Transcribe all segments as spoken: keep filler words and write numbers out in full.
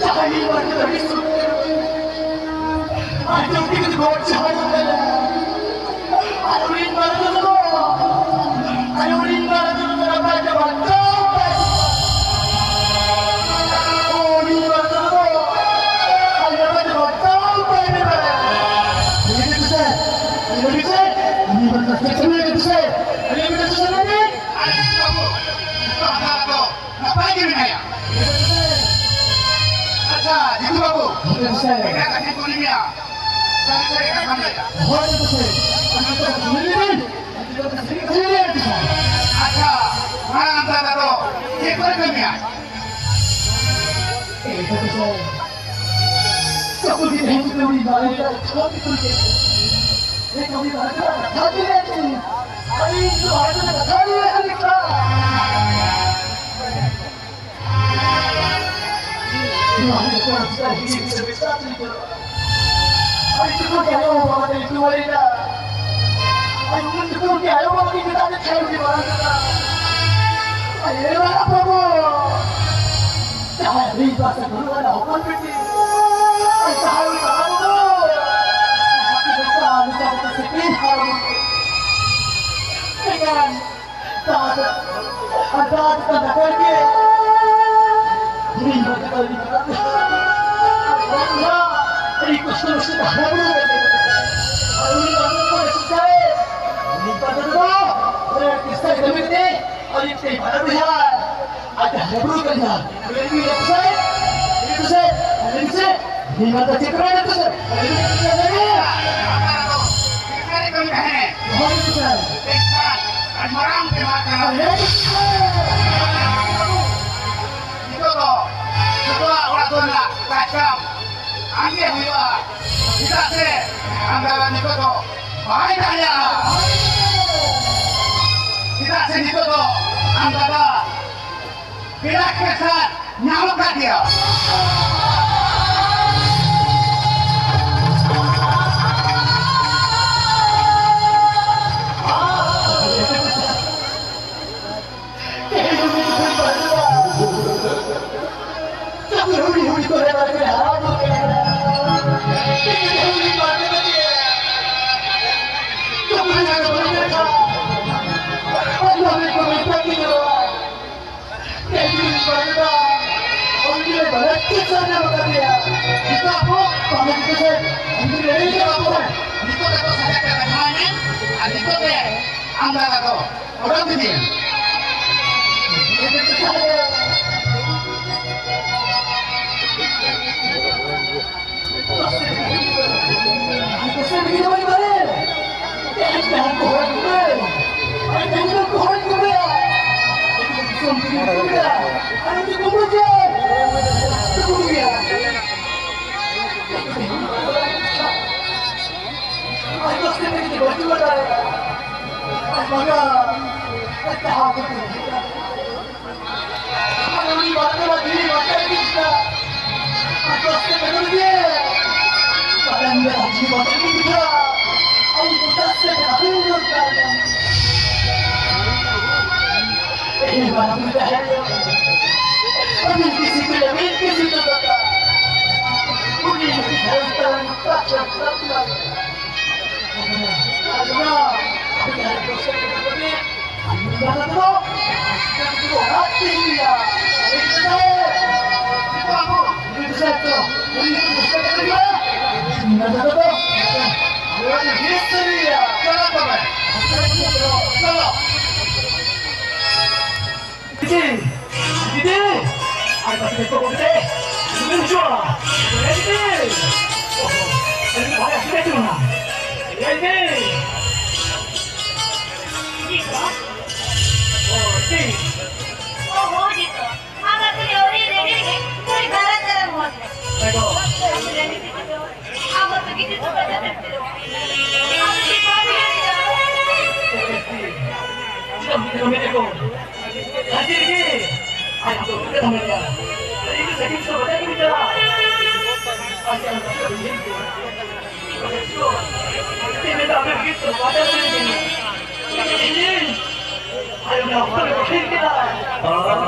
ᱡᱟᱦᱟᱸᱭ ᱢᱤᱫ ᱵᱟᱨ ᱠᱟᱛᱷᱟ ᱟᱹᱰᱤ ᱥᱩᱨ ᱨᱮ ᱟᱸᱡᱚᱢ ᱠᱟᱛᱮ ᱜᱚᱴ ᱡᱚᱦᱟᱨ ᱠᱟᱱᱟ᱾ ᱟᱨ ᱩᱱᱤ ᱢᱤᱫ ᱵᱟᱨ ᱠᱟᱛᱷᱟ ᱫᱚ, ᱟᱨ ᱩᱱᱤ ᱢᱤᱫ ᱵᱟᱨ ᱠᱟᱛᱷᱟ ᱫᱚ ᱨᱟᱯᱟᱡᱟ ᱵᱟᱧᱪᱟᱣ ᱠᱟᱭ᱾ ᱩᱱᱤ ᱢᱤᱫ ᱵᱟᱨ ᱠᱟᱛᱷᱟ ᱫᱚ, ᱟᱨ ᱨᱟᱯᱟᱡᱟ ᱵᱟᱧᱪᱟᱣ ᱠᱟᱭ ᱢᱮ ᱵᱟᱲᱟᱭᱟ᱾ ᱞᱟᱹᱭ ᱢᱮ ᱥᱮ, ᱞᱟᱹᱭ ᱢᱮ ᱥᱮ, ᱩᱱᱤ ᱢᱤᱫ ᱵᱟᱨ ᱠᱟᱛᱷᱟ ᱞᱟᱹᱭ ᱢᱮ ᱥᱮ, ᱞᱟᱹᱭ ᱢᱮ ᱥᱮ, ᱞᱟᱹᱭ ᱢᱮ᱾ ᱟᱨ ᱵᱟᱹᱵᱩ, ᱱᱤᱛᱚᱜ ᱦᱟᱛᱟᱣ ᱫᱚ ᱱᱟᱯᱟᱭ ᱜᱮ ᱢᱮᱱᱟᱭᱟ᱾ ᱟᱪᱪᱷᱟ, ᱡᱤᱛᱩ ᱵᱟᱹᱵᱩ, ᱦᱳᱭ, ᱜᱚᱢᱠᱮ᱾ ᱢᱤᱫᱴᱟᱝ ᱠᱟᱛᱷᱟᱧ ᱠᱩᱞᱤ ᱢᱮᱭᱟ, ᱥᱟᱹᱨᱤ ᱥᱟᱹᱨᱤ ᱠᱟᱛᱷᱟᱢ ᱞᱟᱹᱭᱟ? ᱦᱳᱭ, ᱜᱚᱢᱠᱮ᱾ ᱟᱢ ᱫᱚ ᱠᱩᱞᱤ ᱞᱮᱢ᱾ ᱟᱪᱪᱷᱟ, ᱢᱟᱨᱟᱝ ᱫᱟᱫᱟ ᱫᱚ ᱪᱮᱫ ᱠᱚᱭ ᱠᱟᱹᱢᱤᱭᱟ? ᱮᱭ ᱜᱚᱢᱠᱮ, ᱪᱟᱹᱠᱨᱤ ᱛᱟᱦᱮᱸ ᱠᱟᱛᱮ ᱩᱱᱤ ᱢᱟᱨᱟᱝ ᱫᱟᱫᱟ ᱠᱷᱟᱣᱟ ᱠᱚ ᱠᱩᱞ ᱠᱮᱫ ᱠᱚᱣᱟ᱾ ᱮᱭ ᱜᱚᱢᱠᱮ, ᱢᱟᱨᱟᱝ ᱫᱟᱫᱟ ᱠᱟᱛᱷᱟ ᱜᱮ ᱞᱟᱹᱭ ᱟᱹᱧ᱾ ᱟᱹᱞᱤᱧ ᱫᱚ ᱢᱟᱨᱟᱝ ᱫᱟᱫᱟ ᱠᱟᱛᱷᱟ ᱜᱮ ᱞᱟᱹᱭ ᱟᱹᱞᱤᱧ ᱠᱟᱱᱟ᱾ ᱱᱚᱣᱟ ᱦᱩᱭᱩᱜ ᱠᱟᱱᱟ ᱥᱮᱛᱟᱜ ᱦᱤᱡᱩᱜ ᱥᱮ ᱵᱮᱥᱟ ᱛᱮ ᱪᱟᱞᱟᱜᱼᱟ᱾ ᱟᱹᱰᱤ ᱡᱚᱠᱷᱚᱱ ᱜᱮ ᱟᱭᱳ ᱵᱟᱵᱟ ᱛᱮ ᱧᱩᱛᱩᱢ ᱟᱹᱲᱤᱭᱟ᱾ ᱟᱨ ᱩᱱ ᱡᱚᱠᱷᱚᱱ ᱜᱮ ᱟᱭᱳ ᱵᱟᱵᱟ ᱠᱤᱱ ᱢᱮᱛᱟ ᱫᱮ ᱛᱟᱦᱮᱸ ᱩᱱᱤ ᱢᱟᱨᱟᱝ ᱠᱟᱛᱷᱟ᱾ ᱟᱭᱳ ᱵᱟᱵᱟ ᱵᱟᱹᱵᱩ᱾ ᱡᱟᱦᱟᱸᱭ ᱦᱩᱭ ᱵᱟᱥ ᱜᱩᱨᱩ ᱟᱨ ᱦᱚᱯᱚᱱ ᱵᱤᱴᱤ᱾ ᱟᱨ ᱡᱟᱦᱟᱸᱭ ᱩᱱᱤ ᱢᱟᱨᱟᱝ ᱵᱟᱹᱵᱩ᱾ ᱟᱨ ᱡᱟᱦᱟᱸᱭ ᱩᱱᱤ ᱢᱟᱨᱟᱝ ᱵᱟᱹᱵᱩ᱾ ᱢᱮᱱᱠᱷᱟᱱ ᱫᱟᱜ, ᱟᱨ ᱫᱟᱜ ᱪᱮᱛᱟᱱ ᱫᱟᱠᱟ ᱜᱮ᱾ ᱦᱩᱰᱤᱧ ᱵᱟᱵᱟ ᱛᱟᱠᱚ ᱤᱫᱤ ᱠᱟᱛᱮ᱾ ᱟᱨ ᱵᱟᱝ ᱢᱟ, ᱟᱹᱰᱤ ᱠᱚᱥᱴᱚ ᱢᱚᱥᱴᱚ ᱛᱮ ᱦᱟᱨᱟ ᱵᱩᱨᱩ ᱠᱟᱛᱮ᱾ ᱟᱨ ᱩᱱᱤ ᱵᱟᱵᱟ ᱛᱟᱠᱚ ᱨᱟᱹᱥᱠᱟᱹᱭ᱾ ᱩᱱᱤ ᱵᱟᱵᱟ ᱛᱟᱠᱚ ᱫᱚ, ᱚᱱᱟ ᱠᱤᱥᱟᱹ ᱠᱟᱹᱢᱤ ᱠᱟᱛᱮ, ᱟᱹᱰᱤ ᱛᱮ ᱦᱟᱨᱟ ᱵᱩᱨᱩᱭᱟ᱾ ᱟᱨ ᱡᱟᱦᱟᱸ ᱦᱟᱨᱟ ᱵᱩᱨᱩ ᱠᱟᱱᱟ, ᱞᱟᱹᱭ ᱢᱮ ᱥᱮ, ᱞᱟᱹᱭ ᱢᱮ ᱥᱮ, ᱞᱟᱹᱭ ᱢᱮ ᱥᱮ᱾ ᱱᱤᱭᱟᱹ ᱢᱟ ᱪᱮᱫ ᱠᱟᱱᱟ ᱱᱤᱛᱚᱜ ᱫᱚ? ᱵᱮᱠᱟᱨᱤ ᱠᱟᱹᱢᱤ ᱛᱟᱦᱮᱸ᱾ ᱦᱳᱭ, ᱥᱟᱨ᱾ ᱢᱮᱱᱠᱷᱟᱱ ᱟᱹᱰᱤ ᱢᱟᱨᱟᱝ ᱵᱮᱢᱟᱨ ᱠᱟᱱᱟ᱾ ᱦᱳᱭ, ᱥᱟᱨ᱾ ᱱᱤᱛᱚᱜ ᱫᱚ ᱡᱚᱛᱚᱣᱟᱜ ᱚᱲᱟᱜ ᱫᱩᱣᱟᱹᱨ ᱨᱮᱱᱟᱜ ᱠᱟᱡᱽ ᱠᱟᱢ ᱟᱢ ᱜᱮ ᱦᱩᱭᱩᱜᱼᱟ᱾ ᱪᱮᱫᱟᱜ ᱥᱮ ᱟᱢ ᱫᱟᱫᱟ ᱱᱤᱛᱚᱜ ᱫᱚ ᱵᱟᱭ ᱛᱟᱦᱮᱸᱭᱟ᱾ ᱪᱮᱫᱟᱜ ᱥᱮ ᱱᱤᱛᱚᱜ ᱫᱚ ᱟᱢ ᱫᱟᱫᱟ ᱵᱞᱟᱰ ᱯᱨᱮᱥᱟᱨ ᱧᱟᱢ ᱟᱠᱟᱫᱮᱭᱟ᱾ ᱱᱤᱛᱚᱜ ᱫᱚ ᱥᱟᱡᱟᱜ ᱠᱟᱱᱟ, ᱡᱟᱦᱟᱸᱭ ᱢᱮ, ᱟᱨ ᱱᱤᱛᱚᱜ ᱜᱮ ᱟᱢ ᱫᱟᱫᱟ ᱫᱚ ᱚᱰᱚᱠ ᱤᱫᱤᱭᱮᱢ᱾ ᱟᱨ ᱩᱱᱤ ᱵᱟᱨ ᱯᱮ ᱫᱤᱱ ᱵᱟᱨ ᱯᱮ ᱫᱤᱱ ᱠᱮᱫᱟ᱾ ᱟᱨ ᱫᱚᱥ ᱴᱟᱠᱟ ᱫᱚ ᱜᱮ᱾ ᱛᱟᱭᱚᱢ ᱨᱮ ᱦᱟᱹᱡᱨᱤ ᱵᱟᱨ ᱯᱮ ᱫᱤᱱ ᱠᱮᱫᱟ᱾ ᱟᱨ ᱩᱱᱠᱩ ᱫᱚᱥ ᱴᱟᱠᱟ ᱟᱹᱠᱷᱨᱤᱧ ᱫᱚᱨᱠᱟᱨ ᱠᱟᱱᱟ᱾ ᱮᱭ ᱵᱟᱨ ᱯᱮ ᱛᱟᱦᱮᱸ ᱠᱟᱱᱟ᱾ ᱟᱹᱵᱤᱱ ᱠᱤᱥᱤ ᱠᱚ ᱞᱟᱹᱜᱤᱫ ᱠᱤᱥᱤ ᱠᱚ ᱫᱚᱨᱠᱟᱨ᱾ ᱩᱱᱤ ᱜᱷᱟᱨᱚᱸᱡᱽ ᱛᱟᱞᱟ ᱨᱮ ᱛᱟᱠ ᱛᱟᱠ ᱛᱟᱠ ᱛᱟᱠ᱾ ᱟᱨ ᱚᱱᱟ ᱟᱹᱵᱤᱱ ᱡᱟᱦᱟᱸ ᱫᱚᱥ ᱴᱟᱠᱟ ᱠᱚ ᱞᱟᱹᱜᱤᱫ ᱚ, ᱦᱚᱸ, ᱡᱤᱛᱩ᱾ ᱟᱢ ᱟᱹᱛᱩ ᱨᱮ ᱟᱹᱣᱨᱤ ᱨᱮᱰᱤ ᱜᱮ, ᱱᱩᱭ ᱫᱟᱨᱟ ᱫᱟᱨᱟ ᱢᱚᱡᱽ ᱜᱮ᱾ ᱦᱮᱸ ᱜᱚ᱾ ᱟᱢ ᱨᱮᱰᱤ ᱛᱮᱜᱮ ᱫᱚ᱾ ᱟᱢ ᱟᱹᱛᱩ ᱜᱮ ᱡᱩᱛᱩ ᱠᱟᱛᱮ ᱛᱮᱢ ᱛᱤᱨᱚᱜ᱾ ᱟᱢ ᱫᱚ ᱪᱮᱫ ᱵᱟᱢ ᱧᱮᱞ ᱮᱫᱟ? ᱪᱮᱫ ᱮᱢ ᱪᱤᱠᱟᱹ ᱢᱮᱱᱮᱫ ᱠᱚ? ᱦᱟᱹᱡᱤᱨ ᱜᱮ᱾ ᱟᱡ ᱫᱚ ᱪᱮᱫ ᱮᱢ ᱢᱮᱱᱮᱫᱼᱟ? ᱤᱧ ᱫᱚ ᱥᱟᱺᱜᱤᱧ ᱥᱮᱫ ᱵᱟᱡᱟᱨ ᱠᱟᱹᱢᱤ ᱪᱟᱞᱟᱜᱼᱟ᱾ ᱟᱡ ᱫᱚ ᱪᱮᱫ ᱮᱢ ᱢᱮᱱᱮᱫ ᱠᱚ? ᱪᱮᱫ ᱮᱢ ᱢᱮᱱᱮᱫᱼᱟ? ᱟᱯᱮ ᱜᱮ ᱛᱚ ᱵᱟᱡᱟᱨ ᱠᱟᱹᱢᱤ ᱠᱟᱱᱟ᱾ ᱤᱧ ᱟᱭᱳ ᱰᱟᱠᱛᱚᱨ ᱠᱚ ᱴᱷᱤᱠ ᱠᱮᱫᱟ᱾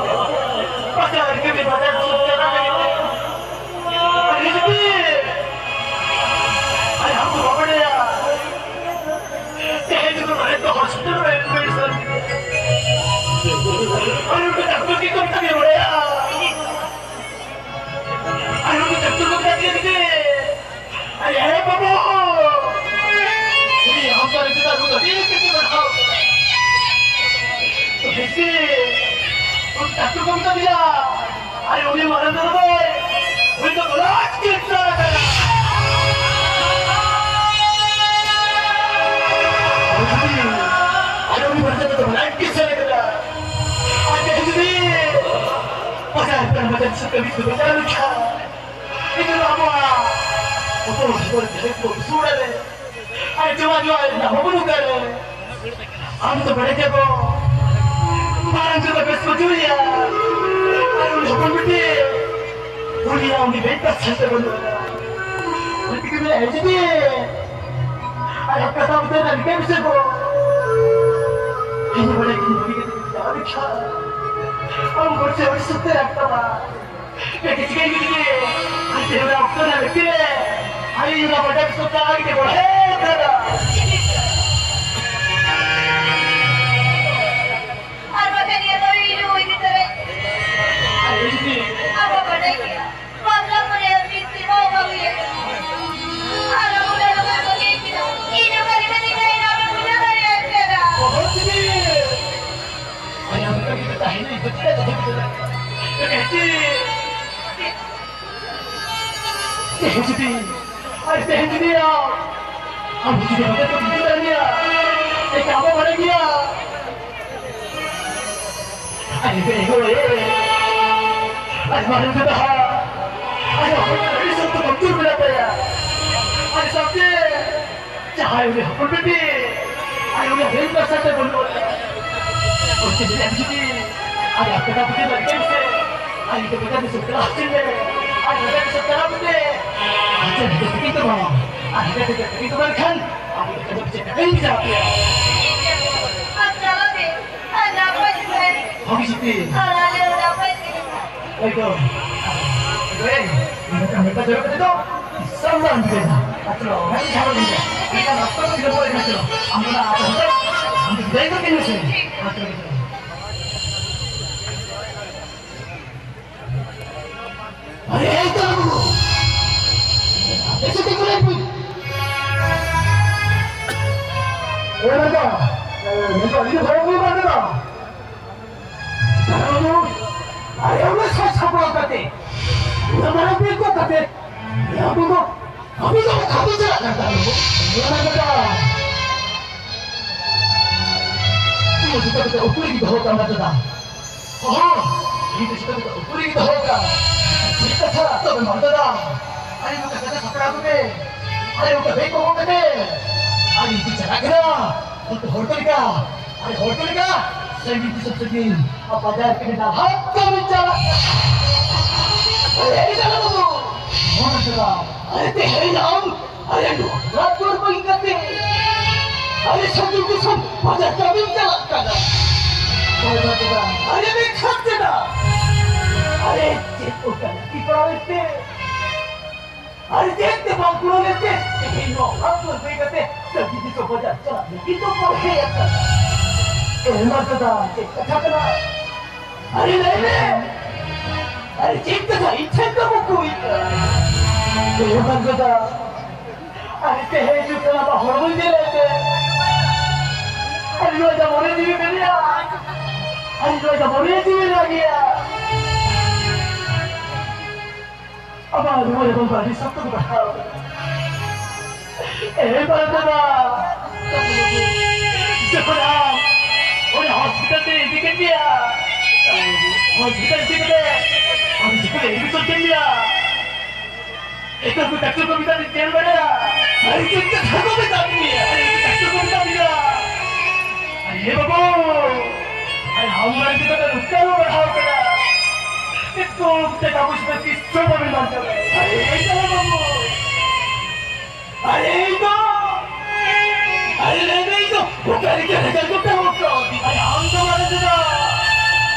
ᱵᱟᱡᱟᱨ ᱠᱟᱹᱢᱤ ᱵᱟᱡᱟᱨ ᱥᱚᱦᱚᱨ ᱪᱟᱞᱟᱜ ᱦᱩᱭᱩᱜᱼᱟ᱾ ᱟᱨ ᱦᱤᱡᱩᱜ ᱢᱮ᱾ ᱛᱤ ᱠᱟᱛᱮ ᱵᱟᱲᱦᱟᱣ ᱠᱟᱱᱟ᱾ ᱛᱚ ᱦᱮᱸᱥᱮ, ᱩᱱᱤ ᱰᱟᱠᱛᱚᱨ ᱠᱚ ᱢᱮᱛᱟ ᱫᱮᱭᱟ, ᱟᱨ ᱩᱱᱤ ᱢᱟᱨᱟᱝ ᱫᱟᱫᱟ ᱫᱚᱭ, ᱩᱱᱤ ᱫᱚ blood cancer ᱟᱠᱟᱱᱟ᱾ ᱟᱨ ᱩᱱᱤ ᱢᱟᱨᱟᱝ ᱫᱟᱫᱟ ᱫᱚ blood cancer ᱟᱠᱟᱱᱟ᱾ ᱟᱨ ᱛᱮᱦᱮᱧ ᱡᱩᱫᱤ ᱵᱟᱡᱟᱨ ᱠᱷᱚᱱ ᱵᱟᱡᱟᱨ ᱫᱤᱥᱚᱢ ᱠᱟᱹᱢᱤ ᱠᱚ ᱵᱟᱡᱟᱣ ᱞᱮᱱᱠᱷᱟᱱ, ᱱᱤᱛᱚᱜ ᱟᱵᱚᱣᱟᱜ ᱦᱚᱯᱚᱱ ᱦᱚᱯᱚᱱ ᱡᱟᱦᱟᱸᱭ ᱠᱚ ᱵᱩᱥᱩᱵ ᱚᱲᱟᱜ ᱨᱮ ᱟᱨ ᱡᱚᱢᱟᱜ ᱧᱩᱣᱟᱜ ᱨᱮᱱᱟᱜ ᱦᱚᱸ ᱵᱟᱹᱱᱩᱜ ᱟᱠᱟᱫ ᱨᱮ, ᱟᱢ ᱫᱚ ᱵᱟᱲᱟᱭ ᱜᱮᱭᱟ ᱵᱚ, ᱢᱟᱨᱟᱝ ᱡᱚᱛᱚ ᱵᱮᱥ ᱠᱚ ᱡᱩᱨᱤᱭᱟ᱾ ᱟᱨ ᱩᱱᱤ ᱦᱚᱯᱚᱱ ᱵᱤᱴᱤ, ᱩᱱᱤᱭᱟᱜ ᱩᱱᱤ ᱵᱮᱝᱠ ᱯᱟᱥ ᱪᱷᱟᱱᱛᱮ ᱵᱟᱹᱱᱩᱜ ᱟᱠᱟᱫᱟ᱾ ᱩᱱᱤ ᱛᱤᱠᱤᱱ ᱵᱮᱲᱟ ᱦᱮᱡ ᱡᱩᱫᱤ ᱟᱨ ᱦᱟᱯᱛᱟ ᱥᱟᱶ ᱩᱛᱟᱹᱨ ᱨᱮᱱᱟᱜ ᱢᱤᱫᱴᱮᱱ ᱵᱤᱥᱚᱭ ᱠᱚ, ᱤᱧ ᱵᱟᱲᱟᱭ ᱜᱮ ᱵᱟᱹᱜᱤ ᱠᱟᱛᱮ ᱡᱟᱣ ᱞᱮᱠᱷᱟᱱ ᱟᱢ ᱜᱚᱨᱥᱮ ᱟᱹᱰᱤ ᱥᱚᱠᱛᱮ ᱨᱟᱜᱽ ᱛᱟᱢᱟ᱾ ᱠᱟᱹᱴᱤᱡ ᱪᱤᱠᱟᱹᱧ ᱵᱩᱡᱷᱟᱹᱣ? ᱟᱨ ᱛᱮᱦᱮᱧ ᱚᱠᱛᱚ ᱨᱮ ᱵᱷᱤᱛᱤᱨ ᱨᱮ ᱟᱨ ᱤᱧ ᱚᱱᱟ ᱵᱟᱰᱟᱭ ᱥᱚᱠᱛᱟ ᱟᱹᱰᱤ ᱜᱮ ᱵᱚᱲᱦᱮ ᱠᱟᱫᱟ᱾ ᱟᱨ ᱵᱟᱠᱷᱟᱱ ᱱᱤᱭᱟᱹ ᱫᱚ ᱤᱧ ᱦᱚᱸ ᱤᱫᱤ ᱛᱚᱨᱟᱭ᱾ ᱟᱨ ᱤᱧ ᱜᱮ᱾ ᱟᱵᱚ ᱵᱟᱰᱟᱭ ᱜᱮᱭᱟ, ᱵᱟᱯᱞᱟ ᱯᱚᱨᱮ ᱢᱤᱫ ᱥᱮᱨᱢᱟ ᱵᱟᱹᱜᱤ ᱟᱠᱟᱱᱟ᱾ ᱟᱨ ᱟᱵᱚ ᱫᱚ ᱞᱚᱜᱚᱱ ᱵᱟᱹᱜᱤ ᱠᱮᱫᱟ᱾ ᱤᱧ ᱚᱠᱟ ᱞᱮᱠᱟᱛᱤᱧ ᱛᱟᱦᱮᱱᱟ, ᱟᱢᱮᱢ ᱵᱩᱡᱷᱟᱹᱣ ᱫᱟᱲᱮᱭᱟᱜ ᱠᱟᱱᱟ? ᱚᱦᱚ ᱛᱤᱜᱤ᱾ ᱟᱭᱟᱜ ᱞᱮᱠᱟ ᱜᱮ ᱛᱟᱦᱮᱱᱟᱭ, ᱵᱟᱹᱪᱷᱞᱟᱹ ᱫᱚ ᱵᱟᱹᱪᱷᱞᱟᱹ᱾ ᱛᱮᱦᱮᱧ ᱡᱩᱫᱤ, ᱟᱨ ᱛᱮᱦᱮᱧ ᱡᱩᱫᱤ ᱟᱢ, ᱟᱢ ᱡᱩᱫᱤ ᱵᱟᱝ ᱠᱚ ᱵᱩᱡᱷᱟᱹᱣ ᱫᱟᱲᱮᱭᱟ, ᱮᱱᱠᱷᱟᱱ ᱟᱢ ᱦᱚᱸ ᱵᱟᱲᱟᱭ ᱜᱮᱭᱟ᱾ ᱟᱨ ᱱᱤᱛᱚᱜ ᱮᱜᱳ ᱨᱮ, ᱟᱨ ᱢᱟᱨᱮ ᱠᱟᱛᱷᱟ, ᱟᱨ ᱦᱚᱲ ᱟᱹᱰᱤ ᱥᱚᱠᱛᱚ ᱠᱚᱢᱡᱳᱨ ᱢᱮᱱᱟᱜ ᱛᱟᱭᱟ᱾ ᱟᱨ ᱥᱟᱶᱛᱮ ᱡᱟᱦᱟᱸᱭ ᱩᱱᱤ ᱦᱚᱯᱚᱱ ᱵᱤᱴᱤ, ᱟᱨ ᱩᱱᱤ ᱦᱩᱰᱤᱧ ᱵᱟ ᱥᱟᱶᱛᱮ ᱵᱟᱹᱱᱩᱜ ᱟᱱᱟ᱾ ᱚᱱᱛᱮ ᱡᱩᱫᱤ ᱟᱢ ᱡᱩᱫᱤ, ᱟᱨ ᱟᱯᱮ ᱫᱚ ᱵᱩᱡᱷᱟᱹᱣ ᱫᱟᱲᱮᱭᱟᱜ ᱠᱟᱱᱟ ᱥᱮ? ᱟᱨ ᱱᱤᱛᱚᱜ ᱜᱚᱴᱟ ᱫᱤᱥᱚᱢ ᱪᱟᱞᱟᱣ ᱦᱚᱪᱚᱧ ᱢᱮ᱾ ᱟᱨ ᱜᱚᱴᱟ ᱫᱤᱥᱚᱢ ᱪᱟᱞᱟᱣ ᱠᱟᱛᱮ, ᱟᱨ ᱪᱮᱫ ᱦᱚᱸ ᱵᱟᱹᱠᱤ ᱫᱚ ᱵᱟᱝ᱾ ᱟᱨ ᱦᱟᱸᱰᱮ ᱠᱟᱛᱮ ᱵᱟᱹᱠᱤ ᱫᱚ ᱵᱟᱝ ᱠᱷᱟᱱ, ᱟᱢ ᱫᱚ ᱪᱮᱫ ᱴᱟᱠᱟᱧ ᱵᱷᱮᱡᱟ ᱟᱯᱮᱭᱟ? ᱟᱨ ᱪᱟᱞᱟᱣ ᱜᱮ, ᱟᱨ ᱱᱟᱯᱟᱭ ᱛᱮ ᱛᱟᱦᱮᱱ ᱢᱮ᱾ ᱵᱷᱟᱹᱜᱤ ᱡᱩᱛᱤ᱾ ᱟᱨ ᱟᱞᱮ ᱦᱚᱸ ᱱᱟᱯᱟᱭ ᱛᱮᱜᱮ ᱢᱮᱱᱟᱜ ᱞᱮᱭᱟ᱾ ᱮᱠᱫᱚᱢ᱾ ᱮ, ᱢᱤᱫᱴᱟᱝ ᱢᱤᱫᱴᱟᱝ ᱡᱚᱨᱚ ᱠᱟᱛᱮ ᱫᱚ ᱥᱟᱢᱵᱟᱝ ᱠᱮᱫᱟ᱾ ᱟᱪᱪᱷᱟ, ᱚᱱᱟ ᱜᱮ ᱡᱷᱟᱲᱚ ᱫᱤᱱ ᱫᱚ᱾ ᱢᱤᱫᱴᱟᱝ ᱨᱟᱥᱛᱟ ᱫᱚ ᱪᱮᱫᱟᱜ ᱵᱚᱞᱚ ᱠᱟᱱᱟ ᱪᱚ? ᱟᱢ ᱫᱚ ᱱᱟ ᱟᱯᱮ ᱦᱚᱸ ᱟᱢ ᱫᱚ ᱵᱤᱫᱟᱹᱭ ᱫᱚ ᱛᱤᱱ ᱨᱮ? ᱟᱪᱪᱷᱟ, ᱟᱪᱪᱷᱟ᱾ ᱟᱨᱮ, ᱮᱭ ᱛᱚ ᱵᱟᱹᱵᱩ᱾ ᱮᱥᱮ ᱛᱤᱸᱜᱩ ᱞᱮᱱ ᱵᱤᱱ᱾ ᱚ, ᱟᱵᱚ ᱫᱚ, ᱟᱵᱚ ᱫᱚ ᱟᱵᱚ ᱪᱟᱞᱟᱜ ᱠᱟᱱ ᱛᱟᱵᱚᱱᱟ᱾ ᱚᱱᱟ ᱠᱟᱛᱷᱟ ᱤᱧ ᱫᱚ ᱡᱚᱛᱚ ᱠᱟᱛᱷᱟ ᱩᱠᱩ ᱨᱮᱜᱮ ᱫᱚᱦᱚ ᱠᱟᱜ ᱢᱮ ᱫᱟᱫᱟ᱾ ᱦᱚᱸ, ᱤᱧ ᱫᱚ ᱡᱚᱛᱚ ᱠᱟᱛᱷᱟ ᱩᱠᱩ ᱨᱮᱜᱮ ᱫᱚᱦᱚ ᱠᱟᱜ᱾ ᱪᱮᱫ ᱠᱟᱛᱷᱟ? ᱛᱚᱵᱮ ᱢᱟ ᱫᱟᱫᱟ, ᱟᱨᱮ ᱱᱚᱝᱠᱟ ᱠᱟᱛᱷᱟ ᱥᱟᱯᱲᱟᱣ ᱠᱟᱛᱮ, ᱟᱨᱮ ᱱᱚᱝᱠᱟ ᱵᱮᱜᱽ ᱠᱚ ᱜᱚᱜ ᱠᱟᱛᱮ, ᱟᱨ ᱤᱧ ᱫᱚ ᱪᱟᱞᱟᱜ ᱠᱟᱱᱟ᱾ ᱦᱚᱲ ᱠᱚ ᱞᱮᱠᱟ, ᱟᱨ ᱦᱚᱲ ᱠᱚ ᱞᱮᱠᱟ ᱥᱟᱺᱜᱤᱧ ᱫᱤᱥᱚᱢ ᱥᱟᱺᱜᱤᱧ ᱟᱨ ᱵᱟᱡᱟᱨ ᱠᱚᱨᱮ ᱱᱟᱞᱦᱟ ᱠᱟᱹᱢᱤ ᱪᱟᱞᱟᱜ ᱠᱟᱱᱟ᱾ ᱟᱨᱮ ᱮᱭ ᱫᱟᱫᱟ ᱵᱟᱹᱵᱩ, ᱱᱚᱣᱟ ᱫᱟᱫᱟ, ᱟᱨᱮ ᱛᱮᱦᱮᱧ ᱟᱢ, ᱟᱨᱮ ᱱᱚᱣᱟ ᱫᱩᱣᱟᱹᱨ ᱵᱟᱹᱜᱤ ᱠᱟᱛᱮ, ᱟᱨᱮ ᱥᱟᱺᱜᱤᱧ ᱫᱤᱥᱚᱢ ᱵᱟᱡᱟᱨ ᱠᱟᱹᱢᱤᱢ ᱪᱟᱞᱟᱜ ᱠᱟᱱᱟ᱾ ᱦᱳᱭ ᱢᱟ ᱫᱟᱫᱟ, ᱟᱨᱮ ᱢᱮᱱᱠᱷᱟᱱ ᱪᱮᱫᱟᱜ? ᱟᱨᱮ ᱪᱮᱫ ᱚᱱᱠᱟᱱᱟᱜ ᱛᱤ ᱯᱟᱲᱟᱣᱮᱱ ᱛᱮ? ᱟᱨ ᱪᱮᱫ ᱛᱮ ᱵᱟᱝ ᱠᱩᱲᱟᱹᱣ ᱞᱮᱱᱛᱮ ᱛᱮᱦᱮᱧ ᱱᱚᱣᱟ ᱚᱲᱟᱜ ᱫᱩᱣᱟᱹᱨ ᱵᱟᱹᱜᱤ ᱠᱟᱛᱮ ᱥᱟᱺᱜᱤᱧ ᱫᱤᱥᱚᱢ ᱵᱟᱡᱟᱨ ᱪᱟᱞᱟᱜ ᱞᱟᱹᱜᱤᱫ ᱫᱚ ᱵᱟᱲᱦᱮ ᱟᱠᱟᱱᱟ? ᱮ ᱢᱟ ᱫᱟᱫᱟ, ᱪᱮᱫ ᱠᱟᱛᱷᱟ ᱠᱟᱱᱟ? ᱟᱨᱮ ᱞᱟᱹᱭ ᱢᱮ, ᱟᱨᱮ ᱪᱮᱫ ᱠᱟᱛᱷᱟ ᱤᱧ ᱴᱷᱮᱱ ᱫᱚ ᱵᱟᱠᱚ ᱦᱩᱭ ᱠᱟᱱᱟ? ᱮ ᱢᱟ ᱫᱟᱫᱟ, ᱟᱨᱮ ᱛᱮᱦᱮᱧ ᱦᱤᱡᱩᱜ ᱠᱟᱱᱟ ᱵᱟ ᱦᱚᱲᱢᱚᱧ ᱧᱮᱞᱮᱫ ᱛᱮ, ᱟᱨᱮ ᱱᱚᱣᱟ ᱡᱟ ᱢᱚᱱᱮ ᱡᱤᱣᱤ ᱢᱮᱱᱮᱜᱼᱟ, ᱟᱨᱮ ᱱᱚᱣᱟ ᱡᱟ ᱢᱚᱱᱮ ᱡᱤᱣᱤ ᱞᱟᱹᱜᱤᱫᱼᱟ᱾ ᱟᱵᱟᱨ ᱨᱩᱣᱟᱹ ᱨᱮᱵᱚᱱ ᱟᱹᱰᱤ ᱥᱚᱠᱛᱚ ᱠᱚ ᱯᱟᱲᱦᱟᱣ ᱠᱟᱱᱟ᱾ ᱮ ᱵᱟᱨ ᱫᱟᱫᱟ, ᱡᱚᱠᱷᱚᱱ ᱟᱢ ᱚᱸᱰᱮ ᱦᱚᱥᱯᱤᱴᱟᱞ ᱛᱮ ᱤᱫᱤ ᱠᱮᱫ ᱢᱮᱭᱟ, ᱦᱚᱥᱯᱤᱴᱟᱞ ᱤᱫᱤ ᱠᱟᱛᱮ ᱟᱢ ᱡᱚᱠᱷᱚᱱ ᱮᱰᱢᱤᱥᱚᱱ ᱠᱮᱫ ᱢᱮᱭᱟ, ᱮᱴᱟᱜ ᱠᱚ ᱰᱟᱠᱛᱟᱨ ᱠᱚ ᱢᱮᱛᱟ ᱫᱤᱧ ᱧᱮᱞ ᱵᱟᱲᱟᱭᱟ, ᱟᱨ ᱤᱧ ᱪᱮᱫ ᱠᱟᱛᱷᱟ ᱠᱚ ᱢᱮᱛᱟ ᱫᱤᱧᱟ, ᱟᱨ ᱤᱧ ᱰᱟᱠᱛᱟᱨ ᱠᱚ ᱢᱮᱛᱟ ᱫᱤᱧᱟ, ᱟᱨ ᱮ ᱵᱟᱹᱵᱩ, ᱟᱨ ᱟᱢ ᱢᱟ ᱤᱧ ᱪᱮᱛᱟᱱ ᱨᱮ ᱱᱚᱝᱠᱟ ᱠᱚ ᱵᱟᱲᱦᱟᱣ ᱠᱟᱱᱟ, ᱱᱤᱛᱚᱜ ᱴᱟᱠᱟ ᱯᱚᱭᱥᱟ ᱫᱚ ᱛᱤᱥ ᱦᱚᱸ ᱵᱟᱵᱮᱱ ᱵᱟᱧᱪᱟᱣ ᱫᱟᱲᱮᱭᱟᱜᱼᱟ᱾ ᱟᱨᱮ ᱮ ᱵᱟᱹᱵᱩ, ᱟᱨᱮ ᱤᱧ ᱫᱚ, ᱟᱨᱮ ᱞᱟᱹᱭ ᱢᱮ ᱤᱧ ᱫᱚ ᱚᱠᱟ ᱨᱮ ᱪᱮᱫ ᱞᱮᱠᱟ ᱠᱚ ᱠᱟᱹᱢᱤ ᱠᱟᱣᱫᱤᱧ? ᱟᱨᱮ ᱟᱢ ᱫᱚ ᱵᱟᱞᱮ ᱪᱮᱫᱟ,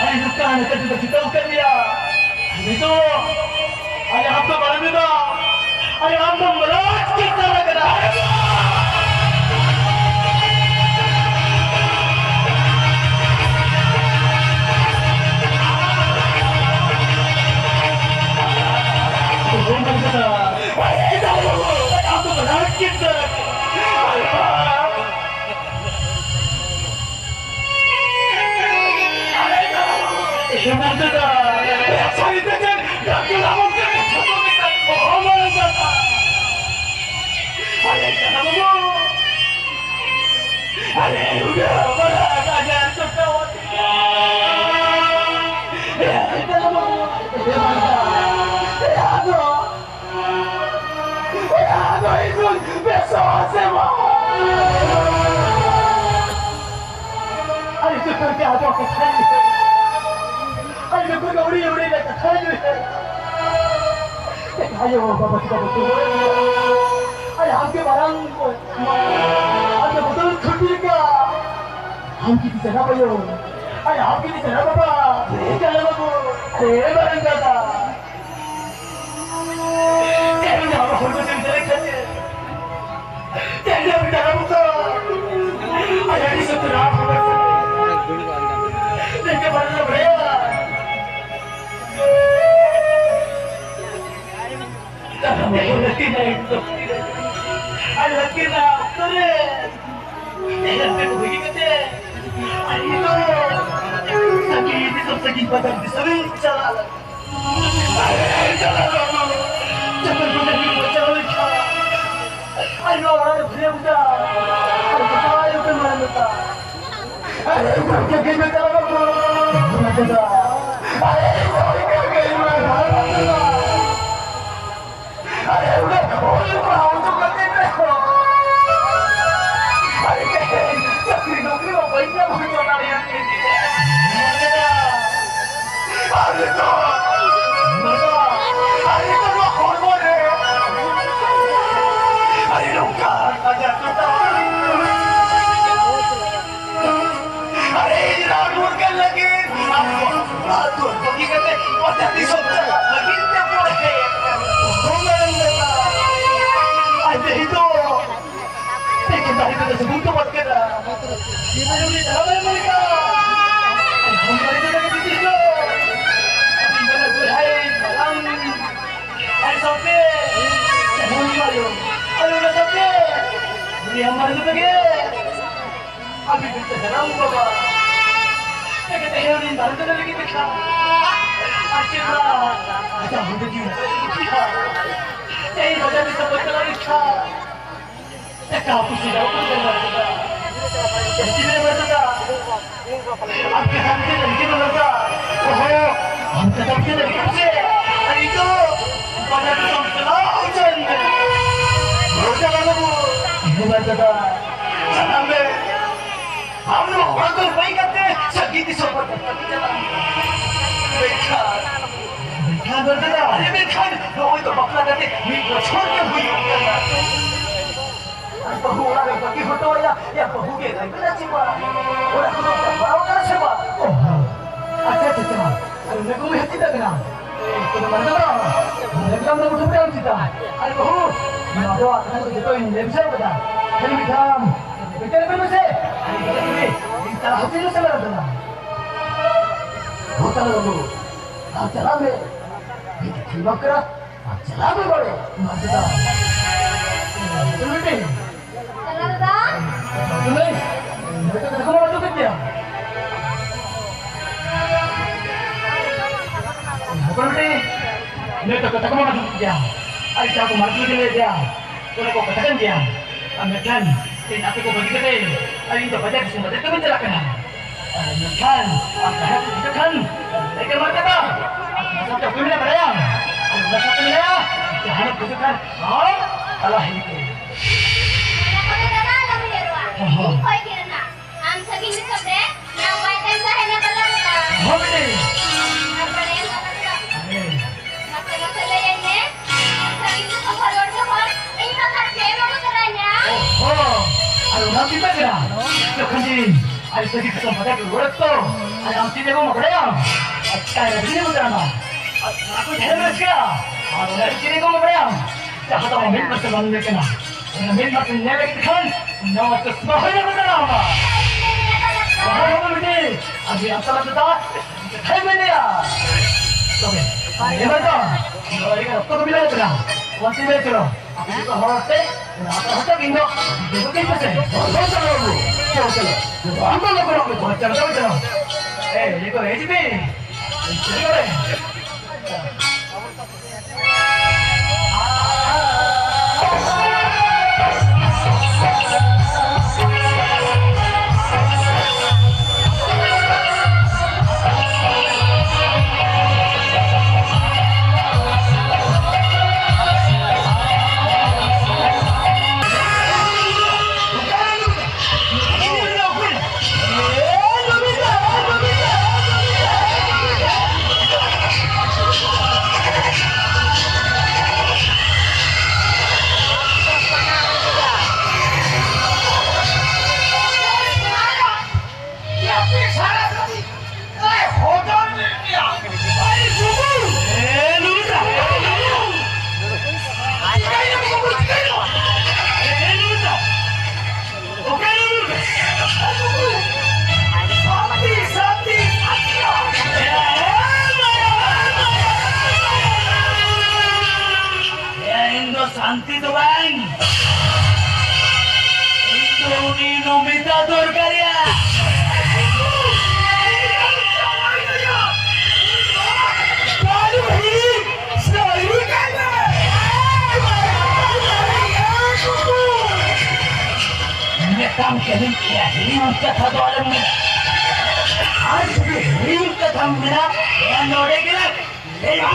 ᱟᱨᱮ ᱱᱚᱝᱠᱟ ᱞᱮᱠᱟ ᱛᱮᱫᱚ ᱪᱤᱠᱟᱹᱣ ᱠᱟᱹᱢᱤᱭᱟ? ᱱᱤᱛᱚᱜ ᱟᱞᱮ ᱟᱢ ᱫᱚ ᱵᱟᱞᱮ ᱢᱮᱫᱟ, ᱟᱞᱮ ᱟᱢ ᱫᱚ ᱢᱚᱨᱚᱡ ᱠᱤᱥᱟᱹᱬ ᱠᱟᱱᱟ᱾ ᱟᱢ ᱫᱚ ᱢᱚᱨᱚᱡ ᱠᱤᱥᱟᱹᱬ᱾ ᱟᱡ ᱱᱩᱠᱩ ᱫᱚ ᱟᱹᱣᱲᱤ ᱟᱹᱣᱲᱤ ᱨᱮ ᱠᱟᱛᱷᱟ ᱞᱟᱹᱭ ᱦᱩᱭᱩᱜ ᱛᱟᱭᱟ᱾ ᱟᱭᱳ ᱵᱟᱵᱟ ᱪᱮᱫᱟᱜ ᱵᱟᱠᱚ ᱨᱚᱲ ᱮᱫᱟ? ᱟᱭ ᱟᱢ ᱜᱮ ᱢᱟᱨᱟᱝ ᱵᱚᱭ᱾ ᱟᱢ ᱫᱚ ᱵᱚᱫᱚᱞ ᱠᱷᱟᱹᱴᱤ ᱞᱮᱠᱟ᱾ ᱟᱢ ᱜᱮ ᱡᱟᱱᱟᱢ ᱟᱭᱳ᱾ ᱟᱭ ᱟᱢ ᱜᱮ ᱡᱟᱱᱟᱢ ᱵᱟᱵᱟ᱾ ᱡᱟᱱᱟᱢ ᱵᱟᱹᱵᱩ᱾ ᱮ ᱢᱟᱨᱟᱝ ᱫᱟᱫᱟ᱾ ᱛᱮᱦᱮᱧ ᱫᱚ ᱟᱵᱚ ᱦᱚᱲ ᱠᱚ ᱪᱮᱫ ᱞᱮᱠᱟ ᱪᱮ? ᱛᱮᱦᱮᱧ ᱫᱚ ᱟᱵᱚ ᱫᱟᱫᱟ ᱵᱚ ᱛᱚ᱾ ᱟᱭ ᱟᱹᱰᱤ ᱥᱚᱠᱛᱚ ᱨᱟᱜ ᱦᱚᱸ ᱵᱟᱝ᱾ ᱱᱤᱝᱠᱟᱹ ᱵᱟᱝ ᱞᱮ ᱵᱟᱲᱟᱭᱟ᱾ ᱫᱟᱫᱟ ᱵᱟᱹᱵᱩ ᱞᱟᱹᱠᱛᱤ ᱨᱮ, ᱞᱟᱹᱠᱛᱤ ᱨᱮ᱾ ᱟᱨ ᱞᱟᱹᱠᱛᱤ ᱨᱮᱱᱟᱜ ᱚᱠᱛᱚ ᱨᱮ ᱛᱮᱦᱮᱧ ᱟᱯᱮ ᱠᱚ ᱵᱟᱹᱜᱤ ᱠᱟᱛᱮ ᱟᱨ ᱤᱧ ᱫᱚ ᱥᱟᱺᱜᱤᱧ ᱫᱤᱥᱚᱢ, ᱥᱟᱺᱜᱤᱧ ᱵᱟᱡᱟᱨ ᱫᱤᱥᱚᱢᱤᱧ ᱪᱟᱞᱟᱜ ᱞᱟᱹᱜᱤᱫ᱾ ᱟᱨ ᱪᱟᱞᱟᱜ ᱨᱮᱦᱚᱸ ᱡᱚᱠᱷᱚᱱ ᱵᱚᱱ ᱵᱟᱧᱪᱟᱣ ᱞᱮᱱᱠᱷᱟᱱ ᱟᱨ ᱱᱚᱣᱟ ᱚᱲᱟᱜ ᱨᱮ ᱯᱷᱤᱨᱮ ᱵᱩᱡᱟ᱾ ᱟᱨ ᱵᱟᱵᱟ ᱟᱭᱳ ᱯᱮ ᱢᱟᱨᱟᱝ ᱞᱮᱠᱟ᱾ ᱟᱨ ᱜᱚᱢᱠᱮ ᱜᱮ ᱢᱮᱛᱟ ᱵᱟᱵᱟ ᱠᱚ᱾ ᱟᱨ ᱜᱚᱢᱠᱮ ᱜᱮ ᱢᱮᱛᱟ ᱵᱟᱵᱟ ᱠᱚ᱾ ᱟᱨᱮ, ᱩᱱᱟᱹᱜ ᱚᱞ ᱯᱟᱲᱦᱟᱣ ᱦᱚᱪᱚ ᱠᱟᱛᱮ ᱨᱮᱦᱚᱸ, ᱟᱨᱮ, ᱛᱮᱦᱮᱧ ᱪᱟᱹᱠᱨᱤ ᱱᱚᱠᱨᱤ ᱢᱟ ᱵᱟᱹᱧ ᱧᱟᱢ ᱦᱚᱪᱚ ᱫᱟᱲᱮᱭᱟᱜ ᱠᱟᱱᱟ᱾ ᱟᱨᱮ ᱫᱚ, ᱟᱨᱮ ᱫᱚ ᱱᱚᱣᱟ ᱦᱚᱲᱢᱚ ᱨᱮ, ᱟᱨᱮ ᱱᱚᱝᱠᱟᱱ ᱟᱡᱟᱨ ᱠᱚ ᱛᱟᱵ ᱟᱨᱮ ᱤᱧ ᱨᱟᱱ ᱢᱩᱨᱜᱟᱹᱱ ᱞᱟᱹᱜᱤᱫ ᱟᱵᱚ ᱟᱹᱛᱩ ᱵᱟᱹᱜᱤ ᱠᱟᱛᱮ ᱚᱡᱟᱜ ᱫᱤᱥᱚᱢ ᱪᱟᱞᱟᱜ ᱞᱟᱹᱜᱤᱫ ᱛᱮ ᱢᱚᱱᱮ ᱦᱮᱡ ᱟᱠᱟᱱᱟ᱾ ᱟᱡ ᱫᱚ ᱤᱧ ᱫᱚ ᱮᱠᱮᱱ ᱫᱟᱨᱮ ᱠᱚᱫᱚ ᱥᱩᱱᱩᱢ ᱠᱚ ᱵᱟᱫ ᱠᱮᱫᱟ᱾ ᱟᱨ ᱩᱱᱤ ᱫᱷᱟᱨᱟ ᱵᱟᱭ ᱢᱚᱱᱮ ᱠᱟᱜ᱾ ᱟᱨ ᱦᱚᱸ ᱫᱟᱨᱮ ᱠᱚᱫᱚ ᱠᱟᱹᱴᱤᱡ ᱫᱚ ᱤᱧ ᱫᱚ ᱵᱚᱭᱦᱟᱭ ᱢᱟᱨᱟᱝ ᱟᱡ ᱥᱟᱶᱛᱮ ᱩᱱᱤ ᱢᱟᱭᱳ ᱟᱨ ᱚᱱᱟ ᱥᱟᱶᱛᱮ ᱩᱱᱤ ᱟᱢ ᱢᱟᱨᱮ ᱞᱮᱠᱟ ᱜᱮ᱾ ᱟᱹᱵᱤᱱ ᱵᱤᱱ ᱛᱟᱦᱮᱱᱟ ᱩᱱ ᱵᱟᱵᱟ᱾ ᱮᱠᱮᱛᱮ ᱦᱮᱣ ᱨᱤᱱ ᱵᱟᱨ ᱫᱚ ᱞᱟᱹᱜᱤᱫ ᱛᱮ ᱠᱷᱟ᱾ ᱟᱨ ᱪᱮᱫ ᱞᱟ? ᱟᱪᱪᱷᱟ, ᱦᱩᱰᱤᱧ ᱜᱮ ᱠᱷᱟ᱾ ᱮᱭ ᱵᱟᱡᱟᱨ ᱫᱤᱥᱚᱢ ᱵᱚᱱ ᱪᱟᱞᱟᱣ ᱞᱮᱱ ᱠᱷᱟ᱾ ᱴᱟᱠᱟ ᱯᱩᱭᱥᱟᱹ ᱫᱚ ᱚᱠᱚᱭ ᱵᱮᱱ ᱵᱟᱲᱟᱭ ᱠᱮᱫᱟ? ᱪᱮᱫ ᱵᱮᱱ ᱵᱟᱲᱟᱭ ᱠᱮᱫᱟ? ᱟᱯᱮ ᱦᱟᱱᱛᱮ ᱞᱟᱹᱜᱤᱫ ᱵᱮᱱ ᱞᱟᱜᱟ᱾ ᱚᱦᱚ, ᱦᱟᱱᱛᱮ ᱫᱚ ᱪᱮᱫ ᱞᱟᱹᱜᱤᱫ ᱥᱮ? ᱟᱨ ᱱᱤᱛᱚᱜ ᱵᱟᱡᱟᱨ ᱫᱤᱥᱚᱢ ᱪᱟᱞᱟᱣ ᱦᱚᱪᱚᱭᱮᱱ ᱢᱮ᱾ ᱵᱩᱡᱷᱟᱹᱣ ᱠᱮᱫᱟ ᱵᱟᱹᱵᱩ? ᱵᱩᱡᱷᱟᱹᱣ ᱠᱮᱫᱟ? ᱪᱟᱞᱟᱜ ᱢᱮ᱾ ᱟᱢ ᱱᱚᱣᱟ ᱚᱲᱟᱜ ᱫᱩᱣᱟᱹᱨ ᱵᱟᱹᱜᱤ ᱠᱟᱛᱮ ᱥᱟᱹᱜᱤᱧ ᱫᱤᱥᱚᱢ ᱯᱟᱨᱠᱚᱢ ᱠᱟᱹᱢᱤ ᱪᱟᱞᱟᱜ ᱢᱮ᱾ ᱢᱮᱱᱠᱷᱟᱱ, ᱢᱮᱱᱠᱷᱟᱱ ᱫᱚ ᱫᱟᱫᱟ, ᱟᱨᱮ ᱢᱮᱱᱠᱷᱟᱱ ᱱᱚᱜᱼᱚᱭ ᱛᱚ ᱵᱟᱯᱞᱟ ᱠᱟᱛᱮ ᱢᱤᱫ ᱵᱚᱪᱷᱚᱨ ᱜᱮ ᱦᱩᱭᱩᱜ ᱠᱟᱱᱟ᱾ ᱟᱨ ᱵᱟᱹᱦᱩ ᱚᱲᱟᱜ ᱨᱮ ᱵᱟᱹᱜᱤ ᱦᱚᱴᱚ ᱟᱭᱟ, ᱭᱟ ᱵᱟᱹᱦᱩ ᱜᱮ ᱨᱮᱵᱮᱱᱟ ᱪᱮ ᱵᱟᱝ? ᱚᱲᱟᱜ ᱠᱚᱫᱚ ᱪᱟᱵᱟᱣ ᱠᱟᱱᱟ ᱥᱮ ᱵᱟᱝ? ᱚ, ᱟᱪᱪᱷᱟ, ᱟᱪᱪᱷᱟ, ᱟᱪᱪᱷᱟ᱾ ᱟᱨ ᱚᱱᱟ ᱠᱚ ᱢᱮ ᱪᱮᱫᱟᱜ ᱠᱟᱱᱟ? ᱮ, ᱠᱚᱫᱚ ᱢᱟᱱᱮ ᱫᱚ ᱵᱟᱝ᱾ ᱢᱟᱱᱮ ᱫᱚ ᱵᱟᱝ, ᱩᱴᱷᱟᱹᱣ ᱠᱟᱱᱟ ᱪᱮᱫᱟᱜ? ᱟᱨ ᱵᱟᱹᱦᱩ, ᱱᱚᱣᱟ ᱫᱚ ᱟᱯᱮ ᱫᱚ ᱡᱚᱛᱚᱧ ᱞᱟᱹᱭ ᱵᱩᱡᱷᱟᱹᱣ ᱠᱟᱫᱟ᱾ ᱠᱷᱟᱹᱞᱤ ᱢᱤᱫ ᱫᱷᱟᱣ ᱵᱤᱪᱟᱹᱨ ᱵᱮᱱ ᱢᱮᱥᱮ᱾ ᱟᱨ ᱤᱧ ᱫᱚ ᱤᱧ ᱛᱟᱞᱟ ᱦᱚᱪᱚᱧ ᱢᱮᱥᱮ ᱢᱟᱨᱟᱝ ᱫᱟᱫᱟ᱾ ᱦᱚᱸ ᱛᱟᱞᱟ ᱵᱟᱹᱵᱩ, ᱟᱢ ᱪᱟᱞᱟᱜ ᱢᱮ᱾ ᱤᱧ ᱠᱟᱛᱷᱟᱧ ᱮᱢᱟᱢ ᱠᱟᱱᱟ᱾ ᱟᱨ ᱪᱟᱞᱟᱣ ᱢᱮ ᱵᱟᱲᱮ, ᱢᱟᱨᱟᱝ ᱫᱟᱫᱟ᱾ ᱪᱚᱞ ᱵᱮᱴᱤ᱾ ᱫᱟᱫᱟ᱾ ᱪᱚᱞ ᱵᱮᱴᱤ, ᱱᱤᱛᱚᱜ ᱠᱟᱛᱷᱟ ᱠᱚ ᱢᱟ ᱟᱸᱡᱚᱢ ᱠᱮᱫ ᱜᱮᱭᱟ᱾ ᱦᱚᱯᱚᱱ ᱵᱮᱴᱤ, ᱱᱤᱛᱚᱜ ᱠᱟᱛᱷᱟ ᱠᱚ ᱢᱟ ᱟᱸᱡᱚᱢ ᱠᱮᱫ ᱜᱮᱭᱟ᱾ ᱟᱨ ᱡᱟᱦᱟᱸ ᱠᱚ ᱢᱟᱨᱟᱝ ᱵᱩᱨᱩ ᱠᱤᱱ ᱞᱟᱹᱭ ᱜᱮᱭᱟ, ᱚᱱᱟ ᱠᱚ ᱠᱟᱛᱷᱟ ᱠᱟᱱ ᱜᱮᱭᱟ᱾ ᱟᱨ ᱢᱮᱱᱠᱷᱟᱱ ᱤᱧ ᱟᱯᱮ ᱠᱚ ᱵᱟᱹᱜᱤ ᱠᱟᱛᱮ ᱟᱨ ᱤᱧ ᱫᱚ ᱵᱟᱡᱟᱨ ᱫᱤᱥᱚᱢ ᱵᱟᱡᱟᱨ ᱠᱟᱹᱢᱤᱧ ᱪᱟᱞᱟᱜ ᱠᱟᱱᱟ᱾ ᱟᱨ ᱢᱮᱱᱠᱷᱟᱱ ᱟᱢ ᱡᱟᱦᱟᱸ ᱠᱚ ᱵᱩᱡᱷᱟᱹᱜ ᱠᱷᱟᱱ, ᱞᱟᱹᱭ ᱠᱮᱫ ᱢᱟ ᱠᱟᱛᱷᱟ, ᱟᱨ ᱚᱱᱟ ᱥᱟᱶᱛᱮ ᱚᱠᱚᱭ ᱢᱮᱱᱟᱭᱟ ᱵᱟᱲᱟᱭᱟᱢ? ᱟᱨ ᱚᱱᱟ ᱥᱟᱶᱛᱮ ᱢᱮᱱᱟᱭᱟ, ᱡᱟᱦᱟᱸ ᱠᱚ ᱵᱩᱡᱷᱟᱹᱜ ᱠᱷᱟᱱ ᱟᱢ ᱛᱟᱞᱟ ᱦᱤᱡᱩᱜ ᱢᱮ᱾ ᱚᱱᱟ ᱠᱚᱫᱚ ᱫᱟᱫᱟ ᱟᱞᱚᱢ ᱩᱭᱦᱟᱹᱨᱚᱜᱼᱟ᱾ ᱦᱚᱸ, ᱦᱚᱸ᱾ ᱤᱧ ᱠᱷᱚᱡ ᱜᱮ ᱨᱮᱱᱟᱜ᱾ ᱟᱢ ᱥᱟᱺᱜᱤᱧ ᱫᱤᱥᱚᱢ ᱨᱮ ᱱᱟᱯᱟᱭ ᱛᱮᱢ ᱛᱟᱦᱮᱱᱟ ᱵᱟᱞᱟ ᱵᱟᱵᱟ᱾ ᱦᱚᱸ ᱵᱤᱴᱤ᱾ ᱟᱨ ᱵᱟᱲᱟᱭᱟᱢ ᱵᱟᱞᱟ ᱵᱟᱵᱟ᱾ ᱦᱮᱸ᱾ ᱢᱟᱥᱮ ᱢᱟᱥᱮ ᱞᱟᱹᱭᱟᱹᱧ ᱢᱮ, ᱟᱢ ᱥᱟᱺᱜᱤᱧ ᱫᱤᱥᱚᱢ ᱠᱷᱚᱱ ᱨᱩᱣᱟᱹᱲ ᱡᱚᱠᱷᱚᱱ ᱤᱧ ᱵᱟᱠᱷᱨᱟ ᱪᱮᱫ ᱮᱢ ᱟᱹᱜᱩ ᱛᱚᱨᱟᱧᱟ? ᱚ, ᱦᱚᱸ᱾ ᱟᱨ ᱚᱱᱟ ᱪᱤᱱᱛᱟᱹ ᱠᱟᱱᱟ᱾ ᱡᱚᱠᱷᱚᱱ ᱜᱮ ᱟᱡ ᱥᱟᱺᱜᱤᱧ ᱫᱤᱥᱚᱢ ᱵᱟᱡᱟᱨ ᱨᱮ ᱨᱩᱣᱟᱹᱲ ᱚᱠᱛᱚ, ᱟᱨ ᱟᱢ ᱪᱮᱫ ᱮᱢ ᱟᱹᱜᱩ ᱵᱟᱲᱟᱭᱟᱢ? ᱟᱨ ᱪᱤᱠᱟᱹᱭ ᱞᱟᱹᱜᱤᱫ ᱮᱢ ᱛᱚᱨᱟᱢᱟ? ᱟᱨ ᱚᱱᱟ ᱠᱚ ᱰᱷᱮᱨ ᱨᱟᱹᱥᱠᱟᱹ᱾ ᱟᱨ ᱚᱱᱟ ᱪᱮᱫ ᱮᱢ ᱟᱹᱜᱩ ᱵᱟᱲᱟᱭᱟᱢ? ᱡᱟᱦᱟᱸ ᱫᱚ ᱢᱤᱫ ᱢᱟᱨᱥᱟᱞ ᱵᱟᱝ ᱧᱮᱞ ᱠᱟᱱᱟ᱾ ᱚᱱᱟ ᱢᱤᱫ ᱢᱟᱨᱥᱟᱞ ᱧᱮᱞ ᱞᱟᱹᱜᱤᱫ ᱠᱷᱟᱱ ᱱᱚᱣᱟ ᱪᱚᱥᱢᱟ ᱦᱚᱸ ᱧᱮᱞ ᱠᱟᱱᱟ ᱟᱢᱟᱜ᱾ ᱚᱱᱟ ᱦᱚᱸ ᱵᱤᱴᱤ, ᱟᱨ ᱢᱤᱫ ᱦᱟᱯᱛᱟ ᱞᱟᱦᱟ ᱛᱮᱫᱚ ᱠᱟᱛᱷᱟᱭ ᱢᱮᱱᱮᱜᱼᱟ᱾ ᱛᱚᱵᱮ, ᱧᱮᱞ ᱢᱮ ᱛᱚ, ᱱᱚᱣᱟ ᱨᱮᱜᱮ ᱚᱠᱛᱚ ᱠᱚ ᱵᱤᱞᱚᱢ ᱠᱟᱱᱟ᱾ ᱚᱱᱛᱮ ᱧᱮᱞ ᱪᱚᱞᱚ, ᱟᱯᱮ ᱡᱚᱛᱚ ᱦᱚᱲ ᱛᱮ, ᱚᱱᱟ ᱦᱚᱴᱚᱜ ᱤᱧ ᱫᱚ ᱫᱩᱲᱩᱵ ᱤᱧ ᱯᱮᱥᱮ᱾ ᱦᱳᱭ, ᱪᱚᱞᱚ ᱵᱟᱹᱵᱩ, ᱪᱚᱞᱚ, ᱪᱚᱞᱚ᱾ ᱟᱢ ᱫᱚ ᱞᱚᱜᱚᱱᱚᱜ ᱢᱮ᱾ ᱦᱳᱭ, ᱪᱚᱞᱚ, ᱪᱚᱞᱚ, ᱪᱚᱞᱚ᱾ ᱮ, ᱤᱭᱟᱹ ᱠᱚ, ᱮ, ᱡᱤᱯᱤ᱾ ᱪᱚᱞᱚ ᱨᱮ᱾ ᱤᱧ ᱫᱚ ᱥᱟᱱᱛᱤ ᱫᱚ ᱵᱟᱝ, ᱤᱧ ᱫᱚ ᱩᱱᱤ ᱱᱚᱢᱤᱛᱟ ᱫᱚᱨᱠᱟᱨᱤᱭᱟ᱾ ᱢᱮᱛᱟᱢ ᱠᱟᱹᱱᱟᱹᱧ, ᱮᱭᱟ, ᱦᱤᱲᱤᱧ ᱠᱟᱛᱷᱟ ᱫᱚ ᱟᱞᱚᱢ ᱢᱮᱱᱟ᱾ ᱟᱨ ᱡᱩᱫᱤ ᱦᱤᱲᱤᱧ ᱠᱟᱛᱷᱟᱢ ᱢᱮᱱᱟ, ᱮᱭᱟ, ᱱᱚᱰᱮ ᱜᱮ ᱞᱟᱝ ᱞᱟᱹᱭᱟ᱾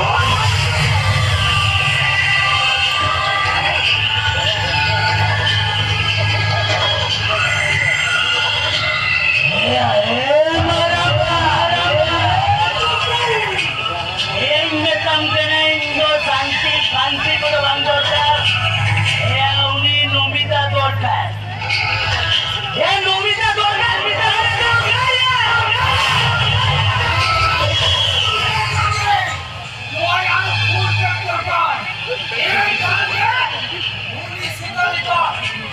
ᱮᱭᱟ, ᱮ ᱢᱟᱨᱟᱝ ᱵᱟ, ᱤᱧ ᱢᱮᱛᱟᱢ ᱠᱟᱹᱱᱟᱹᱧ, ᱤᱧ ᱫᱚ ᱥᱟᱱᱛᱤ ᱯᱷᱟᱱᱛᱤ ᱠᱚᱫᱚ ᱵᱟᱝ ᱫᱚᱨᱠᱟᱨ᱾ ᱮᱭᱟ, ᱩᱱᱤ ᱱᱚᱢᱤᱛᱟ ᱫᱚᱨᱠᱟᱨ᱾ ᱮ ᱱᱚᱢᱤᱛᱟ ᱫᱚᱨᱠᱟᱨ, ᱱᱚᱢᱤᱛᱟ ᱫᱚᱨᱠᱟᱨ᱾ ᱱᱚᱣᱟ ᱟᱨ ᱯᱷᱳᱱ ᱯᱮ ᱫᱚᱨᱠᱟᱨ᱾ ᱮᱱᱠᱷᱟᱱ ᱜᱮ ᱩᱱᱤ ᱥᱤᱠᱟᱨᱤ ᱫᱚ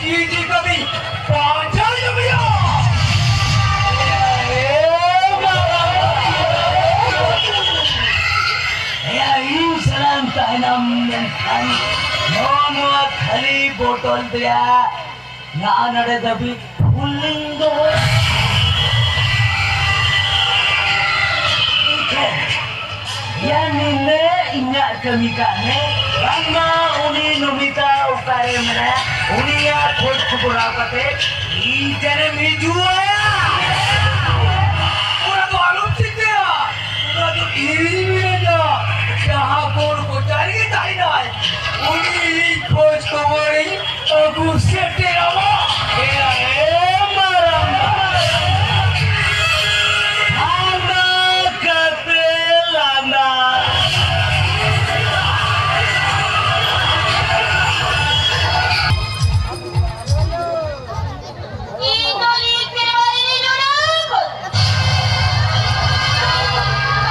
ᱡᱤᱣᱤ ᱡᱤᱣᱤ ᱠᱟᱛᱮ ᱵᱟᱧᱪᱟᱣ ᱧᱟᱢᱮᱭᱟ᱾ ᱮ ᱵᱟᱵᱟ᱾ ᱮᱭᱟ, ᱤᱧ ᱥᱟᱞᱟᱜ ᱛᱟᱦᱮᱱᱟᱢ ᱢᱮᱱᱠᱷᱟᱱ ᱱᱚᱣᱟ, ᱱᱚᱣᱟ ᱠᱷᱟᱹᱞᱤ ᱵᱚᱴᱚᱞ ᱛᱮᱭᱟᱜ ᱱᱚᱜᱼᱚ ᱱᱚᱰᱮ ᱫᱷᱟᱹᱵᱤᱡ ᱯᱷᱩᱞᱤᱝ ᱫᱚ᱾ ᱤᱧ ᱴᱷᱮᱱ᱾ ᱭᱟ ᱱᱤᱱᱟᱹᱜ ᱤᱧᱟᱹᱜ ᱠᱟᱹᱢᱤ ᱠᱟᱜ ᱢᱮ, ᱵᱟᱝᱢᱟ ᱩᱱᱤ ᱱᱚᱢᱤᱛᱟ ᱚᱠᱟᱨᱮ ᱢᱮᱱᱟᱭᱟ, ᱩᱱᱤᱭᱟᱜ ᱠᱷᱳᱡᱽ ᱠᱷᱚᱵᱚᱨ ᱦᱟᱛᱟᱣ ᱠᱟᱛᱮ ᱤᱧ ᱴᱷᱮᱱᱮᱢ ᱦᱤᱡᱩᱜᱼᱟ᱾ ᱚᱱᱟ ᱫᱚ ᱟᱞᱚᱢ ᱪᱤᱱᱛᱟᱹᱭᱟ, ᱚᱱᱟ ᱫᱚ ᱤᱧ ᱢᱮᱱᱮᱫᱟ᱾ ᱡᱟᱦᱟᱸ ᱠᱚᱲ ᱠᱚᱪᱟ ᱨᱮᱜᱮ ᱛᱟᱦᱮᱱᱟᱭ, ᱩᱱᱤ ᱤᱧ ᱠᱷᱳᱡᱽ ᱠᱷᱚᱵᱚᱨᱤᱧ ᱟᱹᱜᱩ ᱥᱮᱴᱮᱨᱟᱢᱟ᱾ ᱮ, ᱮ, ᱢᱟᱨᱟᱝ ᱵᱟ᱾ ᱞᱟᱸᱫᱟ ᱠᱟᱛᱮ ᱞᱟᱸᱫᱟ᱾ ᱤᱧ ᱫᱚ ᱞᱤᱠᱷᱤ ᱵᱟᱹᱲᱤᱡ ᱩᱰᱩᱠ᱾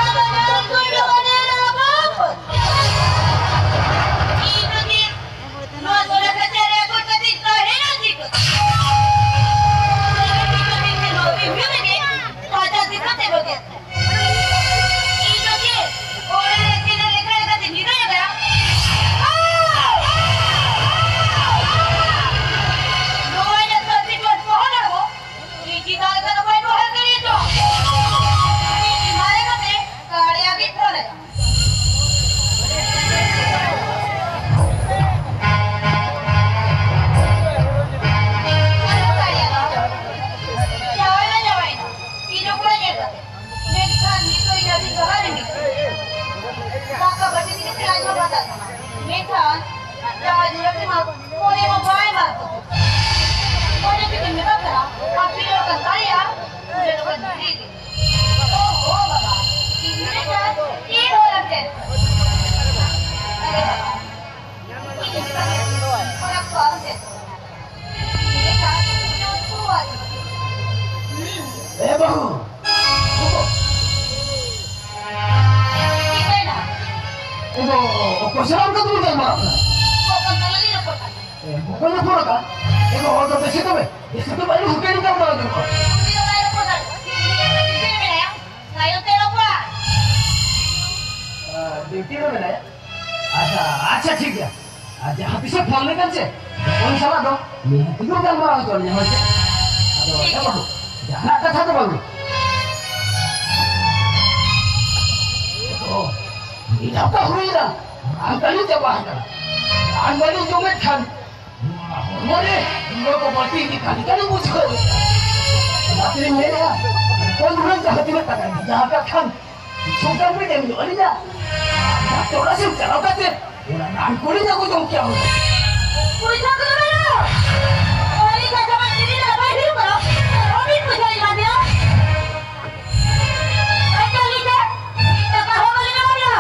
ᱟᱫᱚ ᱱᱚᱣᱟ ᱠᱚ ᱞᱚᱜᱚᱱ ᱮ ᱩᱰᱩᱠ᱾ ᱡᱟᱶᱟᱭ ᱫᱩᱞᱟᱹᱲ ᱛᱮᱢᱟ ᱢᱚᱱᱮ ᱢᱟ ᱵᱟᱭ ᱢᱟᱨ ᱠᱚ᱾ ᱢᱚᱱᱮ ᱡᱩᱫᱤ ᱢᱮᱛᱟᱜ ᱠᱟᱱᱟ, ᱟᱨ ᱯᱤᱲᱟᱹ ᱠᱟᱱ ᱛᱟᱭᱟ, ᱩᱱᱤ ᱫᱚ ᱵᱟᱹᱧ ᱵᱩᱡᱷᱟᱹᱣ ᱜᱮ᱾ ᱳ ᱦᱳ ᱵᱟᱵᱟ, ᱤᱧ ᱞᱮᱠᱟ ᱪᱮᱫ ᱦᱚᱸ ᱵᱟᱝ ᱪᱮᱫ᱾ ᱟᱨᱮ ᱵᱟᱵᱟ, ᱤᱧ ᱞᱮᱠᱟ ᱚᱱᱟ ᱠᱚ ᱟᱞᱚᱢ ᱪᱮᱫ᱾ ᱤᱧ ᱞᱮᱠᱟ ᱪᱮᱫ ᱦᱚᱸ ᱵᱟᱝ᱾ ᱦᱩᱸ᱾ ᱮ ᱵᱟᱹᱦᱩ! ᱪᱤᱠᱟᱹᱭᱮᱱᱟ? ᱮ ᱜᱚ, ᱚᱠᱚᱭ ᱥᱟᱞᱟᱜ ᱚᱱᱠᱟ ᱫᱚᱵᱚᱱ ᱜᱟᱞᱢᱟᱨᱟᱜ ᱠᱟᱱᱟ? ᱚᱠᱚᱭ ᱥᱟᱞᱟᱜ ᱞᱤᱧ ᱨᱚᱯᱚᱲ ᱠᱟᱱᱟ? ᱮ, ᱚᱠᱚᱭ ᱨᱚᱯᱚᱲ ᱟᱠᱟᱫ? ᱮ ᱜᱚ, ᱦᱚᱲ ᱫᱚ ᱵᱮᱥ ᱜᱮᱛᱚ ᱢᱮ, ᱵᱮᱥ ᱜᱮᱛᱚ ᱢᱮ, ᱟᱞᱚ ᱦᱩᱴᱟᱹ ᱞᱮᱠᱟ ᱜᱟᱞᱢᱟᱨᱟᱣ ᱡᱚᱝᱚᱜᱼᱟ᱾ ᱩᱱᱤ ᱫᱚ ᱵᱟᱭ ᱨᱚᱯᱚᱲ ᱫᱟᱲᱮᱭᱟᱜᱼᱟ᱾ ᱩᱱᱤ ᱫᱚ ᱪᱮᱫ ᱮ ᱢᱮᱱᱟᱭᱟ? ᱛᱟᱭᱚᱢ ᱛᱮ ᱨᱚᱯᱚᱲᱟ᱾ ᱟ, ᱰᱤᱭᱩᱴᱤ ᱨᱮ ᱢᱮᱱᱟᱭᱟ? ᱟᱪᱪᱷᱟ, ᱟᱪᱪᱷᱟ, ᱴᱷᱤᱠ ᱜᱮᱭᱟ᱾ ᱟᱨ ᱡᱟᱦᱟᱸ ᱛᱤᱥᱮ ᱯᱷᱳᱱ ᱞᱮᱠᱷᱟᱱ ᱥᱮ, ᱩᱱᱤ ᱥᱟᱞᱟᱜ ᱫᱚ ᱱᱤᱦᱟᱹᱛ ᱜᱮ ᱜᱟᱞᱢᱟᱨᱟᱣ ᱦᱚᱪᱚ ᱟᱹᱞᱤᱧᱟ, ᱦᱳᱭ ᱥᱮ? ᱟᱫᱚ, ᱴᱷᱤᱠ ᱦᱮᱸ ᱜᱮᱭᱟ᱾ ᱵᱟᱹᱵᱩ, ᱡᱟᱦᱟᱱᱟᱜ ᱠᱟᱛᱷᱟ ᱫᱚ ᱵᱟᱝ᱾ ᱚ, ᱢᱤᱫ ᱦᱟᱯᱛᱟ ᱦᱩᱭᱮᱱᱟ, ᱨᱟᱱ ᱛᱟᱹᱞᱤᱧ ᱪᱟᱵᱟ ᱟᱠᱟᱱᱟ᱾ ᱨᱟᱱ ᱵᱟᱹᱞᱤᱧ ᱡᱚᱢᱮᱫ ᱠᱷᱟᱱ, ᱱᱚᱣᱟ ᱦᱚᱲᱢᱚ ᱨᱮ ᱨᱩᱣᱟᱹ ᱠᱚ ᱵᱟᱹᱲᱛᱤ ᱤᱫᱤᱜ ᱠᱟᱱ ᱞᱮᱠᱟᱞᱤᱧ ᱵᱩᱡᱷᱟᱹᱣ ᱮᱫᱟ᱾ ᱚᱱᱟᱛᱮᱞᱤᱧ ᱢᱮᱱᱮᱫᱼᱟ, ᱦᱚᱯᱚᱱ ᱫᱩᱞᱟᱹᱲ ᱡᱟᱦᱟᱸ ᱛᱤᱱᱟᱹᱜ ᱴᱟᱠᱟ ᱡᱟᱦᱟᱸ ᱠᱟᱜ ᱠᱷᱟᱱ, ᱠᱤᱪᱷᱩ ᱜᱟᱱ ᱵᱤᱱ ᱮᱢ ᱧᱚᱜ ᱟᱹᱞᱤᱧᱟ᱾ ᱰᱟᱠᱛᱚᱨ ᱚᱲᱟᱜ ᱥᱮᱫ ᱪᱟᱞᱟᱣ ᱠᱟᱛᱮ ᱚᱱᱟ ᱨᱟᱱ ᱠᱚᱞᱤᱧ ᱟᱹᱜᱩ ᱡᱚᱝ ᱠᱮᱭᱟ ᱦᱩᱱᱟᱹᱝ᱾ ᱯᱚᱭᱥᱟ ᱠᱚᱫᱚ ᱵᱟᱹᱱᱩᱜᱼᱟ᱾ ᱟᱹᱞᱤᱧ ᱴᱟᱠᱟ ᱢᱟ ᱠᱤᱨᱤᱧ ᱫᱟᱨᱟ ᱵᱟᱭ ᱦᱩᱭᱩᱜ ᱠᱟᱱᱟ᱾ ᱟᱹᱵᱤᱱ ᱯᱚᱭᱥᱟ ᱞᱤᱧ ᱮᱢᱟ ᱵᱤᱱᱟ᱾ ᱟᱪᱪᱷᱟ, ᱞᱤᱧ ᱫᱚ ᱴᱟᱠᱟ ᱦᱚᱸ ᱵᱟᱹᱞᱤᱧ ᱮᱢᱟ ᱵᱤᱱᱟ᱾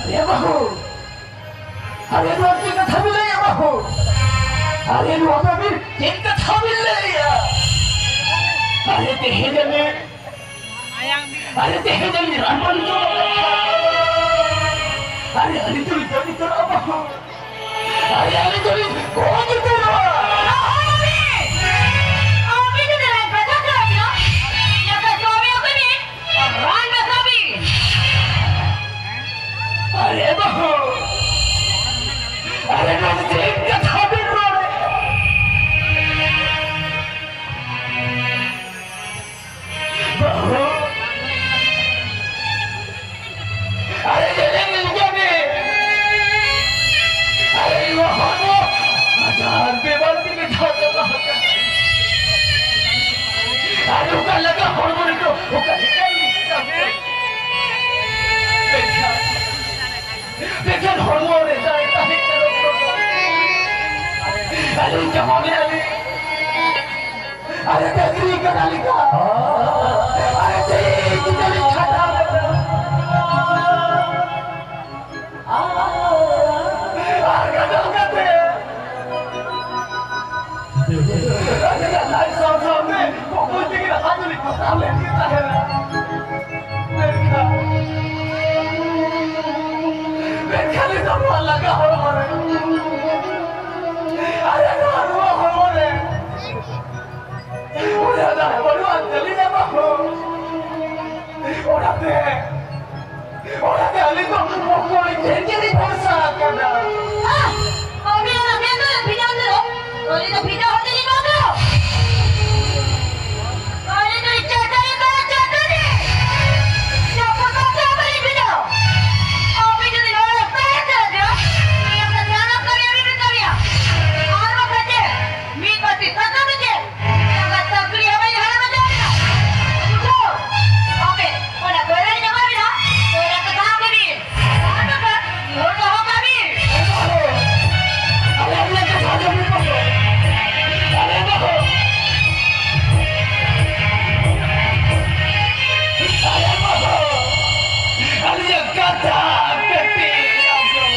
ᱟᱨᱮ ᱵᱟᱹᱦᱩ! ᱟᱨᱮ ᱱᱚᱣᱟ ᱪᱮᱫ ᱠᱟᱛᱷᱟ ᱵᱤᱱ ᱞᱟᱹᱭᱮᱜᱼᱟ ᱵᱟᱹᱦᱩ? ᱟᱨᱮ ᱱᱚᱣᱟ ᱫᱚ ᱟᱹᱵᱤᱱ ᱪᱮᱫ ᱠᱟᱛᱷᱟ ᱵᱤᱱ ᱞᱟᱹᱭᱮᱜᱼᱟ? ᱟᱨᱮ ᱛᱮᱦᱮᱧ ᱟᱹᱞᱤᱧ, ᱟᱨᱮ ᱛᱮᱦᱮᱧ ᱟᱹᱞᱤᱧ ᱨᱟᱱ ᱵᱟᱹᱞᱤᱧ ᱡᱚᱢ ᱟᱠᱟᱫ ᱠᱷᱟᱱ, ᱟᱨᱮ ᱟᱹᱞᱤᱧ ᱫᱚᱞᱤᱧ ᱜᱚᱡ ᱩᱛᱟᱹᱨᱚᱜᱼᱟ ᱵᱟᱹᱦᱩ᱾ ᱟᱨᱮ ᱟᱹᱞᱤᱧ ᱫᱚᱞᱤᱧ ᱜᱚᱡ ᱩᱛᱟᱹᱨᱚᱜᱼᱟ᱾ ᱟᱹᱵᱤᱱ ᱡᱩᱫᱤ ᱨᱟᱱ ᱵᱟᱹᱵᱤᱱ ᱡᱚᱢᱟ, ᱤᱱᱟᱹ ᱠᱷᱟᱱ ᱥᱟᱢᱤ ᱟᱹᱜᱩᱭ ᱵᱤᱱ᱾ ᱨᱟᱱ ᱢᱮᱥᱟ ᱵᱤᱱ᱾ ᱟᱨᱮ ᱵᱟᱹᱦᱩ! ᱟᱨᱮ ᱱᱚᱣᱟ ᱫᱚ ᱪᱮᱫ ᱠᱟᱛᱷᱟ ᱵᱤᱱ ᱨᱚᱲᱮᱫ? ᱵᱟᱹᱦᱩ! ᱟᱨᱮ ᱧᱮᱞᱮᱢ ᱞᱮᱠᱟ ᱜᱮ! ᱟᱨᱮ ᱱᱚᱣᱟ ᱦᱚᱲᱢᱚ ᱟᱡᱟᱨ ᱵᱮᱢᱟᱨ ᱛᱮ ᱵᱮᱫᱷᱟᱣ ᱪᱟᱵᱟ ᱟᱠᱟᱱᱟ᱾ ᱟᱨ ᱚᱠᱟ ᱞᱮᱠᱟ ᱦᱚᱲᱢᱚ ᱨᱮᱫᱚ ᱚᱠᱟ ᱞᱮᱠᱟ ᱢᱮᱱᱠᱷᱟᱱ ᱮᱠᱮᱱ ᱦᱚᱲᱢᱚ ᱨᱮ ᱫᱟᱲᱮ ᱛᱟᱦᱮᱸ ᱠᱟᱱᱟ᱾ ᱟᱹᱞᱤᱧ ᱡᱮᱢᱚᱱ ᱟᱹᱞᱤᱧ ᱟᱨᱮ ᱰᱟᱹᱝᱨᱤ ᱠᱟᱰᱟ ᱞᱮᱠᱟ᱾ ᱟᱨᱮ ᱪᱮᱫ ᱪᱤᱠᱟᱹ ᱞᱤᱧ ᱠᱷᱟᱴᱟᱣ ᱞᱮᱱᱟ᱾ ᱟᱨ ᱠᱷᱟᱴᱟᱣ ᱠᱟᱛᱮ ᱟᱹᱞᱤᱧᱟᱜ ᱞᱟᱡ ᱥᱟᱶ ᱥᱟᱶᱛᱮ ᱚᱠᱚᱭ ᱛᱮᱜᱮ ᱨᱟᱯᱟᱜ ᱫᱚᱞᱤᱧ ᱯᱚᱛᱟᱢ ᱞᱮᱫ ᱜᱮ ᱛᱟᱦᱮᱱᱟ᱾ ᱢᱮᱱᱠᱷᱟᱱ, ᱢᱮᱱᱠᱷᱟᱱ ᱱᱤᱛᱚᱜ ᱱᱚᱣᱟ ᱞᱟᱸᱜᱟ ᱦᱚᱲᱢᱚ ᱨᱮ, ᱟᱨᱮ ᱱᱚᱣᱟ ᱨᱩᱣᱟᱹ ᱦᱚᱲᱢᱚ ᱨᱮ, ᱚᱱᱟ ᱫᱟᱲᱮ ᱵᱟᱹᱱᱩᱜ ᱟᱱ ᱛᱟᱹᱞᱤᱧᱟ ᱵᱟᱹᱦᱩ᱾ ᱚᱱᱟᱛᱮ ᱚᱱᱟᱛᱮ ᱟᱹᱞᱤᱧ ᱫᱚ ᱢᱚᱠᱚᱭ ᱴᱷᱮᱱ ᱜᱮᱞᱤᱧ ᱵᱷᱚᱨᱥᱟ ᱟᱠᱟᱱᱟ᱾ ᱟᱦ! ᱟᱹᱵᱤᱱ ᱚᱱᱟ ᱢᱮᱱ ᱫᱚ ᱵᱷᱮᱡᱟ ᱞᱮᱫᱟ᱾ ᱟᱹᱞᱤᱧ ᱫᱚ ᱵᱷᱮᱡᱟ ᱦᱚᱸ ᱛᱮᱞᱤᱧ ᱵᱟᱝ ᱫᱚ᱾ ᱟᱹᱞᱤᱧ ᱫᱚ ᱪᱟᱹᱴᱟᱹᱱᱤ ᱫᱚ ᱪᱟᱹᱴᱟᱹᱱᱤ᱾ ᱪᱟᱯᱚᱞ ᱫᱚ ᱪᱟᱯᱚᱞ ᱞᱤᱧ ᱵᱷᱮᱡᱟ᱾ ᱟᱹᱵᱤᱱ ᱡᱩᱫᱤ ᱱᱚᱰᱮ ᱛᱟᱦᱮᱸ ᱩᱛᱟᱹᱨᱚᱜ ᱠᱟᱱᱟ, ᱤᱧ ᱟᱯᱮ ᱥᱟᱱᱟᱢ ᱠᱟᱹᱢᱤ ᱟᱹᱵᱤᱱ ᱵᱤᱱ ᱠᱟᱹᱢᱤᱭᱟ᱾ ᱟᱨ ᱵᱟᱠᱷᱟᱱ ᱪᱮᱫ? ᱢᱤᱫ ᱵᱟᱹᱴᱤ ᱫᱟᱠᱟ ᱫᱚ ᱪᱮᱫ? ᱫᱟᱠᱟ ᱛᱟᱠᱲᱤ ᱦᱚᱸ ᱵᱟᱹᱧ ᱦᱟᱲᱟᱢ ᱦᱚᱪᱚ ᱟᱠᱟᱫᱟ᱾ ᱵᱩᱡᱷᱟᱹᱣ? ᱟᱯᱮ ᱚᱱᱟ ᱠᱚᱭᱨᱟ ᱞᱤᱧ ᱮᱢᱟ ᱵᱤᱱᱟ, ᱠᱚᱭᱨᱟ ᱛᱮ ᱫᱟᱜ ᱠᱚ ᱵᱤᱱ᱾ ᱟᱨ ᱵᱟᱠᱷᱟᱱ ᱢᱤᱦᱩᱞ ᱫᱚᱦᱚ ᱠᱟᱜ ᱵᱤᱱ᱾ ᱟᱞᱮ ᱟᱞᱮ ᱠᱚ ᱥᱟᱡᱚ ᱵᱤᱱ ᱯᱟᱥᱮ᱾ ᱟᱞᱮ ᱫᱚ, ᱟᱞᱮ ᱫᱚ, ᱟᱞᱮᱭᱟᱜ ᱠᱟᱛᱷᱟ ᱠᱟᱹᱴᱤᱡ ᱟᱸᱡᱚᱢ᱾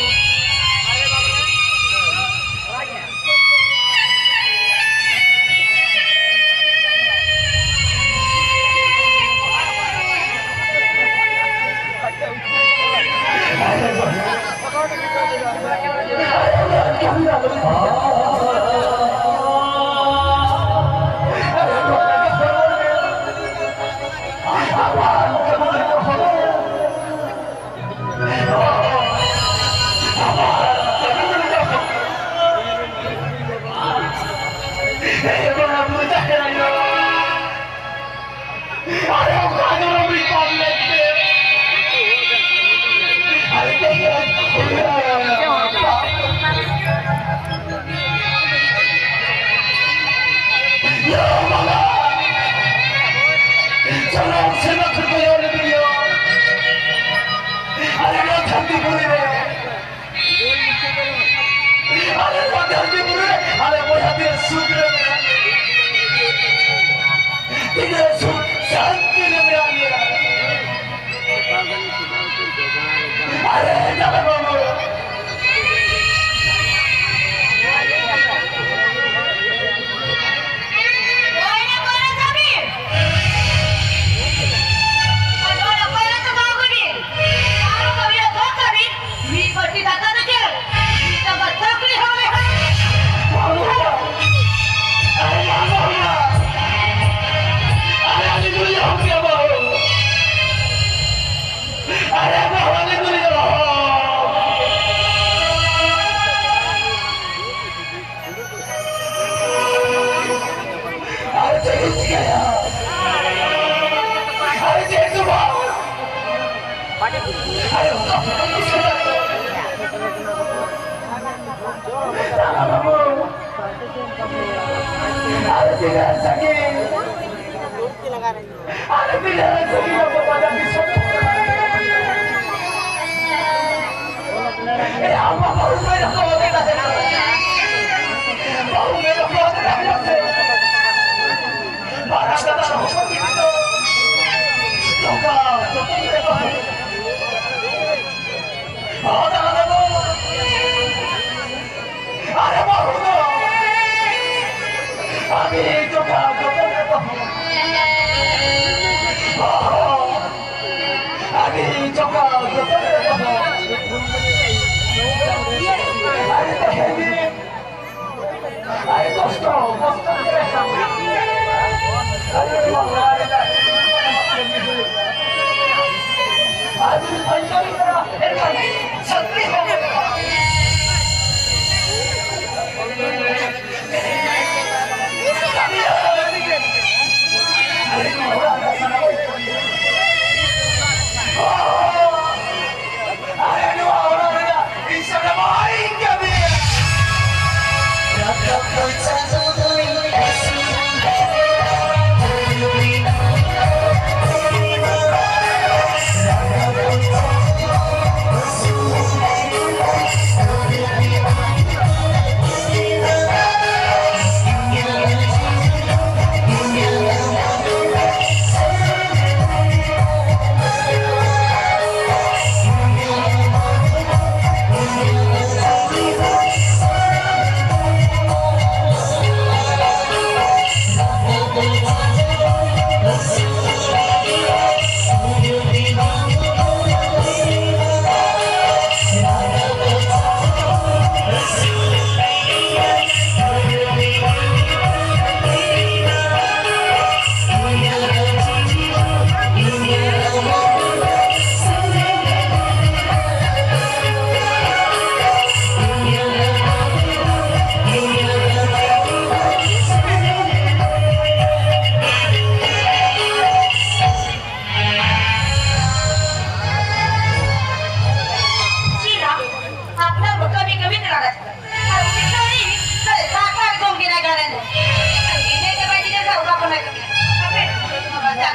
ᱥᱟᱱᱟᱢ ᱥᱮᱨᱢᱟ ᱠᱷᱚᱱ ᱠᱚ ᱮᱦᱚᱵ ᱞᱮᱫᱮᱭᱟ᱾ ᱟᱞᱮ ᱱᱚᱣᱟ ᱫᱷᱟᱹᱨᱛᱤ ᱯᱩᱨᱤ ᱨᱮ ᱢᱤᱫ ᱵᱟᱹᱴᱤ ᱫᱟᱠᱟ ᱫᱚ ᱪᱮᱫ? ᱢᱤᱫ ᱛᱟᱵᱟ ᱪᱟᱹᱠᱨᱤ ᱦᱚᱸ ᱢᱮᱱᱟᱜ᱾ ᱵᱟᱹᱦᱩ ᱫᱚ, ᱟᱨᱮ ᱵᱟᱹᱦᱩ ᱫᱚ, ᱟᱨᱮ ᱟᱹᱞᱤᱧ ᱫᱚᱞᱤᱧ ᱦᱚᱯᱚᱱ ᱜᱮᱭᱟ ᱵᱟᱹᱦᱩ᱾ ᱟᱨᱮ ᱵᱟᱹᱦᱩ, ᱟᱹᱞᱤᱧ ᱫᱚᱞᱤᱧ ᱦᱚᱯᱚᱱ᱾ ᱟᱨ ᱪᱮᱫ ᱤᱧ ᱪᱤᱠᱟᱹᱭᱟ? ᱟᱨ ᱪᱮᱫ ᱫᱚ ᱵᱟᱝ? ᱟᱨ ᱚᱱᱠᱟ ᱵᱟᱹᱧ ᱵᱩᱡᱷᱟᱹᱣ ᱫᱟᱲᱮᱭᱟᱜ ᱠᱟᱱᱟ᱾ ᱵᱟᱹᱵᱩ, ᱟᱨ ᱛᱤᱱᱟᱹᱜ ᱥᱟᱺᱜᱤᱧ? ᱟᱨ ᱛᱤᱱᱟᱹᱜ ᱥᱟᱺᱜᱤᱧ ᱟᱵᱚ ᱵᱟᱡᱟᱨ ᱫᱤᱥᱚᱢ? ᱮ, ᱟᱢ ᱵᱟᱵᱟ ᱩᱢᱮᱨ ᱦᱚᱸ ᱵᱟᱝ ᱛᱟᱦᱮᱸ ᱠᱟᱱᱟ᱾ ᱵᱟᱵᱟ ᱩᱢᱮᱨ ᱦᱚᱸ ᱵᱟᱝ ᱛᱟᱦᱮᱸ ᱠᱟᱱᱟ ᱥᱮ? ᱢᱟᱨᱟᱝ ᱫᱟᱫᱟ ᱦᱚᱯᱚᱱ ᱜᱤᱫᱽᱨᱟᱹ ᱫᱚ ᱡᱚᱜᱟᱣ ᱡᱚᱛᱚᱱ ᱨᱮ ᱫᱚᱦᱚ᱾ ᱵᱟᱵᱟ ᱫᱟᱫᱟ ᱫᱚ ᱟᱨᱮ ᱵᱟᱹᱦᱩ ᱫᱚ, ᱟᱹᱰᱤ ᱡᱚᱜᱟᱣ ᱡᱚᱛᱚᱱ ᱨᱮ ᱫᱚᱦᱚ᱾ ᱟᱹᱰᱤ ᱡᱚᱜᱟᱣ ᱡᱚᱛᱚᱱ ᱨᱮ ᱫᱚᱦᱚ᱾ ᱟᱹᱰᱤ ᱛᱟᱦᱮᱸ ᱜᱮ, ᱟᱹᱰᱤ ᱠᱚᱥᱴᱚ, ᱠᱚᱥᱴᱚ ᱜᱮ᱾ ᱟᱹᱰᱤ ᱱᱚᱣᱟ ᱚᱲᱟᱜ ᱨᱮ ᱟᱨ ᱡᱩᱫᱤ ᱵᱟᱧᱪᱟᱣ ᱤᱧ ᱠᱟᱱᱟ, ᱮᱱᱠᱷᱟᱱ ᱪᱷᱟᱹᱛᱨᱤ ᱦᱚᱸ ᱟᱞᱮ ᱱᱚᱣᱟ ᱚᱲᱟᱜ ᱨᱮᱱᱟᱜ ᱤᱧ ᱥᱟᱱᱟᱢᱟᱜ ᱤᱧ ᱠᱟᱹᱢᱤᱭᱟ᱾ ᱟᱨ ᱩᱱᱤ ᱫᱚ ᱩᱱᱤ ᱥᱟᱜ ᱯᱟᱨᱠᱚᱢ ᱜᱮ ᱱᱟᱭ ᱜᱟᱱᱮᱱ ᱫᱚ᱾ ᱤᱧ ᱫᱚ ᱵᱟᱹᱧ ᱧᱮᱞ ᱠᱟᱜ ᱚᱠᱟ ᱠᱷᱚᱱᱟᱜ ᱠᱟᱹᱢᱤᱭᱟ᱾ ᱦᱟᱯᱮ, ᱱᱚᱣᱟ ᱪᱟ᱾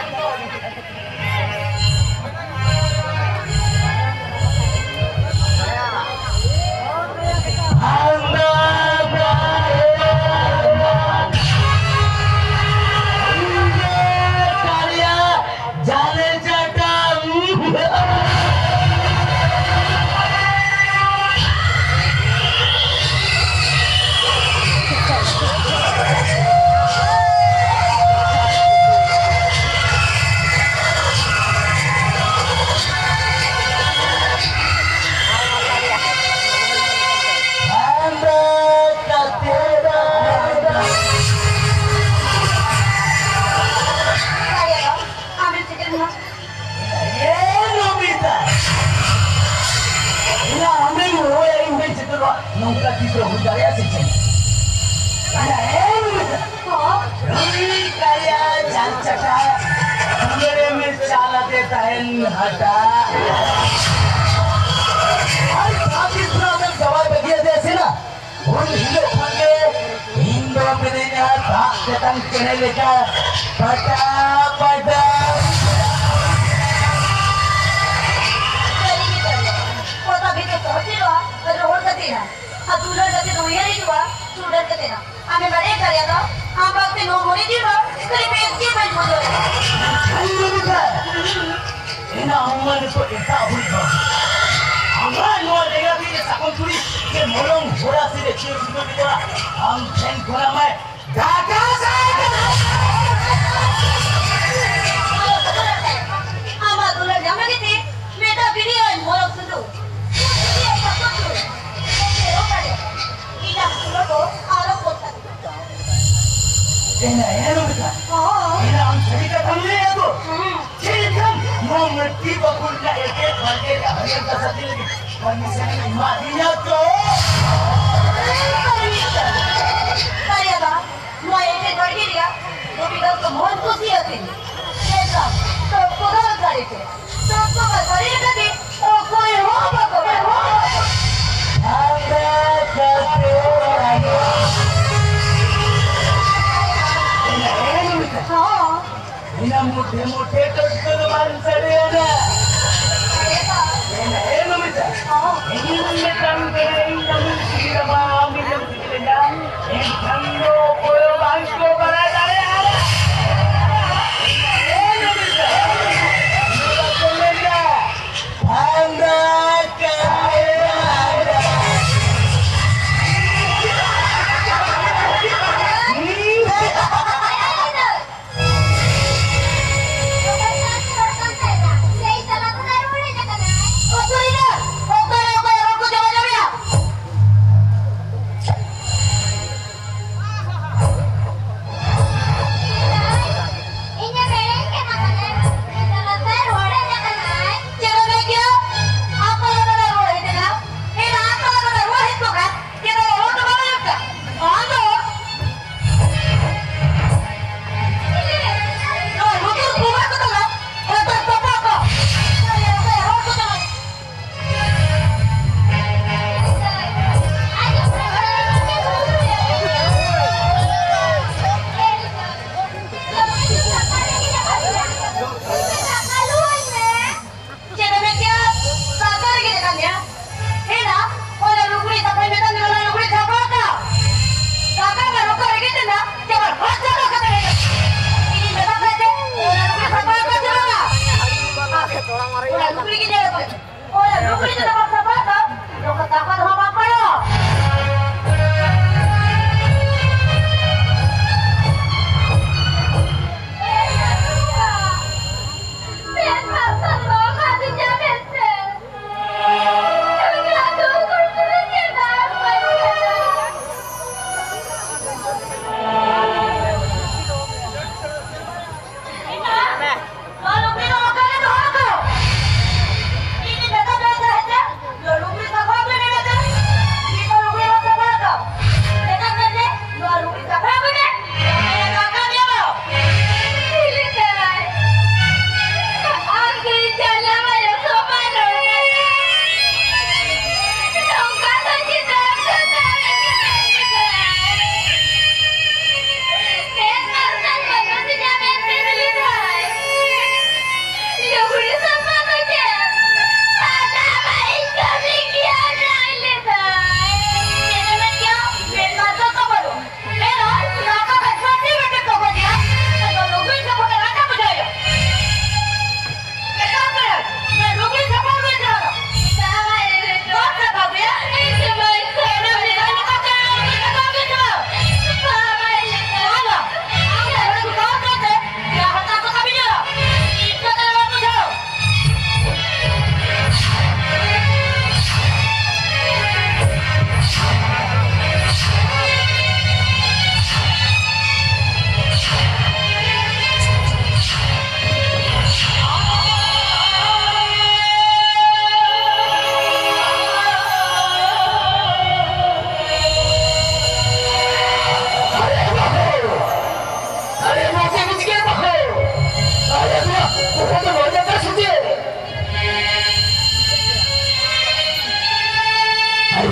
ᱮ ᱱᱚᱵᱤᱛᱟ, ᱤᱧ ᱟᱢᱮᱢ ᱦᱚᱦᱚᱭᱟ, ᱤᱧ ᱵᱟᱹᱧ ᱥᱮᱴᱮᱨᱚᱜᱼᱟ, ᱱᱚᱝᱠᱟ ᱛᱤᱥ ᱦᱚᱸ ᱦᱩᱭ ᱫᱟᱲᱮᱭᱟᱜᱼᱟ ᱥᱮ ᱪᱮᱫ? ᱟᱭᱟ, ᱮ ᱱᱚᱵᱤᱛᱟ, ᱦᱚᱸ? ᱱᱩᱭ ᱠᱟᱭᱟ ᱡᱟᱝ ᱪᱟᱴᱟ, ᱫᱩᱞᱟᱹᱲᱮᱢ ᱪᱟᱞ ᱟᱫᱮ ᱛᱟᱦᱮᱱ ᱦᱟᱴᱟᱜ᱾ ᱟᱨ ᱡᱟᱦᱟᱸ ᱛᱤᱥ ᱨᱮ ᱟᱢᱮᱢ ᱡᱟᱶᱟᱭ ᱵᱟᱹᱜᱤᱭᱟᱫᱮᱭᱟ ᱥᱮ ᱱᱟ, ᱩᱱ ᱦᱤᱞᱳᱜ ᱠᱷᱚᱱ ᱜᱮ ᱤᱧ ᱫᱚ ᱢᱤᱱᱟᱹᱧᱟ ᱫᱟᱜ ᱛᱮᱛᱟᱝ ᱪᱮᱬᱮ ᱞᱮᱠᱟ ᱯᱟᱴᱟ ᱯᱟᱴᱟ᱾ ᱥᱟᱹᱨᱤ ᱜᱮ ᱠᱟᱱᱟ᱾ ᱜᱚᱴᱟ ᱵᱷᱤᱛᱟᱹ ᱥᱚᱦᱚᱡ ᱦᱩᱭᱩᱜᱼᱟ, ᱨᱚᱦᱚᱲ ᱠᱟᱛᱮ ᱱᱟ᱾ ᱟᱨ ᱫᱩᱞᱟᱹᱲ ᱠᱟᱛᱮ ᱩᱭᱦᱟᱹᱨ ᱦᱤᱡᱩᱜᱼᱟ, ᱪᱩᱰᱟᱹᱨ ᱠᱟᱛᱮ ᱱᱟ᱾ ᱟᱢᱮ ᱵᱟᱲᱟᱭ ᱫᱟᱲᱮᱭᱟᱜᱼᱟ, ᱟᱢ ᱵᱟᱯᱮ ᱱᱚ ᱢᱚᱬᱮ ᱫᱤᱱ ᱦᱚᱸ ᱠᱷᱟᱹᱞᱤ ᱵᱮᱥ ᱜᱮ ᱵᱟᱹᱧ ᱵᱩᱡᱷᱟᱹᱣ ᱮᱫᱟ᱾ ᱟᱭᱳ ᱵᱟᱵᱟ! ᱮᱱᱟ ᱟᱢ ᱢᱟ ᱱᱤᱛᱚᱜ ᱮᱴᱟᱜ ᱦᱩᱭ ᱠᱟᱱᱟ᱾ ᱟᱢᱟᱜ ᱱᱚᱣᱟ ᱡᱟᱭᱜᱟ ᱛᱮ ᱥᱟᱠᱚᱢ ᱪᱩᱲᱤ ᱥᱮ ᱢᱚᱞᱚᱝ ᱜᱷᱚᱲᱟ ᱥᱮ ᱪᱮᱫ ᱥᱩᱫᱷᱟᱹ ᱵᱮᱯᱟᱨᱟ? ᱟᱢ ᱴᱷᱮᱱ ᱠᱷᱚᱱᱟᱜ ᱢᱟᱭ ᱰᱷᱟᱠᱟ ᱥᱟᱭ ᱟᱢᱟᱜ ᱫᱩᱞᱟᱹᱲ ᱧᱟᱢ ᱞᱟᱹᱜᱤᱫ ᱛᱮ ᱢᱤᱫᱴᱟᱝ ᱵᱤᱱᱤᱭᱟᱹᱧ ᱢᱚᱞᱚᱝ ᱥᱩᱫᱷᱩ᱾ ᱵᱤᱱᱤᱭᱟᱹᱧ ᱥᱟᱠᱚᱢ ᱪᱩᱲᱤ᱾ ᱮᱱᱛᱮ ᱨᱮᱦᱚᱸ ᱵᱟᱲᱮ, ᱤᱧᱟᱹᱜ ᱫᱩᱞᱟᱹᱲ ᱫᱚ ᱟᱞᱚ ᱯᱚᱥᱟᱜ᱾ ᱮᱱᱟ, ᱮᱱᱟ, ᱱᱚᱝᱠᱟ᱾ ᱦᱚᱸ᱾ ᱮᱱᱟ, ᱟᱢ ᱥᱟᱹᱨᱤ ᱠᱟᱛᱷᱟᱢ ᱞᱟᱹᱭᱮᱫᱼᱟ ᱛᱚ? ᱦᱮᱸ᱾ ᱪᱮᱫ ᱞᱮᱠᱟᱢ ᱱᱚᱣᱟ ᱢᱟᱹᱴᱤ ᱵᱟᱹᱠᱩᱲ ᱨᱮᱱᱟᱜ ᱮᱴᱮᱫ ᱵᱟᱲᱜᱮ ᱨᱮ ᱦᱟᱹᱨᱭᱟᱹᱲ ᱠᱟᱛᱷᱟ ᱪᱮᱫ ᱞᱟᱹᱜᱤᱫ permission ᱮᱢ ᱮᱢᱟᱫᱤᱧᱟ ᱛᱚ? ᱠᱟᱨᱭᱟ ᱫᱟ, ᱱᱚᱣᱟ ᱮᱴᱮᱫ ᱵᱟᱲᱜᱮ ᱨᱮᱭᱟᱜ ᱫᱷᱩᱵᱤ ᱫᱟᱜ ᱫᱚ ᱢᱚᱱ ᱠᱩᱥᱤ ᱟᱹᱛᱤᱧ᱾ ᱢᱮᱱᱠᱷᱟᱱ ᱛᱚ ᱠᱚᱫᱚ ᱥᱟᱹᱨᱤ ᱛᱮ, ᱛᱚ ᱠᱚᱫᱚ ᱥᱟᱹᱨᱤ ᱞᱮᱠᱟᱛᱮ ᱚᱠᱚᱭ ᱦᱚᱸ ᱵᱟᱠᱚ ᱵᱟᱲᱟᱭᱟ᱾ ᱢᱚᱴᱷᱮ ᱴᱚᱴᱠᱚ ᱫᱚ ᱵᱟᱝ ᱥᱟᱰᱮᱭᱟ ᱱᱟ᱾ ᱮ ᱱᱚᱢᱤᱛᱟ, ᱤᱧ ᱢᱮᱛᱟᱢ ᱠᱟᱱᱟ, ᱤᱧ ᱟᱢᱤᱧ ᱥᱤᱵᱤᱞᱟᱢᱟ, ᱟᱢ ᱤᱧᱮᱢ ᱥᱤᱵᱤᱞᱤᱧᱟ᱾ ᱮᱱᱠᱷᱟᱱ ᱫᱚ ᱚᱠᱚᱭ ᱦᱚᱸ ᱵᱟᱝ ᱠᱚ ᱵᱟᱲᱟᱭ ᱫᱟᱲᱮᱭᱟᱜᱼᱟ᱾ ᱮ ᱱᱚᱢᱤᱛᱟ, ᱱᱚᱣᱟ ᱠᱚ ᱢᱮᱱᱟ, ᱯᱷᱟᱸᱫᱟ ᱠᱟᱭᱨᱟ᱾ ᱚᱠᱚᱭ ᱥᱟᱶᱛᱮ ᱨᱚᱲ ᱠᱟᱱ ᱛᱟᱦᱮᱸᱫ? ᱥᱮᱭ ᱛᱟᱞᱟ ᱠᱷᱚᱱᱟᱜ ᱨᱩᱣᱟᱹᱲ ᱦᱮᱡ ᱟᱠᱟᱱᱟᱭ᱾ ᱚᱠᱚᱭ ᱫᱚ? ᱚᱠᱚᱭ ᱫᱚ? ᱚᱠᱚᱭ ᱨᱚᱲ ᱠᱚ ᱪᱟᱵᱟ ᱡᱟᱣᱨᱟ? ᱤᱧᱮ ᱢᱮᱱᱮᱫ ᱠᱟᱱᱟ ᱢᱟᱱᱮ, ᱥᱮᱭ ᱛᱟᱞᱟ ᱠᱷᱚᱱᱟᱜ ᱨᱩᱣᱟᱹᱲ ᱦᱮᱡ ᱟᱠᱟᱱᱟᱭ᱾ ᱪᱮᱫ ᱮᱢ ᱞᱟᱹᱭ ᱠᱮᱫᱟ? ᱟᱠᱚ ᱞᱟᱜᱟ ᱨᱩᱣᱟᱹᱲ ᱦᱮᱡ ᱮᱱᱟ᱾ ᱮᱱᱟ ᱟᱠᱚ ᱞᱟᱜᱟ ᱨᱩᱣᱟᱹᱲ ᱦᱮᱡ ᱠᱚᱜ ᱠᱷᱟᱱ, ᱪᱮᱫ ᱟᱵᱚ ᱨᱚᱲ ᱫᱚ ᱵᱟᱵᱚ ᱟᱸᱡᱚᱢ ᱠᱟᱜ? ᱟᱫᱚ ᱱᱚᱣᱟ ᱞᱩᱛᱩᱨ ᱵᱚᱸᱜᱟ ᱠᱚ ᱛᱟᱞᱟ ᱦᱚᱴᱚᱜ ᱛᱚᱯᱟ ᱠᱚ᱾ ᱨᱚᱲ ᱠᱚ ᱛᱟᱞᱟ᱾ ᱪᱮᱫ ᱮᱢ ᱢᱮᱱ ᱠᱮᱜᱼᱟ? ᱥᱟᱶᱛᱟ ᱨᱮᱜᱮ ᱞᱮᱠᱟᱱ ᱜᱮᱭᱟ᱾ ᱦᱮᱸ ᱱᱟ, ᱚᱱᱟ ᱞᱩᱜᱽᱲᱤ ᱥᱟᱯᱷᱟᱭ ᱢᱮᱛᱟᱢ ᱠᱟᱱᱟ, ᱚᱱᱟ ᱞᱩᱜᱽᱲᱤ ᱥᱟᱯᱷᱟ ᱠᱟᱜ᱾ ᱥᱟᱶᱛᱟ ᱨᱮᱱᱟᱜ ᱨᱚᱠᱚ ᱨᱮᱜᱮ ᱛᱮ ᱱᱟ, ᱡᱮᱢᱚᱱ ᱦᱚᱲ ᱥᱟᱯᱷᱟ ᱠᱟᱛᱮ ᱦᱮᱡ ᱠᱟᱱᱟ᱾ ᱤᱧᱤᱧ ᱢᱮᱛᱟ ᱯᱮ ᱡᱮ, ᱚᱱᱟ ᱞᱩᱜᱽᱲᱤ ᱥᱟᱯᱷᱟ ᱠᱟᱜ ᱪᱟᱞᱟᱜᱼᱟ᱾ ᱚᱱᱟ ᱞᱩᱜᱽᱲᱤ ᱜᱮ ᱧᱮᱞ ᱯᱮ᱾ ᱚᱱᱟ ᱞᱩᱜᱽᱲᱤ ᱡᱩᱫᱤ ᱵᱟᱢ ᱥᱟᱯᱷᱟ ᱠᱟᱜ, ᱱᱚᱝᱠᱟ ᱫᱟᱠᱟ ᱫᱚ ᱦᱟᱸᱜ ᱵᱟᱢ ᱯᱟᱲᱟᱜᱼᱟ᱾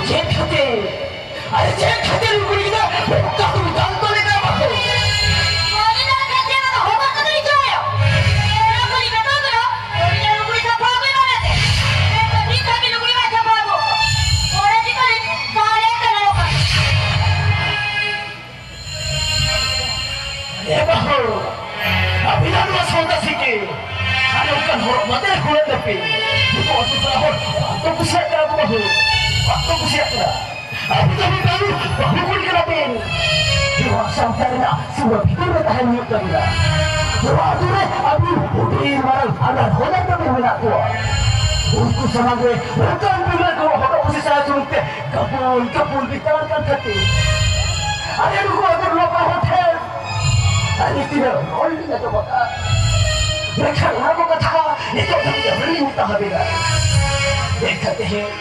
ᱪᱮᱫ ᱠᱷᱟᱹᱛᱤᱨ? ᱟᱨ ᱪᱮᱫ ᱠᱷᱟᱹᱛᱤᱨ ᱩᱱᱠᱩ ᱜᱤᱫᱽᱨᱟᱹ ᱚᱱᱠᱟ ᱠᱚ ᱫᱟᱞ ᱛᱚᱞᱮ ᱠᱟᱱᱟ ᱵᱟᱹᱦᱩ? ᱩᱱᱤ ᱫᱚ ᱪᱮᱫ ᱪᱮᱫ ᱫᱚ ᱦᱚᱵᱚᱨ ᱠᱟᱛᱮ ᱤᱧ ᱪᱚᱭᱟ? ᱚᱱᱟ ᱠᱚ ᱤᱧ ᱢᱮᱛᱟ ᱠᱟᱱᱟ, ᱩᱱᱤ ᱫᱚ ᱞᱩᱜᱽᱲᱤ ᱥᱟᱯᱷᱟ ᱟᱹᱜᱩᱭ ᱢᱮ ᱢᱮᱱᱛᱮ᱾ ᱢᱮᱱᱠᱷᱟᱱ ᱱᱤᱛ ᱫᱷᱟᱹᱵᱤᱡ ᱞᱩᱜᱽᱲᱤ ᱵᱟᱭ ᱥᱟᱯᱷᱟ ᱟᱹᱜᱩ ᱟᱠᱟᱫᱟ᱾ ᱚᱸᱰᱮ ᱪᱤᱠᱟᱹ ᱞᱤᱧ ᱛᱟᱦᱞᱮ ᱠᱟᱱᱟ ᱱᱚᱝᱠᱟ? ᱮ ᱵᱟᱹᱦᱩ, ᱟᱹᱵᱤᱱᱟᱜ ᱱᱚᱣᱟ ᱥᱟᱶᱛᱟ ᱥᱤᱠᱤ ᱟᱨ ᱚᱱᱠᱟᱱ ᱦᱚᱲ ᱵᱟᱫᱮ ᱦᱩᱭᱩᱜ ᱛᱟᱯᱮ᱾ ᱱᱤᱛᱚᱜ ᱟᱹᱛᱩ ᱯᱟᱲᱟ ᱦᱚᱲ ᱵᱟᱠᱚ ᱠᱩᱥᱤᱭᱟᱜ ᱠᱟᱱᱟ ᱠᱚ ᱵᱟᱹᱦᱩ, ᱵᱟᱠᱚ ᱠᱩᱥᱤᱭᱟᱜ ᱠᱟᱱᱟ᱾ ᱟᱹᱵᱤᱱ ᱫᱚ ᱢᱤᱫ ᱵᱟᱹᱦᱩ, ᱵᱟᱹᱦᱩ ᱠᱩᱲᱤ ᱠᱟᱱᱟ ᱵᱤᱱ᱾ ᱱᱚᱣᱟ ᱥᱟᱶᱛᱟ ᱨᱮᱱᱟᱜ ᱥᱤᱢᱟᱹ ᱵᱷᱤᱛᱤᱨ ᱨᱮ ᱛᱟᱦᱮᱱ ᱦᱩᱭᱩᱜ ᱛᱟᱵᱤᱱᱟ᱾ ᱱᱚᱣᱟ ᱟᱹᱛᱩ ᱨᱮ ᱟᱹᱵᱤᱱ ᱦᱩᱰᱤᱧ ᱢᱟᱨᱟᱝ ᱦᱟᱱᱟ ᱦᱚᱲ ᱛᱟᱵᱤᱱ ᱢᱮᱱᱟᱜ ᱠᱚᱣᱟ᱾ ᱩᱱᱠᱩ ᱥᱟᱢᱟᱝ ᱨᱮ ᱚᱱᱠᱟᱱ ᱵᱤᱞᱟᱹ ᱠᱚ ᱦᱚᱴᱚᱜ ᱠᱩᱥᱤ ᱥᱟᱦᱟ ᱥᱩᱱᱩᱢ ᱛᱮ ᱜᱟᱯᱩᱞ ᱜᱟᱯᱩᱞ ᱵᱤᱛᱟᱨ ᱠᱟᱱ ᱠᱷᱟᱹᱛᱤᱨ ᱟᱞᱮ ᱱᱩᱠᱩ ᱟᱹᱛᱩ ᱨᱮᱱ ᱵᱟᱹᱦᱩ ᱴᱷᱮᱱ ᱟᱹᱰᱤ ᱛᱤᱱᱟᱹᱜ ᱨᱚᱲ ᱞᱤᱧ ᱟᱸᱡᱚᱢ ᱟᱠᱟᱫᱼᱟ᱾ ᱢᱮᱱᱠᱷᱟᱱ ᱚᱱᱟ ᱠᱚ ᱠᱟᱛᱷᱟ ᱱᱤᱛᱚᱜ ᱫᱷᱟᱹᱵᱤᱡ ᱟᱹᱣᱨᱤ ᱞᱤᱧ ᱢᱮᱛᱟ ᱦᱟᱵᱤᱱᱟ᱾ ᱢᱮᱱᱠᱷᱟᱱ ᱛᱮᱦᱮᱧ,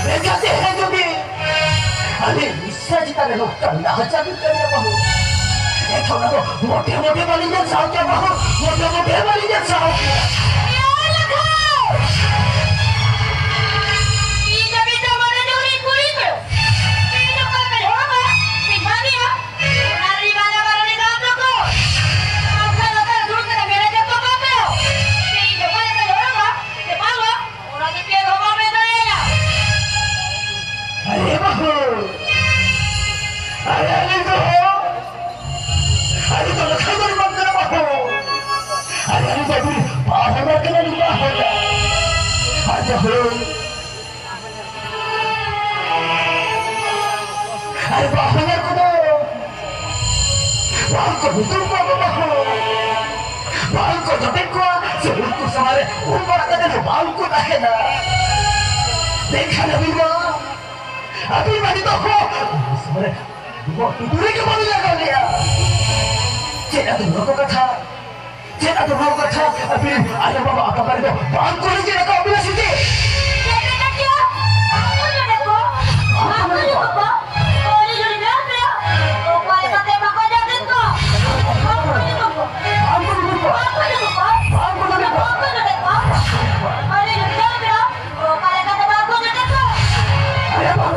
ᱢᱮᱱᱠᱷᱟᱱ ᱛᱮᱦᱮᱧ ᱡᱩᱫᱤ ᱟᱹᱞᱤᱧ ᱢᱤᱥᱨᱟ ᱪᱮᱛᱟᱱ ᱨᱮ ᱱᱚᱝᱠᱟᱱ ᱱᱟᱦᱟᱪᱟᱨ ᱵᱤᱱ ᱠᱟᱹᱢᱤᱭᱟ ᱵᱟᱹᱦᱩ, ᱮᱱᱠᱷᱟᱱ ᱚᱱᱟ ᱫᱚ ᱢᱚᱴᱮ ᱢᱚᱴᱮ ᱵᱟᱹᱞᱤᱧ ᱧᱮᱞ ᱥᱟᱦᱟᱣ ᱠᱮᱭᱟ ᱵᱟᱹᱦᱩ, ᱢᱚᱴᱮ ᱢᱚᱴᱮ ᱵᱟᱹᱞᱤᱧ ᱧᱮᱞ ᱥᱟᱦᱟᱣ ᱠᱮᱭᱟ᱾ ᱤᱧ ᱫᱚ ᱢᱤᱫᱴᱟᱝ ᱢᱚᱱᱮ ᱡᱳᱨᱤᱧ ᱠᱩᱲᱤ ᱠᱟᱱᱟ᱾ ᱤᱧ ᱫᱚ ᱚᱠᱟ ᱞᱮᱠᱟᱧ ᱦᱚᱲᱚᱜᱼᱟ, ᱤᱧ ᱵᱷᱟᱹᱜᱤᱭᱟ᱾ ᱚᱱᱟ ᱨᱤᱧ ᱵᱟᱡᱟᱣ ᱵᱟᱨᱚᱱᱤ ᱠᱟᱱ ᱫᱚᱠᱚ᱾ ᱟᱢ ᱠᱷᱟᱱ ᱞᱟᱛᱟᱨ ᱫᱩᱲᱩᱵ ᱠᱟᱛᱮ ᱢᱮᱨᱮᱡ ᱡᱚᱛᱚ ᱠᱟᱛᱮ᱾ ᱤᱧ ᱫᱚ ᱚᱠᱟ ᱞᱮᱠᱟᱧ ᱦᱚᱲᱚᱜᱼᱟ, ᱥᱮ ᱵᱟᱝᱟ? ᱚᱱᱟ ᱫᱚ ᱪᱮᱫ ᱦᱚᱸ ᱵᱟᱢ ᱢᱮᱱ ᱫᱟᱲᱮᱭᱟᱜᱼᱟ᱾ ᱟᱨᱮ ᱵᱟᱹᱦᱩ! ᱟᱨᱮ ᱟᱹᱞᱤᱧ ᱫᱚ, ᱟᱹᱞᱤᱧ ᱫᱚ ᱞᱮᱠᱷᱟ ᱫᱚ ᱵᱟᱝ ᱠᱟᱱᱟ ᱵᱟᱹᱦᱩ᱾ ᱟᱨᱮ ᱟᱹᱞᱤᱧ ᱫᱚ ᱟᱹᱵᱤᱱ ᱵᱟᱦᱚᱧᱦᱟᱨ ᱠᱟᱱᱟ ᱞᱤᱧ, ᱵᱟᱦᱚᱧᱦᱟᱨ᱾ ᱟᱨ ᱵᱟᱹᱦᱩ, ᱟᱨ ᱵᱟᱦᱚᱧᱦᱟᱨ ᱠᱚᱫᱚ ᱵᱟᱝ ᱠᱚ ᱧᱩᱛᱩᱢ ᱠᱚᱣᱟ ᱠᱚ ᱵᱟᱹᱦᱩ᱾ ᱵᱟᱝ ᱠᱚ ᱡᱚᱴᱮᱫ ᱠᱚᱣᱟ, ᱥᱮ ᱩᱱᱠᱩ ᱥᱟᱢᱟᱝ ᱨᱮ ᱩᱢ ᱵᱟᱲᱟ ᱠᱟᱛᱮ ᱫᱚ ᱵᱟᱝ ᱠᱚ ᱛᱟᱦᱮᱱᱟ᱾ ᱢᱮᱱᱠᱷᱟᱱ ᱟᱹᱵᱤᱱ ᱢᱟ ᱟᱹᱵᱤᱱ ᱢᱟ ᱱᱤᱛᱚᱜ ᱦᱚᱸ ᱩᱱᱠᱩ ᱥᱟᱢᱟᱝ ᱨᱮ ᱵᱚᱦᱚᱜ ᱴᱩᱴᱩᱨᱤ ᱜᱮ ᱵᱟᱹᱵᱤᱱ ᱞᱟᱜᱟᱣ ᱞᱮᱭᱟ᱾ ᱪᱮᱫ ᱟᱫᱚ ᱱᱚᱣᱟ ᱠᱚ ᱠᱟᱛᱷᱟ? ᱪᱮᱫ ᱟᱫᱚ ᱱᱚᱣᱟ ᱠᱚ ᱠᱟᱛᱷᱟ? ᱟᱹᱵᱤᱱ ᱨᱮᱱ ᱟᱭᱳ ᱵᱟᱵᱟ ᱟᱯᱟ ᱵᱟᱨᱮ ᱫᱚ ᱵᱟᱝ ᱠᱚ ᱞᱟᱹᱭ ᱪᱮᱫ ᱟᱠᱟᱫ ᱵᱤᱱᱟ ᱥᱮ ᱪᱮᱫ? ᱪᱮᱫ ᱵᱤᱱ ᱢᱮᱱ ᱠᱮᱫᱟ? ᱵᱟᱝ ᱠᱚ ᱞᱟᱹᱭ ᱠᱚ? ᱵᱟᱝ ᱠᱚ ᱞᱟᱹᱭ ᱠᱚ? ᱩᱱᱤ ᱡᱩᱫᱤ ᱢᱮᱱ ᱯᱮᱭᱟ, ᱚᱠᱟ ᱞᱮᱠᱟᱛᱮ ᱵᱟᱠᱚ ᱡᱟᱹᱯᱤᱫ ᱠᱚ? ᱵᱟᱝ ᱠᱚ ᱞᱟᱹᱭ ᱠᱚ? ᱵᱟᱝ ᱠᱚ ᱞᱟᱹᱭ ᱠᱚ? ᱵᱟᱝ ᱠᱚ ᱞᱟᱹᱭ ᱠᱚ? ᱵᱟᱝ ᱠᱚ ᱞᱟᱹᱭ ᱠᱚ? ᱩᱱᱤ ᱡᱩᱫᱤ ᱢᱮᱱ ᱯᱮᱭᱟ, ᱚᱠᱟ ᱞᱮᱠᱟᱛᱮ ᱵᱟᱝ ᱠᱚ ᱡᱟᱹᱯᱤᱫ ᱠᱚ? ᱟᱭᱳ ᱵᱟᱵᱟ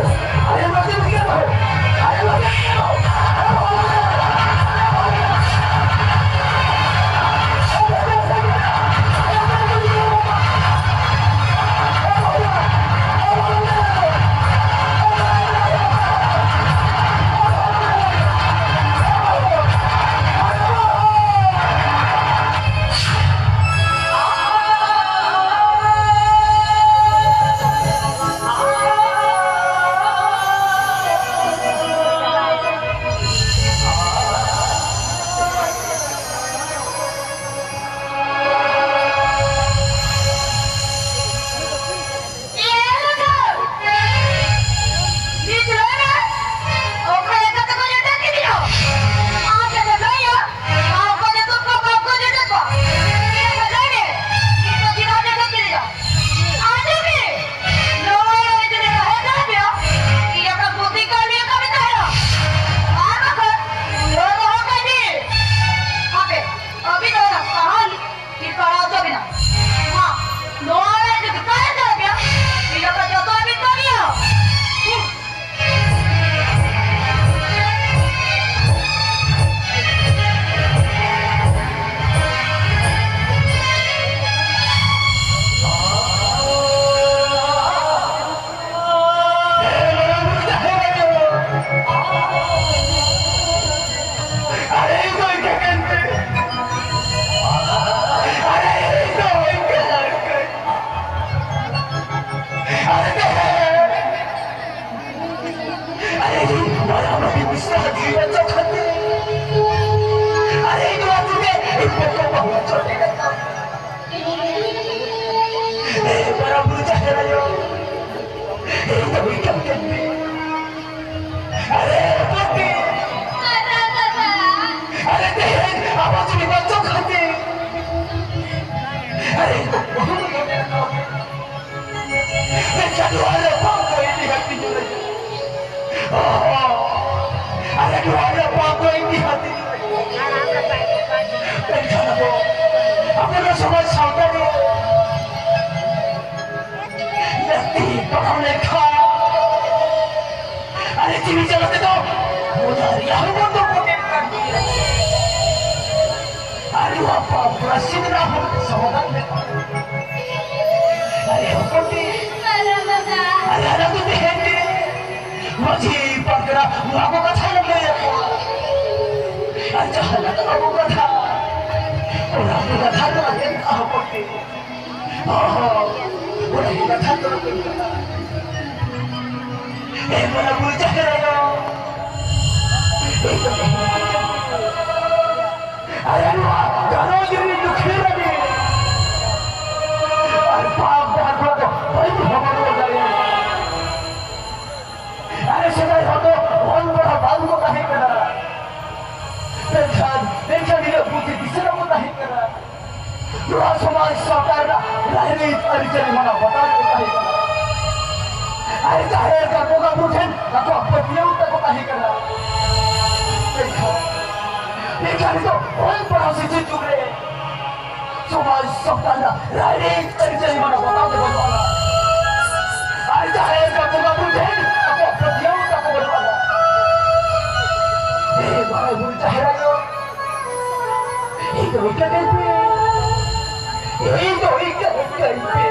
ᱢᱮᱱᱠᱷᱟᱱ ᱱᱚᱣᱟ ᱨᱮ ᱵᱟᱝ ᱠᱚ ᱤᱫᱤ ᱦᱟᱹᱴᱤᱧ ᱨᱮ᱾ ᱚᱦᱚ, ᱟᱞᱮ ᱱᱚᱣᱟ ᱨᱮ ᱵᱟᱝ ᱠᱚ ᱤᱫᱤ ᱦᱟᱹᱴᱤᱧ ᱨᱮ᱾ ᱢᱮᱱᱠᱷᱟᱱ ᱟᱵᱚ, ᱟᱵᱚ ᱫᱚ ᱥᱚᱢᱟᱡᱽ ᱥᱟᱶᱛᱟ ᱨᱮ ᱞᱟᱹᱠᱛᱤ ᱯᱟᱲᱟᱣ ᱞᱮᱱᱠᱷᱟᱱ, ᱟᱞᱮ ᱡᱤᱣᱤ ᱪᱟᱞᱟᱣ ᱛᱮᱫᱚ ᱚᱱᱟ ᱨᱮᱭᱟᱜ ᱦᱚᱸ ᱵᱚᱱ ᱫᱚ ᱵᱚᱱ ᱮᱢ ᱠᱟᱱ ᱜᱮᱭᱟ᱾ ᱟᱨ ᱱᱚᱣᱟ ᱯᱟᱯ ᱯᱨᱟᱭᱥᱪᱤᱛ ᱨᱮᱱᱟᱜ ᱦᱚᱸ ᱥᱚᱢᱟᱫᱷᱟᱱ ᱢᱮᱱᱟᱜᱼᱟ᱾ ᱟᱨᱮ ᱦᱚᱯᱚᱱ ᱴᱤ, ᱟᱨᱮ ᱦᱟᱲᱟᱢ ᱫᱚ ᱛᱮᱦᱮᱧ ᱜᱮ ᱢᱟᱹᱡᱷᱤ ᱯᱟᱨᱜᱟᱱᱟ ᱱᱚᱣᱟ ᱠᱚ ᱠᱟᱛᱷᱟ ᱞᱮ ᱞᱟᱹᱭ ᱟᱠᱚᱣᱟ᱾ ᱟᱨ ᱡᱟᱦᱟᱸ ᱞᱮᱠᱟ ᱟᱵᱚ ᱠᱟᱛᱷᱟ, ᱚᱱᱟ ᱠᱚ ᱠᱟᱛᱷᱟ ᱫᱚ ᱟᱸᱡᱚᱢ ᱠᱟᱜᱼᱟ ᱦᱚᱯᱚᱱ ᱴᱤ᱾ ᱚᱦᱚ, ᱚᱱᱟ ᱠᱚ ᱠᱟᱛᱷᱟ ᱫᱚ ᱟᱸᱡᱚᱢ ᱠᱟᱜᱼᱟ᱾ ᱮ ᱢᱟᱨᱟᱝ ᱵᱩᱨᱩ ᱡᱟᱦᱮᱨ ᱟᱭᱳ, ᱟᱨ ᱱᱚᱣᱟ ᱜᱷᱟᱨᱚᱸᱡᱽ ᱨᱤᱱ ᱞᱩᱠᱷᱤ ᱨᱟᱱᱤ, ᱟᱨ ᱯᱟᱯ ᱰᱟᱦᱟᱨ ᱠᱷᱚᱱ ᱫᱚ ᱵᱟᱹᱧ ᱦᱚᱵᱚᱨ ᱫᱟᱲᱮᱭᱟᱜᱼᱟ᱾ ᱟᱨ ᱥᱮᱫᱟᱭ ᱦᱚᱲ ᱫᱚ ᱚᱞ ᱯᱟᱲᱦᱟᱣ ᱵᱟᱝ ᱠᱚ ᱛᱟᱦᱮᱸ ᱠᱟᱱᱟ, ᱢᱮᱱᱠᱷᱟᱱ, ᱢᱮᱱᱠᱷᱟᱱ ᱱᱤᱱᱟᱹᱜ ᱵᱩᱫᱷᱤ ᱫᱤᱥᱟᱹ ᱵᱟᱠᱚ ᱛᱟᱦᱮᱸ ᱠᱟᱱᱟ᱾ ᱱᱚᱣᱟ ᱥᱚᱢᱟᱡᱽ ᱥᱟᱶᱛᱟ ᱨᱮᱱᱟᱜ ᱨᱟᱭᱨᱤᱛ ᱟᱹᱨᱤᱪᱟᱹᱞᱤ ᱢᱟᱱᱟᱣ ᱵᱟᱛᱟᱣ ᱠᱚ ᱛᱟᱦᱮᱸ ᱠᱟᱱᱟ᱾ ᱟᱨ ᱡᱟᱦᱮᱨ ᱜᱟᱲ ᱵᱚᱸᱜᱟ ᱵᱩᱨᱩ ᱴᱷᱮᱱ ᱟᱠᱚᱣᱟᱜ ᱯᱟᱹᱛᱭᱟᱹᱣ ᱛᱟᱠᱚ ᱛᱟᱦᱮᱸ ᱠᱟᱱᱟ᱾ ᱢᱮᱱᱠᱷᱟᱱ, ᱢᱮᱱᱠᱷᱟᱱ ᱱᱤᱛᱚᱜ ᱚᱞ ᱯᱟᱲᱦᱟᱣ ᱥᱮᱪᱮᱫ ᱡᱩᱜᱽ ᱨᱮ ᱥᱚᱢᱟᱡᱽ ᱥᱟᱶᱛᱟ ᱨᱮᱱᱟᱜ ᱨᱟᱭᱨᱤᱛ ᱟᱹᱨᱤᱪᱟᱹᱞᱤ ᱢᱟᱱᱟᱣ ᱵᱟᱛᱟᱣ ᱫᱚ ᱵᱟᱹᱱᱩᱜ ᱟᱱᱟ᱾ ᱟᱨ ᱡᱟᱦᱮᱨ ᱜᱟᱲ ᱵᱚᱸᱜᱟ ᱵᱩᱨᱩ ᱴᱷᱮᱱ ᱟᱠᱚᱣᱟᱜ ᱯᱟᱹᱛᱭᱟᱹᱣ ᱛᱟᱠᱚ ᱵᱟᱹᱱᱩᱜ ᱟᱱᱟ᱾ ᱦᱮ ᱢᱟᱨᱟᱝ ᱵᱩᱨᱩ ᱡᱟᱦᱮᱨ ᱟᱭᱳ, ᱤᱧ ᱫᱚ ᱤᱠᱟᱹ ᱠᱟᱹᱧ ᱯᱮ᱾ ᱤᱧ ᱫᱚ ᱤᱠᱟᱹ ᱠᱟᱹᱧ ᱯᱮ᱾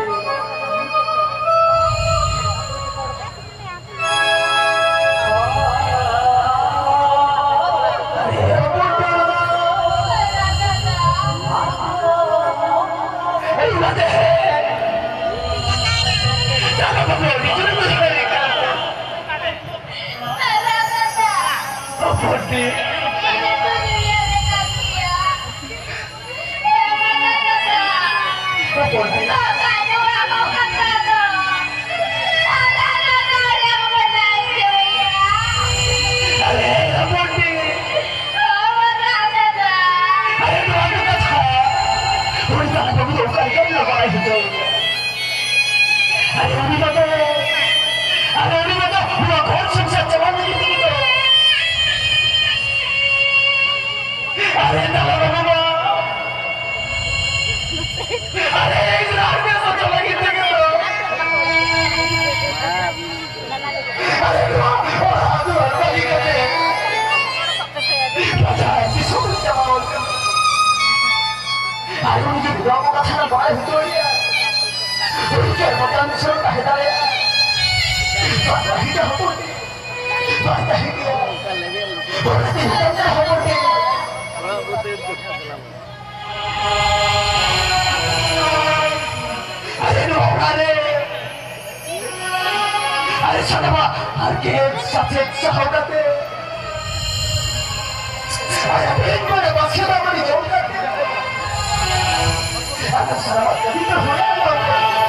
ᱟᱨᱮ ᱵᱩᱰᱷᱤ᱾ ᱮᱭ ᱵᱟᱵᱟ᱾ ᱫᱟᱫᱟ ᱵᱟᱹᱵᱩ, ᱟᱹᱰᱤ ᱡᱳᱨᱮ ᱵᱩᱡᱷᱟᱹᱣ ᱮ ᱠᱟᱱᱟ᱾ ᱵᱩᱰᱷᱤ᱾ ᱴᱷᱤᱠᱟ ᱦᱚᱯᱚᱱ ᱴᱷᱮᱱ ᱵᱟᱭ ᱛᱟᱦᱮᱸ ᱜᱮᱭᱟ᱾ ᱚᱱᱟᱛᱮ ᱦᱚᱯᱚᱱ ᱴᱷᱮᱱ ᱦᱚᱯᱚᱱ ᱴᱷᱮᱱ᱾ ᱟᱞᱮ ᱱᱚᱣᱟ ᱚᱲᱟᱜ ᱨᱮ ᱟᱞᱮ ᱥᱟᱱᱟᱢᱟᱜ ᱦᱟᱨᱠᱮᱛ ᱥᱟᱥᱮᱛ ᱥᱟᱦᱟᱣ ᱠᱟᱛᱮ, ᱟᱞᱮ ᱢᱤᱫ ᱵᱮᱲᱟ ᱵᱟᱥᱠᱮ ᱫᱟᱜ ᱢᱟᱹᱰᱤ ᱡᱚᱢ ᱠᱟᱛᱮ, ᱟᱞᱮ ᱥᱟᱱᱟᱢᱟᱜ ᱠᱟᱹᱢᱤ ᱫᱚ ᱦᱩᱭᱩᱜ ᱠᱟᱱ ᱛᱟᱞᱮᱭᱟ᱾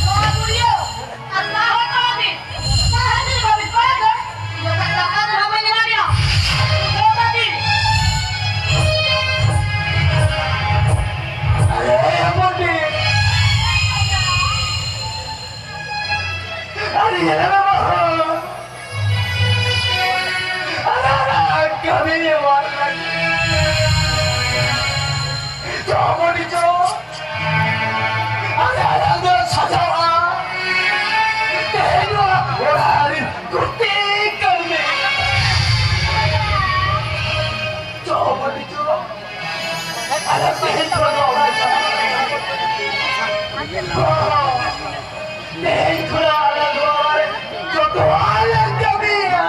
ᱱᱚᱣᱟ ᱫᱩᱱᱤᱭᱟᱹ ᱟᱨ ᱱᱟ ᱦᱚᱲ ᱛᱟᱞᱟ ᱨᱮ ᱡᱟᱦᱟᱸ ᱛᱤᱱᱟᱹᱜ ᱵᱟᱹᱵᱤᱱ ᱯᱟᱲᱟᱜ ᱠᱟᱱ, ᱤᱧ ᱫᱚ ᱠᱟᱴᱟ ᱠᱟᱴᱟ ᱦᱚᱸ ᱵᱟᱹᱧ ᱮᱢᱟ ᱵᱤᱱᱟ᱾ ᱫᱚ ᱵᱟᱹᱵᱤᱱ᱾ ᱟᱨᱮ ᱦᱚᱯᱚᱱ ᱴᱤ᱾ ᱟᱨᱮ ᱧᱮᱞ ᱢᱮ ᱵᱟᱹᱦᱩ᱾ ᱟᱨᱮ ᱟᱨᱮ ᱠᱟᱹᱢᱤ ᱨᱮ ᱵᱟᱝ ᱞᱟᱹᱜᱤᱫ᱾ ᱪᱚ ᱵᱚᱰᱤ ᱪᱚ᱾ ᱟᱞᱮ ᱟᱞᱟᱝ ᱫᱚ ᱥᱟᱡᱟᱣᱟ᱾ ᱛᱮᱦᱮᱧ ᱱᱚᱣᱟ ᱚᱲᱟᱜ ᱨᱤᱱ ᱜᱩᱛᱤ ᱠᱟᱹᱢᱤ᱾ ᱪᱚ ᱵᱚᱰᱤ ᱪᱚ᱾ ᱟᱞᱮ ᱛᱮᱦᱮᱧ ᱠᱷᱚᱱ ᱫᱚ ᱚᱲᱟᱜ ᱨᱮ ᱪᱟᱞᱟᱜ ᱠᱟᱱᱟ᱾ ᱛᱮᱦᱮᱧ ᱠᱷᱚᱱᱟᱜ ᱟᱞᱮ ᱱᱚᱣᱟ ᱚᱲᱟᱜ ᱨᱮ ᱡᱚᱛᱚᱣᱟᱜ ᱞᱮ ᱠᱟᱹᱢᱤᱭᱟ᱾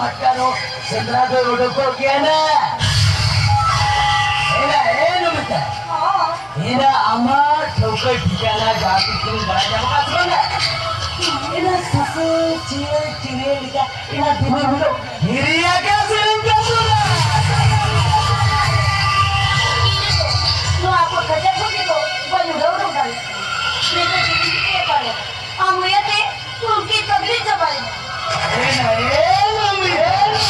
ᱟᱠᱟᱨᱚ ᱥᱮᱸᱫᱽᱨᱟ ᱫᱚ ᱩᱰᱩᱠᱚᱜ ᱜᱮᱭᱟ ᱱᱟ᱾ ᱮᱱᱟ, ᱮ ᱱᱚᱢᱤᱛᱟ᱾ ᱦᱚᱸ᱾ ᱮᱱᱟ, ᱟᱢᱟᱜ ᱴᱷᱟᱹᱣᱠᱟᱹ ᱴᱷᱤᱠᱟᱹᱱᱟ ᱡᱟᱦᱟᱸ ᱛᱤᱥ ᱤᱧ ᱵᱟᱲᱟᱭ ᱧᱟᱢ ᱟᱠᱟᱫ ᱥᱮ ᱵᱟᱝᱟ? ᱮᱱᱟ, ᱥᱩᱥᱩ ᱪᱤᱭᱟᱹ ᱪᱤᱲᱤᱭᱟᱹ ᱞᱮᱠᱟ ᱮᱱᱟ ᱫᱤᱱᱟᱹᱢ ᱦᱤᱞᱳᱜ ᱦᱤᱨᱤᱭᱟ ᱜᱮ ᱥᱮᱨᱮᱧ ᱠᱟᱱ ᱫᱚ᱾ ᱱᱚᱣᱟ ᱠᱚ ᱠᱷᱟᱪᱟ ᱠᱷᱩᱪᱤ ᱫᱚ ᱵᱟᱹᱧ ᱩᱰᱟᱹᱣ ᱩᱰᱩᱠ ᱫᱟᱲᱮᱭᱟᱜ ᱠᱟᱱᱟ᱾ ᱱᱤᱛᱚᱜ ᱪᱮᱫ ᱤᱧ ᱪᱤᱠᱟᱹᱭᱟ ᱯᱟᱞᱮ? ᱟᱢ ᱤᱭᱟᱹᱛᱮ ᱩᱱᱠᱤᱱ ᱯᱟᱹᱜᱽᱞᱤ ᱪᱟᱵᱟᱭᱮᱱᱟ᱾ ᱮᱱᱟ, ᱮᱱᱟ, ᱮᱱᱟ᱾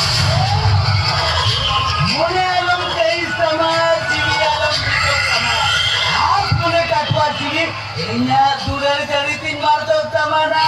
ᱢᱚᱱᱮ ᱟᱞᱚᱢ ᱠᱟᱹᱭᱤᱥ ᱛᱟᱢᱟ, ᱡᱤᱣᱤ ᱟᱞᱚᱢ ᱵᱤᱛᱚᱜ ᱛᱟᱢᱟ᱾ ᱟᱨ ᱢᱚᱱᱮ ᱠᱟᱴᱣᱟ ᱡᱤᱣᱤ ᱤᱧᱟᱜ ᱫᱩᱞᱟᱹᱲ ᱡᱟᱹᱲᱤ ᱛᱤᱧ ᱢᱟᱨᱛᱚᱠ ᱛᱟᱢᱟ ᱱᱟ᱾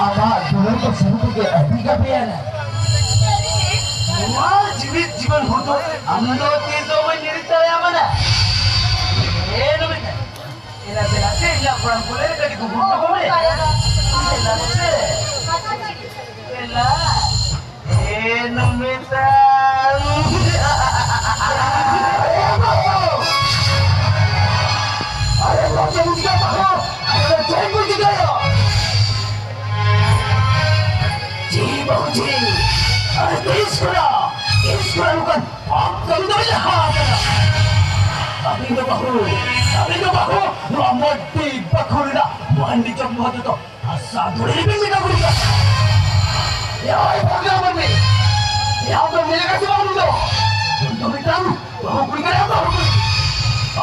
ᱟᱢᱟᱜ ᱫᱩᱞᱟᱹᱲ ᱠᱚ ᱥᱟᱹᱨᱤ ᱛᱮᱜᱮ ᱟᱹᱰᱤ ᱜᱟᱵᱮᱭᱟᱱᱟ᱾ ᱱᱚᱣᱟ ᱡᱤᱣᱤᱫ ᱡᱤᱵᱚᱱ ᱵᱷᱳᱨ ᱫᱚ ᱟᱢ ᱫᱚ ᱛᱤᱥ ᱦᱚᱸ ᱵᱟᱹᱧ ᱦᱤᱲᱤᱧ ᱫᱟᱲᱮᱭᱟᱢᱟ ᱱᱟ᱾ ᱮ ᱱᱚᱢᱤᱛᱟ, ᱮᱞᱟ ᱫᱮᱞᱟ ᱥᱮ ᱤᱧᱟᱹᱜ ᱠᱚᱲᱟᱢ ᱠᱚᱞᱮ ᱨᱮ ᱠᱟᱹᱴᱤᱡ ᱠᱚ ᱜᱩᱲ ᱠᱚ ᱢᱮ᱾ ᱫᱮᱞᱟ ᱥᱮ᱾ ᱮᱞᱟ᱾ ᱮ ᱱᱚᱢᱤᱛᱟ᱾ ᱟᱨᱮ ᱵᱟᱵᱩ! ᱟᱨᱮ ᱵᱟᱵᱩ, ᱪᱮᱫ ᱮᱢ ᱪᱤᱠᱟᱹᱭᱮᱫᱟ? ᱟᱨᱮ ᱪᱮᱫ ᱮᱢ ᱪᱤᱠᱟᱹᱭᱮᱫᱟ? ᱡᱤ ᱵᱟᱹᱦᱩ ᱡᱤ, ᱟᱨᱮ ᱛᱤᱥ ᱠᱷᱚᱱᱟᱜ, ᱛᱤᱥ ᱠᱷᱚᱱᱟᱜ ᱱᱚᱝᱠᱟᱱ ᱯᱟᱯ ᱠᱟᱹᱢᱤ ᱫᱚ ᱞᱟᱦᱟ ᱟᱠᱟᱱᱟ? ᱟᱹᱵᱤᱱ ᱫᱚ ᱵᱟᱹᱦᱩ, ᱟᱹᱵᱤᱱ ᱫᱚ ᱵᱟᱹᱦᱩ, ᱱᱚᱣᱟ ᱢᱟᱹᱰᱤ ᱵᱟᱹᱠᱷᱩᱞ ᱨᱮᱱᱟᱜ ᱢᱟᱹᱱᱰᱤ ᱡᱚᱢ ᱢᱚᱦᱟ ᱡᱚᱛᱚ ᱦᱟᱥᱟ ᱫᱷᱩᱲᱤ ᱨᱮᱵᱤᱱ ᱢᱮᱱᱟᱜ ᱵᱤᱱᱟ᱾ ᱮ ᱦᱚᱭ ᱵᱷᱟᱜᱽᱱᱟ ᱢᱟᱹᱱᱢᱤ, ᱮ ᱟᱢ ᱫᱚᱢ ᱧᱮᱞ ᱟᱠᱟᱫ ᱥᱮ ᱵᱟᱝ ᱩᱱᱤ ᱫᱚ? ᱩᱱᱤ ᱫᱚ ᱢᱤᱫᱴᱟᱝ ᱵᱟᱹᱦᱩ ᱠᱩᱲᱤ ᱠᱟᱱᱟᱭ, ᱵᱟᱹᱦᱩ ᱠᱩᱲᱤ᱾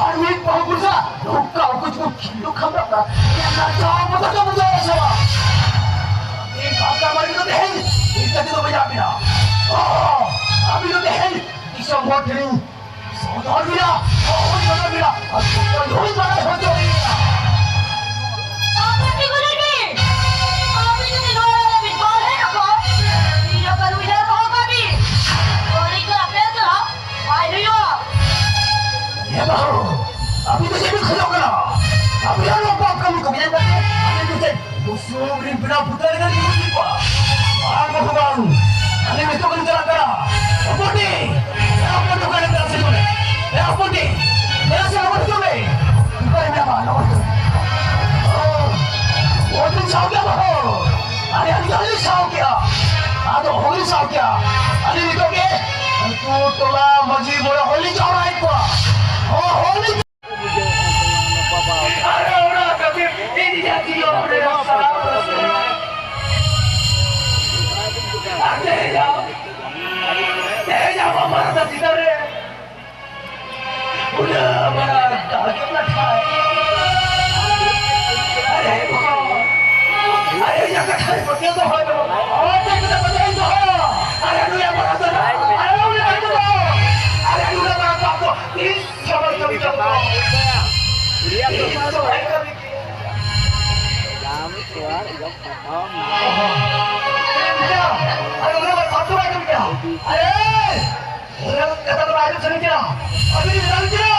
ᱟᱨ ᱢᱤᱫ ᱵᱟᱹᱦᱩ ᱠᱩᱲᱤ ᱥᱟᱞᱟᱜ ᱱᱚᱝᱠᱟ ᱩᱠᱩ ᱪᱩᱠᱩ ᱠᱷᱤᱞᱰᱩ ᱠᱷᱟᱢᱨᱟᱜ ᱠᱟᱱᱟ᱾ ᱮ ᱞᱟᱡᱟᱣ ᱵᱚᱛᱚᱨ ᱫᱚ ᱵᱩᱡᱷᱟᱹᱣ ᱥᱮ ᱵᱟᱝ? ᱟᱯᱮᱭᱟᱜ ᱱᱚᱣᱟ ᱯᱟᱯ ᱠᱟᱹᱢᱤ ᱠᱚ ᱧᱮᱞ ᱠᱟᱛᱮ ᱟᱞᱮ ᱫᱚ ᱪᱮᱫ ᱵᱩᱥᱩᱵ ᱨᱤᱱ ᱵᱮᱱᱟᱣ ᱯᱩᱛᱲᱟᱹ ᱞᱮᱠᱟ ᱞᱮ ᱧᱮᱞ ᱠᱚᱣᱟ? ᱵᱟᱝ ᱵᱟᱹᱵᱩ ᱵᱟᱝ, ᱟᱞᱮ ᱱᱤᱛᱚᱜ ᱜᱮᱞᱮ ᱪᱟᱞᱟᱜ ᱠᱟᱱᱟ᱾ ᱦᱚᱯᱚᱱᱴᱤ, ᱮ ᱦᱚᱯᱚᱱ ᱫᱚᱠᱟᱱ ᱨᱮ ᱛᱟᱥᱮ ᱠᱚ ᱢᱮ᱾ ᱮ ᱦᱚᱯᱚᱱᱴᱤ, ᱫᱮᱞᱟ ᱥᱮ ᱞᱚᱜᱚᱱ ᱦᱤᱡᱩᱜ ᱢᱮ᱾ ᱚᱠᱟᱨᱮ ᱢᱮᱱᱟᱢᱟ? ᱞᱚᱜᱚᱱ ᱦᱤᱡᱩᱜ ᱢᱮ᱾ ᱚ, ᱚ, ᱛᱤᱧ ᱥᱟᱶ ᱜᱮᱭᱟ ᱵᱟᱹᱦᱩ᱾ ᱟᱨᱮ, ᱟᱹᱰᱤ ᱡᱳᱨ ᱞᱤᱧ ᱥᱟᱶ ᱠᱮᱜᱼᱟ᱾ ᱟᱫᱚ ᱚᱦᱚᱞᱤᱧ ᱥᱟᱶ ᱠᱮᱜᱼᱟ᱾ ᱟᱹᱞᱤᱧ ᱱᱤᱛᱚᱜ ᱜᱮ ᱟᱹᱛᱩ ᱴᱚᱞᱟ ᱢᱟᱹᱡᱷᱤ ᱢᱚᱬᱮ ᱦᱚᱲ ᱞᱤᱧ ᱡᱟᱣᱨᱟᱭᱮᱫ ᱠᱚᱣᱟ᱾ ᱦᱚᱸ, ᱦᱚᱲ ᱞᱤᱧ ᱟᱨᱮ, ᱚᱱᱟ ᱠᱷᱟᱹᱛᱤᱨ ᱤᱧ ᱡᱟᱹᱛᱤ ᱫᱚ ᱱᱚᱰᱮ ᱥᱟᱱᱟᱢ ᱠᱚ ᱥᱮ᱾ ᱟᱨ ᱛᱮᱦᱮᱧ ᱟᱢ, ᱛᱮᱦᱮᱧ ᱟᱢ ᱟᱢᱟᱜ ᱪᱮᱛᱟᱱ ᱨᱮ ᱩᱱᱟᱹᱜ ᱢᱟᱨᱟᱝ ᱫᱟᱜ ᱮᱢ ᱞᱟᱴᱷᱟᱭ᱾ ᱟᱨᱮ ᱵᱟᱵᱟ, ᱟᱨᱮ ᱤᱧᱟᱹᱜ ᱠᱟᱛᱷᱟ ᱨᱮ ᱯᱟᱹᱛᱭᱟᱹᱣ ᱫᱚᱦᱚᱭ ᱢᱮ ᱵᱟᱵᱟ᱾ ᱟᱨ ᱪᱮᱫ ᱠᱟᱛᱷᱟ ᱯᱟᱹᱛᱭᱟᱹᱣ ᱫᱚᱦᱚᱭᱟ? ᱟᱨᱮ ᱱᱩᱭᱟᱜ ᱢᱟᱨᱟᱝ ᱫᱚ, ᱟᱨᱮ ᱩᱱᱤ ᱢᱟᱨᱟᱝ ᱫᱚ, ᱟᱨᱮ ᱱᱩᱭᱟᱜ ᱢᱟᱨᱟᱝ ᱫᱚ, ᱤᱧ ᱥᱟᱢᱟᱝ ᱠᱟᱹᱢᱤ ᱠᱟᱹᱢᱤ᱾ ᱤᱧ ᱥᱚᱦᱟᱭ ᱠᱟᱹᱢᱤ ᱠᱮᱭᱟ᱾ ᱟᱨᱮ ᱩᱱᱤ ᱢᱟᱨᱟᱝ ᱫᱚ, ᱟᱨᱮ ᱩᱱᱤ ᱢᱟᱨᱟᱝ ᱫᱚ, ᱟᱨᱮ ᱠᱟᱛᱷᱟ ᱫᱚ ᱟᱸᱡᱚᱢ ᱥᱟᱹᱨᱤ ᱠᱮᱫᱟ᱾ ᱟᱹᱵᱤᱱ ᱵᱤᱱ ᱟᱸᱡᱚᱢ ᱠᱮᱫᱟ?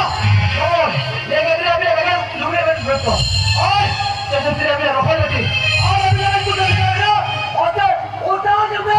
ᱦᱳᱭ᱾ ᱞᱟᱹᱭ ᱠᱮᱫ ᱟᱹᱵᱤᱱ ᱟᱵᱮᱱ ᱞᱩᱜᱽᱲᱤ ᱟᱵᱮᱱ ᱵᱮᱥᱛᱚ᱾ ᱦᱳᱭ᱾ ᱪᱮᱫ ᱪᱮᱫ ᱟᱹᱵᱤᱱ ᱨᱚᱦᱚᱭ ᱞᱟᱹᱜᱤᱫ᱾ ᱟᱨ ᱟᱹᱵᱤᱱ ᱟᱵᱮᱱ ᱠᱚ ᱠᱟᱹᱢᱤ ᱠᱟᱱᱟ᱾ ᱚᱛᱮ ᱚᱛᱟ ᱜᱮ ᱵᱮ᱾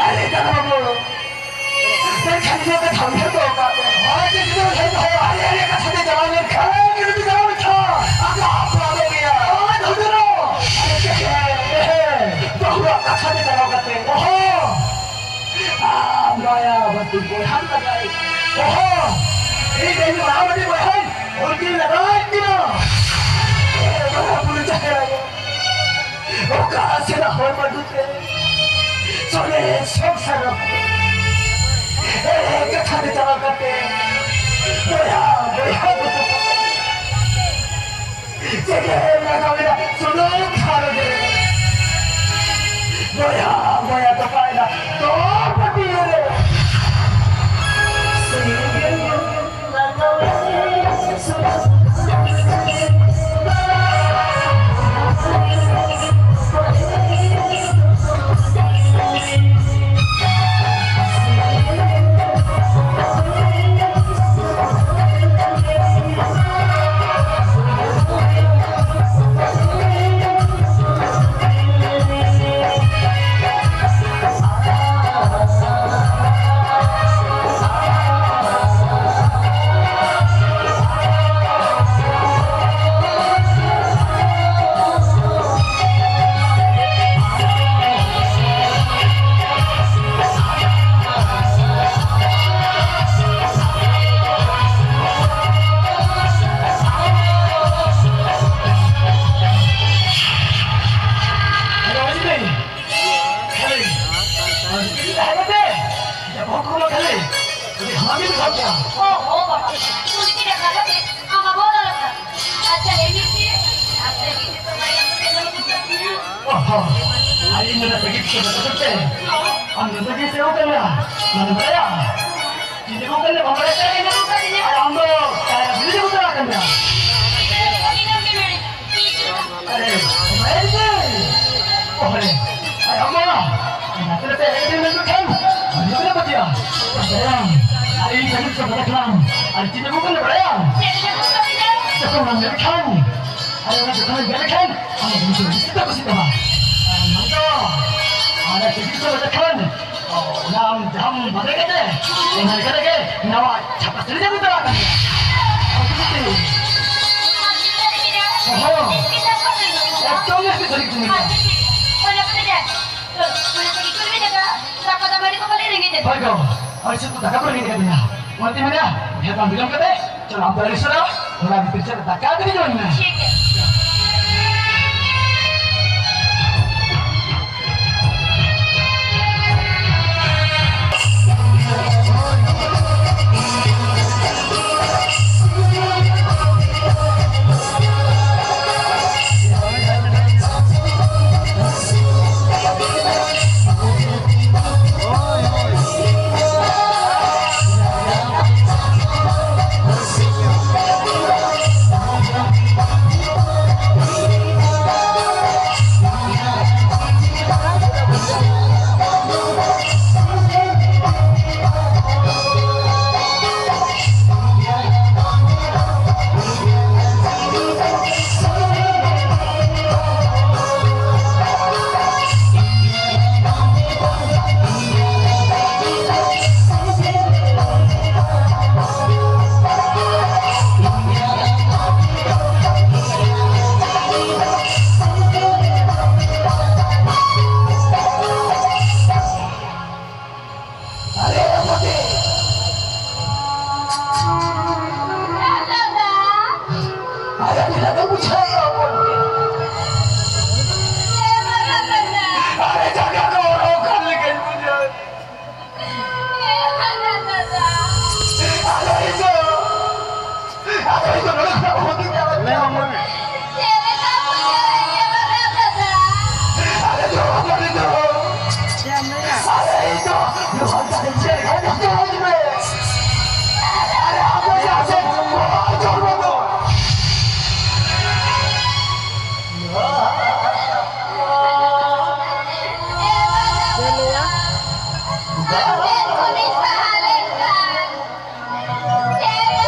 ᱟᱨᱮ ᱫᱟᱫᱟ ᱵᱟᱹᱵᱩ, ᱢᱮᱱᱠᱷᱟᱱ ᱤᱧᱟᱹᱜ ᱠᱟᱛᱷᱟ ᱩᱭᱦᱟᱹᱨ ᱫᱚᱦᱚ ᱠᱟᱜ ᱢᱮ᱾ ᱦᱳᱭ, ᱪᱮᱫ ᱪᱤᱠᱟᱹ ᱞᱮᱠᱷᱟᱱ ᱫᱚ ᱟᱞᱮ ᱟᱞᱮ ᱠᱟᱛᱷᱟ ᱛᱮ ᱪᱟᱞᱟᱣ ᱞᱮᱱᱠᱷᱟᱱ, ᱡᱩᱫᱤ ᱪᱟᱞᱟᱣ ᱞᱮᱱᱠᱷᱟᱱ, ᱟᱫᱚ ᱟᱯᱱᱟᱨ ᱫᱚ ᱜᱮᱭᱟ᱾ ᱦᱳᱭ, ᱫᱷᱩᱛᱨᱚ᱾ ᱟᱞᱮ ᱪᱮᱫ ᱦᱮᱸ, ᱦᱮᱸ, ᱵᱟᱹᱦᱩᱣᱟᱜ ᱠᱟᱛᱷᱟ ᱛᱮ ᱪᱟᱞᱟᱣ ᱠᱟᱛᱮ, ᱚᱦᱚ, ᱟᱨ ᱢᱟᱭᱟ ᱵᱟᱹᱴᱤ ᱵᱚᱭᱦᱟ ᱞᱟᱜᱟᱭ᱾ ᱚᱦᱚ, ᱤᱧ ᱨᱮᱱ ᱢᱟᱭᱟ ᱵᱟᱹᱴᱤ ᱵᱚᱭᱦᱟᱧ ᱩᱱᱠᱤᱱ ᱞᱟᱜᱟᱭᱮᱫ ᱠᱤᱱᱟ᱾ ᱮ, ᱵᱟᱵᱟ, ᱵᱩᱨᱩ ᱡᱟᱦᱮᱨ ᱟᱭᱳ᱾ ᱚᱠᱟ ᱥᱮᱱᱟᱜ ᱦᱚᱲ ᱵᱟᱹᱰᱩ ᱛᱮ ᱥᱚᱞᱮ ᱥᱚᱝᱥᱟᱨ ᱨᱮ ᱮᱲᱮ ᱠᱟᱛᱷᱟ ᱛᱮ ᱪᱟᱞᱟᱣ ᱠᱟᱛᱮ ᱵᱚᱭᱦᱟ ᱵᱚᱭᱦᱟ ᱫᱚ ᱪᱮᱫ ᱮ ᱞᱟᱜᱟᱣ ᱮᱫᱟ ᱥᱩᱱᱩᱢ ᱠᱷᱟᱨ ᱨᱮ ᱵᱚᱭᱦᱟ ᱵᱚᱭᱦᱟ ᱛᱚᱯᱟᱭᱮᱱᱟ ᱫᱚ ᱯᱟᱹᱴᱤᱭᱟᱹ ᱨᱮ ᱥᱮᱸᱜᱮᱞ ᱠᱷᱟᱹᱞᱤ, ᱟᱨ ᱡᱩᱫᱤ ᱛᱟᱦᱮᱸ ᱠᱟᱛᱮ, ᱡᱟᱯᱚᱜ ᱠᱚ ᱠᱷᱟᱹᱞᱤ, ᱡᱩᱫᱤ ᱦᱟᱢᱟ ᱜᱮ ᱵᱩᱡᱷᱟᱹᱣ ᱠᱮᱭᱟ᱾ ᱚ, ᱚ, ᱵᱟᱵᱟ, ᱩᱱᱠᱤᱱ ᱠᱟᱛᱷᱟ ᱠᱟᱛᱮ, ᱟᱢ ᱵᱟᱵᱟ ᱚᱲᱟᱜ ᱨᱮ ᱠᱷᱟᱱ᱾ ᱟᱪᱪᱷᱟ, ᱞᱟᱹᱭ ᱢᱮ ᱪᱮᱫ? ᱟᱪᱪᱷᱟ, ᱞᱟᱹᱭ ᱢᱮ ᱪᱮᱫ? ᱚ, ᱦᱚᱸ, ᱟᱨ ᱤᱧ ᱫᱚ ᱱᱟᱥᱮ ᱜᱤᱯᱷᱴ ᱠᱚ ᱵᱟᱠᱚ ᱛᱮ᱾ ᱟᱢ ᱫᱚ ᱵᱟᱹᱜᱤ ᱥᱮ ᱚᱠᱟ ᱞᱮᱠᱟ? ᱱᱚᱣᱟ ᱫᱚ ᱵᱟᱲᱟᱭᱟ? ᱪᱤᱞᱤ ᱠᱚ ᱠᱟᱱᱟ ᱵᱟᱝ ᱵᱟᱲᱟᱭ ᱛᱮ? ᱟᱨ ᱟᱢ ᱫᱚ, ᱟᱨ ᱵᱤᱞᱤ ᱠᱚ ᱪᱟᱞᱟᱜ ᱠᱟᱱ ᱜᱮᱭᱟ᱾ ᱟᱨᱮ, ᱵᱟᱲᱟᱭ ᱛᱮ? ᱚᱦᱚᱨᱮ, ᱟᱨ ᱟᱢ ᱢᱟ, ᱱᱟᱥᱮ ᱱᱟᱥᱮ ᱮᱱᱮᱡ ᱮᱢ ᱢᱮᱱ ᱠᱷᱟᱱ, ᱟᱹᱰᱤ ᱱᱟᱯᱟᱭ ᱠᱚ ᱯᱟᱹᱛᱭᱟᱹᱜᱼᱟ᱾ ᱟᱨ ᱤᱧ ᱥᱟᱺᱜᱤᱧ ᱠᱷᱚᱱ ᱵᱟᱲᱟᱭ ᱠᱷᱟᱱ, ᱟᱨ ᱪᱤᱞᱤ ᱠᱚ ᱠᱟᱱᱟ ᱵᱟᱲᱟᱭᱟᱢ? ᱡᱚᱠᱷᱚᱱ ᱵᱟᱢ ᱧᱮᱞ ᱠᱷᱟᱱ, ᱟᱨ ᱚᱱᱟ ᱡᱚᱠᱷᱚᱱ ᱧᱮᱞ ᱠᱷᱟᱱ, ᱟᱢ ᱫᱚ ᱢᱤᱫᱴᱮᱱ ᱨᱟᱹᱥᱠᱟᱹ ᱠᱩᱥᱤ ᱛᱟᱢᱟ᱾ ᱟᱨ ᱱᱚᱝᱠᱟ, ᱟᱨ ᱥᱟᱺᱜᱤᱧ ᱠᱷᱚᱱ ᱵᱟᱲᱟᱭ ᱠᱷᱟᱱ, ᱡᱟᱦᱟᱸᱢ ᱵᱟᱰᱟᱭ ᱠᱟᱛᱮ, ᱚᱱᱟ ᱞᱮᱠᱟ ᱛᱮᱜᱮ ᱱᱟᱣᱟ ᱪᱷᱟᱯᱟ ᱥᱟᱹᱲᱤ ᱡᱟᱹᱨᱩᱲ ᱪᱟᱞᱟᱜ ᱠᱟᱱᱟ᱾ ᱦᱚᱸ, ᱮᱠᱫᱚᱢ ᱜᱮ ᱥᱟᱹᱨᱤ ᱠᱟᱛᱷᱟ ᱢᱮᱱᱟᱜᱼᱟ᱾ ᱦᱳᱭ ᱜᱚ, ᱟᱹᱰᱤ ᱥᱚᱠᱛᱚ ᱫᱟᱠᱟ ᱠᱚ ᱨᱮᱸᱜᱮᱡ ᱟᱠᱟᱫᱮᱭᱟ᱾ ᱚᱱᱟᱛᱮ ᱢᱮᱱᱟ, ᱰᱷᱮᱨ ᱵᱟᱝ ᱵᱤᱞᱚᱢ ᱠᱟᱛᱮ ᱪᱚᱞᱚ, ᱟᱢ ᱫᱚ ᱟᱹᱰᱤ ᱥᱟᱨᱦᱟᱣ, ᱚᱱᱟ ᱵᱷᱤᱛᱤᱨ ᱥᱮᱫ ᱫᱟᱠᱟ ᱠᱟᱹᱴᱤᱡ ᱡᱚᱢ ᱢᱮ᱾ ᱴᱷᱤᱠ ᱜᱮᱭᱟ᱾ अरे मते। अरे बिना तो बुझाया अपन। अरे जगह को और कर लेके बुझा। अरे इधर।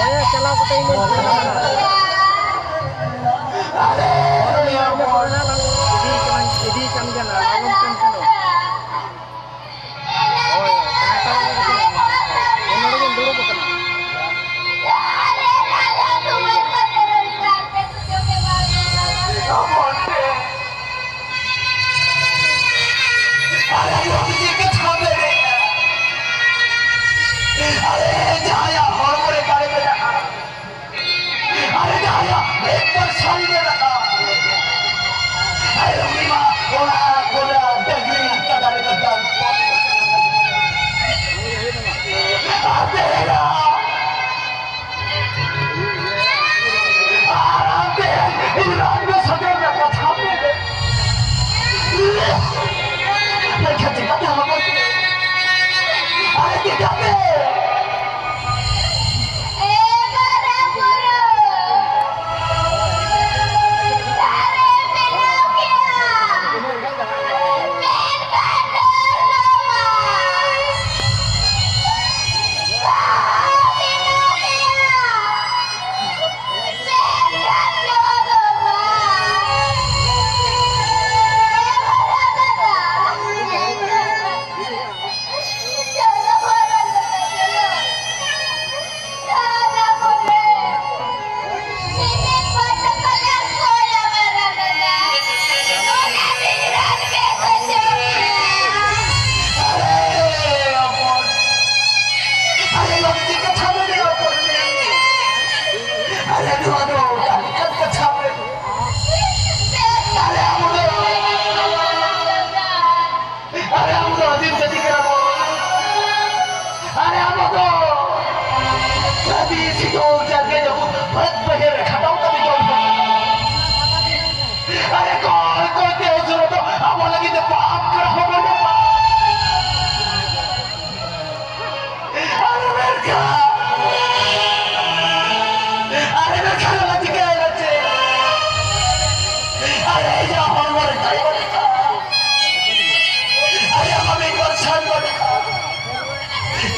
ᱦᱮᱸ, ᱪᱟᱞᱟᱣ ᱠᱟᱛᱮ ᱤᱧ ᱧᱮᱞ ᱠᱮᱫᱟ᱾ ᱤᱫᱤ ᱠᱟᱱ, ᱤᱫᱤ ᱠᱟᱱ ᱜᱮᱭᱟ ᱱᱟᱜ, ᱟᱞᱚᱢ ᱴᱮᱱᱥᱚᱱᱚᱜ᱾ ᱦᱳᱭ᱾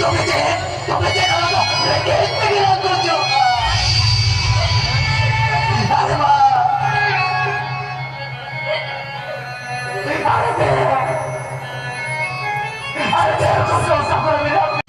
ᱛᱚᱵᱮ ᱪᱮᱫ? ᱛᱚᱵᱮ ᱪᱮᱫ? ᱟᱞᱟᱝ ᱫᱚ ᱨᱮᱸᱜᱮᱡ ᱛᱮᱜᱮ ᱞᱟᱝ ᱜᱩᱡᱩᱜᱼᱟ᱾ ᱟᱨᱮ ᱵᱟ! ᱟᱨᱮ ᱫᱮ! ᱟᱨᱮ ᱫᱮ! ᱜᱩᱡᱩᱜ ᱥᱟᱯᱲᱟᱣ ᱢᱮᱱᱟᱜ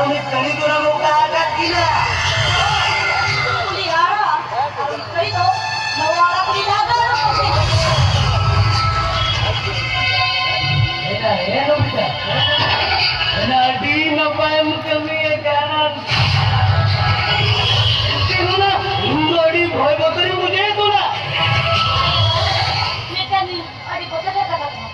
ᱩᱱᱤ ᱠᱟᱹᱨᱤ ᱫᱚ ᱱᱚᱝᱠᱟ ᱟᱠᱟᱫ ᱠᱤᱱᱟ᱾ ᱩᱱᱤ ᱦᱟᱲᱟᱢ ᱟᱨ ᱩᱱᱤ ᱠᱟᱹᱨᱤ ᱫᱚ ᱱᱚᱣᱟ ᱚᱲᱟᱜ ᱨᱮ ᱞᱟᱜᱟ ᱟᱠᱟᱫ ᱠᱤᱱᱟ᱾ ᱮᱴᱟ, ᱮ ᱱᱚᱵᱤᱛᱟ, ᱚᱱᱟ ᱟᱹᱰᱤ ᱱᱟᱯᱟᱭᱮᱢ ᱠᱟᱹᱢᱤ ᱟᱠᱟᱫᱼᱟ᱾ ᱪᱮᱫ ᱦᱚᱸ ᱵᱟᱝ, ᱤᱧ ᱫᱚ ᱟᱹᱰᱤ ᱵᱷᱚᱭ ᱵᱚᱛᱚᱨᱤᱧ ᱵᱩᱡᱷᱟᱹᱣᱮᱫ ᱠᱟᱱᱟ᱾ ᱢᱮᱠᱟᱱᱤᱠ, ᱟᱹᱰᱤ ᱵᱚᱛᱚᱨ ᱨᱮ ᱠᱟᱛᱷᱟ ᱠᱟᱱᱟ᱾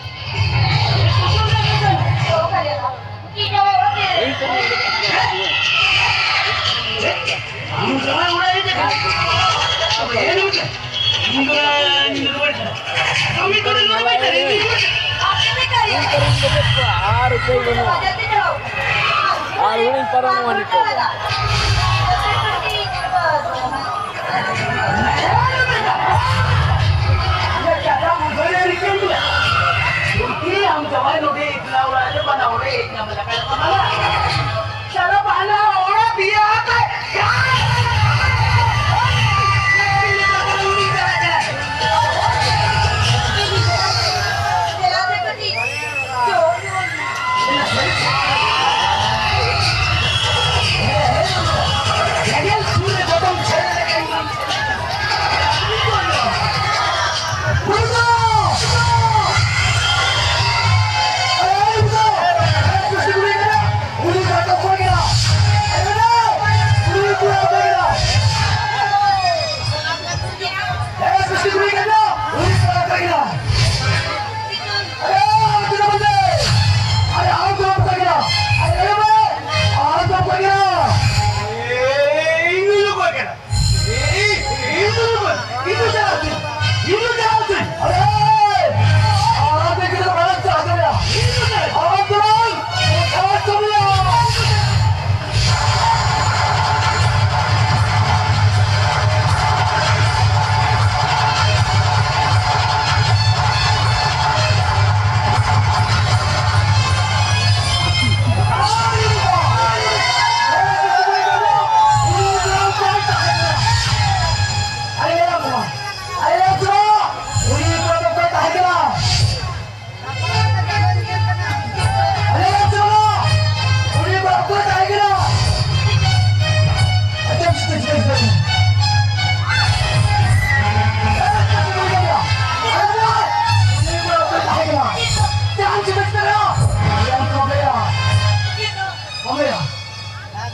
ᱟᱨ ᱩᱯᱟᱹᱭ ᱵᱟᱹᱱᱩᱜᱼᱟ᱾ ᱟᱨ ᱦᱩᱲᱩᱧ ᱯᱟᱨᱚᱢᱚᱜᱼᱟ ᱱᱤᱛᱚᱜ ᱫᱚ᱾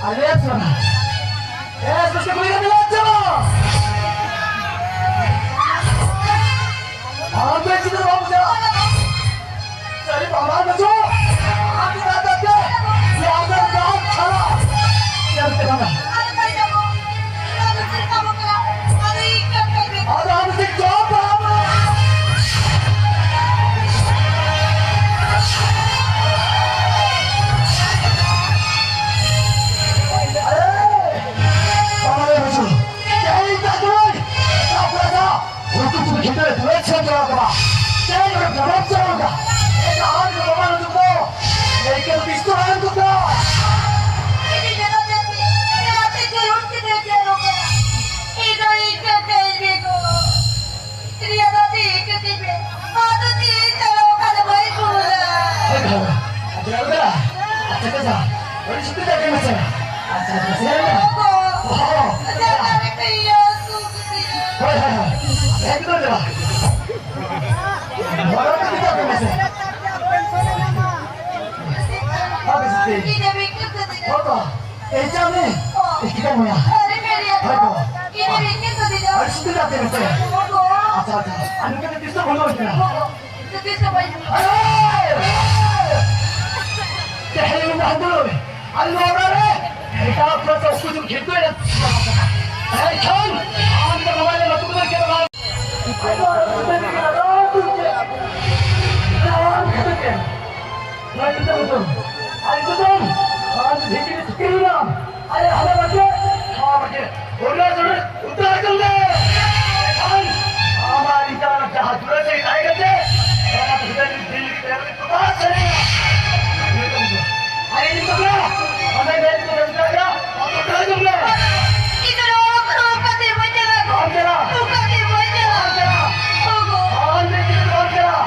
ᱟᱞᱮ ᱥᱚᱱᱟ᱾ ᱮ, ᱥᱩᱥᱤ ᱠᱩᱲᱤ ᱜᱤᱫᱽᱨᱟᱹ ᱪᱚ᱾ ᱟᱢ ᱫᱚ ᱪᱮᱫ ᱦᱚᱸ ᱵᱟᱢ ᱵᱩᱡᱷᱟᱹᱣᱟ? ᱥᱟᱹᱨᱤ ᱵᱟᱵᱟ ᱫᱚ ᱪᱚ᱾ ᱟᱢ ᱫᱚ ᱫᱟᱫᱟ ᱛᱮ᱾ ᱥᱮ ᱟᱢ ᱫᱚ ᱫᱟᱫᱟ ᱪᱷᱟᱲᱟ᱾ ᱪᱮᱫ ᱛᱮ ᱵᱟᱝᱟ? ᱟᱫᱚ ᱟᱢ ᱥᱮ ᱡᱚᱢ ᱵᱟᱢ᱾ ᱟᱨᱮ! ᱵᱟᱵᱟ ᱨᱮ ᱵᱩᱡᱷᱟᱹᱣ᱾ ᱛᱮᱦᱮᱧ ᱫᱟᱜ ᱫᱚᱭ ᱫᱟᱜ ᱵᱟᱲᱟ ᱫᱟ᱾ ᱩᱛᱩ ᱪᱩᱨᱩᱡ ᱠᱷᱮᱛ ᱨᱮ ᱫᱩᱞᱟᱹᱲ ᱪᱷᱟᱹᱲ ᱪᱟᱞᱟᱣ ᱠᱟᱱᱟ᱾ ᱛᱮᱦᱮᱧ ᱚᱸᱰᱮ ᱜᱚᱨᱚᱵᱽ ᱪᱟᱞᱟᱣ ᱠᱟᱱᱟ᱾ ᱮᱴᱟᱜ ᱦᱚᱲ ᱠᱚ ᱵᱟᱵᱟ ᱦᱤᱡᱩᱜ ᱫᱚ᱾ ᱞᱟᱹᱭ ᱠᱮᱫ ᱵᱤᱥᱛᱚ ᱦᱟᱲᱟᱢ ᱠᱚ ᱫᱚ᱾ ᱤᱧ ᱫᱚ ᱤᱧ ᱠᱟᱹᱴᱤᱡ ᱵᱮᱜᱚ᱾ ᱨᱤᱭᱟ ᱫᱚ ᱴᱷᱤᱠ ᱜᱮ ᱢᱮ᱾ ᱟᱫᱚ ᱪᱮᱫ ᱪᱟᱞᱟᱣ ᱠᱟᱱᱟ ᱵᱟᱭ ᱵᱩᱞᱟ᱾ ᱦᱳᱭ ᱵᱟᱵᱟ, ᱟᱪᱪᱷᱟ ᱫᱟᱫᱟ, ᱟᱪᱪᱷᱟ ᱫᱟᱫᱟ, ᱟᱹᱰᱤ ᱥᱚᱠᱛᱤ ᱫᱟᱜ ᱠᱟᱱᱟ ᱥᱮ? ᱟᱪᱪᱷᱟ, ᱟᱪᱪᱷᱟ, ᱥᱮ? ᱜᱚᱜᱚ, ᱚᱦᱚ᱾ ᱡᱟᱸᱜᱟ ᱨᱮ ᱠᱟᱹᱡ ᱦᱟᱹᱥᱩ ᱠᱮᱫᱮᱭᱟ᱾ ᱦᱳᱭ, ᱦᱳᱭ, ᱦᱳᱭ, ᱮᱠᱫᱚᱢ ᱫᱟᱫᱟ᱾ ᱵᱚᱞᱚ ᱠᱟᱛᱮ ᱫᱟᱜ ᱠᱟᱱᱟ ᱥᱮ? ᱵᱟᱵᱟ ᱥᱚᱠᱛᱤ᱾ ᱤᱧ ᱫᱚ ᱵᱤᱠᱨᱚᱢ ᱠᱟᱹᱫᱤᱧᱟ᱾ ᱦᱳᱭ ᱵᱟ᱾ ᱮ ᱪᱟᱢᱮ, ᱮ ᱠᱤᱫᱟ ᱢᱚᱭᱟ᱾ ᱟᱨᱮ ᱢᱮᱨᱮᱭᱟ ᱦᱳᱭ ᱠᱚ᱾ ᱤᱧ ᱨᱮ ᱢᱤᱫᱴᱮᱱ ᱠᱚ ᱫᱤᱫᱟ᱾ ᱟᱨ ᱥᱩᱫᱷᱩ ᱫᱟᱜ ᱛᱮ ᱢᱮᱥᱮ᱾ ᱟᱪᱪᱷᱟ, ᱟᱪᱪᱷᱟ᱾ ᱟᱨ ᱱᱩᱠᱩ ᱫᱚ ᱛᱤᱥ ᱦᱚᱸ ᱵᱟᱹᱱᱩᱜ ᱟᱠᱟᱱᱟ᱾ ᱛᱤᱥ ᱦᱚᱸ ᱵᱟᱹᱧ ᱟᱨᱮ! ᱛᱮᱦᱮᱧ ᱢᱟ ᱦᱟᱸᱰᱩ, ᱟᱞᱮ ᱱᱚᱣᱟ ᱚᱲᱟᱜ ᱨᱮ ᱮᱴᱟᱜ ᱠᱚᱲᱟ ᱥᱟᱶ ᱩᱠᱩ ᱪᱩᱠᱩ ᱠᱷᱮᱞ ᱠᱚ ᱮᱱᱮᱡ᱾ ᱮᱱᱠᱷᱟᱱ ᱟᱢ ᱫᱚ ᱱᱚᱣᱟ ᱨᱮ ᱞᱟᱹᱴᱩ ᱠᱚᱫᱚ ᱪᱮᱫ ᱦᱚᱸ ᱵᱟᱝ᱾ ᱱᱚᱣᱟ ᱪᱤᱱᱛᱟᱹ ᱵᱩᱡᱷᱟᱹᱣ᱾ ᱟᱨ ᱱᱤᱛᱚᱜ ᱫᱚ ᱟᱢ ᱫᱷᱤᱠᱤ ᱨᱮ ᱛᱷᱩᱠᱤ ᱢᱮᱱᱟᱢ᱾ ᱟᱨ ᱦᱟᱱᱟ ᱵᱟᱡᱮ, ᱱᱚᱣᱟ ᱵᱟᱡᱮ, ᱚᱱᱟ ᱡᱚᱱᱮ ᱩᱛᱟᱹᱨ ᱠᱟᱱ ᱫᱮ᱾ ᱟᱨ ᱟᱢᱟᱜ ᱤᱧ ᱡᱟᱦᱟᱸ ᱡᱟᱦᱟᱸ ᱡᱩᱲᱟᱹ ᱥᱮ ᱛᱟᱦᱮᱸ ᱠᱟᱛᱮ, ᱚᱱᱟ ᱵᱷᱤᱛᱟᱹᱨ ᱨᱮ ᱫᱤᱞ ᱨᱮ ᱛᱮᱨᱮ ᱛᱚᱯᱟ ᱥᱟᱹᱨᱤ᱾ ᱟᱨ ᱤᱧ ᱫᱚ ᱚᱱᱟ ᱜᱮ ᱤᱧ ᱫᱚ ᱢᱮᱛᱟᱭᱟ, ᱟᱢ ᱫᱚ ᱛᱟᱦᱮᱸ ᱠᱟᱱ ᱫᱮ᱾ ᱤᱧ ᱫᱚ ᱱᱚᱣᱟ ᱠᱚᱫᱚ ᱚᱠᱟᱛᱮ ᱵᱟᱹᱧ ᱪᱟᱞᱟᱜᱼᱟ᱾ ᱵᱟᱢ ᱪᱟᱞᱟᱜᱼᱟ᱾ ᱚᱠᱟᱛᱮ ᱵᱟᱹᱧ ᱪᱟᱞᱟᱜᱼᱟ᱾ ᱵᱟᱢ ᱪᱟᱞᱟᱜᱼᱟ᱾ ᱜᱚᱜᱚ᱾ ᱟᱢ ᱫᱚ ᱪᱮᱫ ᱵᱟᱢ ᱪᱟᱞᱟᱜᱼᱟ᱾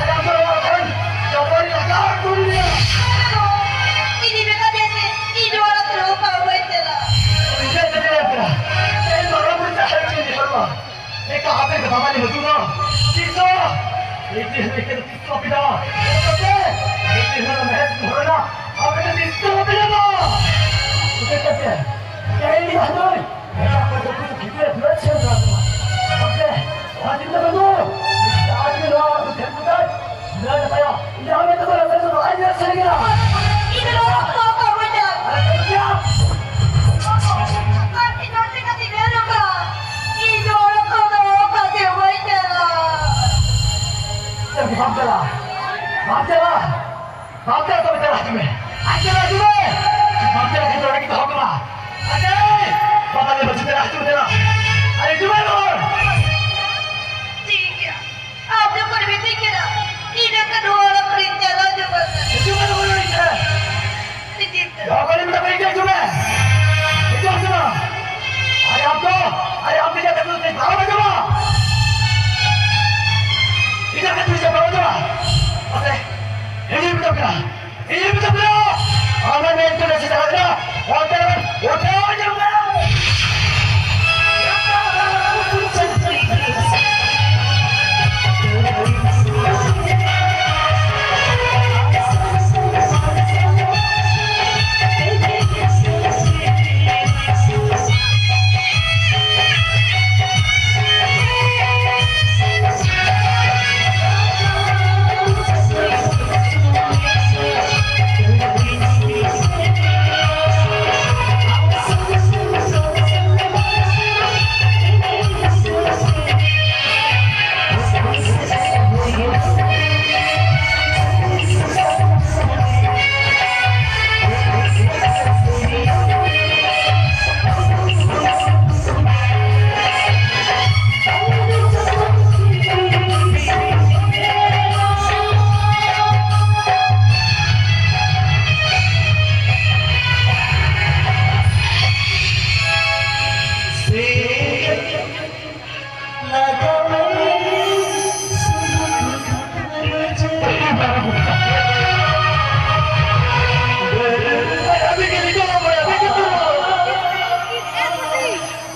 ᱟᱨ ᱟᱢ ᱫᱚ ᱱᱚᱣᱟ ᱠᱷᱚᱱ ᱡᱚᱵᱚᱨ ᱞᱟᱜᱟᱣ ᱠᱚ ᱞᱟᱹᱭᱟ᱾ ᱤᱧ ᱢᱮᱛᱟ ᱫᱮ ᱛᱮ, ᱤᱧ ᱚᱲᱟᱜ ᱠᱷᱚᱱ ᱚᱠᱟ ᱵᱟᱹᱧ ᱪᱟᱞᱟᱜᱼᱟ᱾ ᱤᱧ ᱫᱚ ᱪᱮᱫ ᱮᱢ ᱠᱟᱱᱟ? ᱤᱧ ᱫᱚ ᱚᱲᱟᱜ ᱠᱷᱚᱱ ᱪᱟᱞᱟᱜ ᱤᱧ ᱦᱚᱲ ᱢᱟ᱾ ᱮᱠᱟ ᱟᱯᱮ ᱫᱚ ᱵᱟᱵᱟ ᱞᱮ ᱵᱟᱹᱪᱩᱜ ᱫᱚ᱾ ᱛᱤᱥ ᱦᱚᱸ? ᱤᱧ ᱫᱚ ᱛᱤᱥ ᱦᱚᱸ ᱯᱮ ᱫᱚ᱾ ᱤᱧ ᱫᱚ ᱢᱮᱦᱮᱫ ᱦᱚᱲ ᱢᱟ᱾ ᱟᱯᱮ ᱫᱚ ᱛᱤᱥ ᱦᱚᱸ ᱯᱮ ᱫᱚ᱾ ᱵᱟᱯᱞᱟ ᱫᱚ ᱪᱟᱞᱟᱜ ᱦᱤᱡᱩᱜ ᱢᱮ᱾ ᱟᱡ ᱪᱟᱞᱟᱜ ᱦᱤᱡᱩᱜ ᱢᱮ᱾ ᱵᱟᱯᱞᱟ ᱠᱷᱟᱹᱛᱤᱨ ᱚᱸᱰᱮ ᱜᱮ ᱫᱚᱦᱚ ᱠᱟᱢᱟ᱾ ᱟᱡ ᱵᱟᱯᱞᱟ ᱞᱮ ᱵᱟᱹᱪᱩ ᱪᱟᱞᱟᱜ ᱦᱤᱡᱩᱜ ᱢᱮ, ᱪᱟᱞᱟᱜ᱾ ᱟᱨ ᱦᱤᱡᱩᱜ ᱢᱮ ᱨᱩᱣᱟᱹᱲ᱾ ᱴᱷᱤᱠ ᱜᱮᱭᱟ᱾ ᱟᱢ ᱡᱚᱠᱷᱚᱱ ᱢᱤᱛᱟᱹᱧ ᱠᱟᱱᱟ, ᱤᱧ ᱮᱱᱠᱷᱟᱱ ᱱᱚᱣᱟ ᱚᱲᱟᱜ ᱠᱷᱚᱱᱤᱧ ᱪᱟᱞᱟᱣ ᱪᱟᱵᱟᱜ ᱠᱟᱱᱟ᱾ ᱦᱤᱡᱩᱜ ᱢᱮ ᱨᱩᱣᱟᱹᱲ ᱤᱧ ᱴᱷᱮᱱ᱾ ᱴᱷᱤᱠ ᱜᱮᱭᱟ᱾ ᱡᱚᱠᱷᱚᱱ ᱤᱧ ᱢᱮᱛᱟ ᱯᱮᱭᱟ, ᱦᱤᱡᱩᱜ ᱢᱮ᱾ ᱦᱤᱡᱩᱜ ᱢᱮ ᱥᱮ ᱵᱟᱝ? ᱟᱨᱮ ᱟᱢ ᱫᱚ, ᱟᱨᱮ ᱟᱢ ᱫᱚ ᱤᱧᱟᱹᱜ ᱠᱟᱛᱷᱟ ᱫᱚ ᱵᱟᱢ ᱟᱸᱡᱚᱢᱟ᱾ ᱤᱧᱟᱹᱜ ᱠᱟᱛᱷᱟ ᱫᱚ ᱵᱟᱢ ᱟᱸᱡᱚᱢᱟ᱾ ᱢᱟᱥᱮ, ᱦᱤᱡᱩᱜ ᱢᱮ ᱛᱚ ᱯᱮᱲᱟ᱾ ᱤᱧ ᱢᱮᱛᱟ ᱯᱮᱭᱟ, ᱟᱢ ᱢᱮᱱ ᱛᱮ ᱥᱮ ᱪᱟᱞᱟᱜ ᱠᱟᱱᱟ, ᱚᱱᱛᱮ ᱨᱮ ᱩᱴᱷᱟᱹᱣ ᱧᱟᱢ ᱢᱮ᱾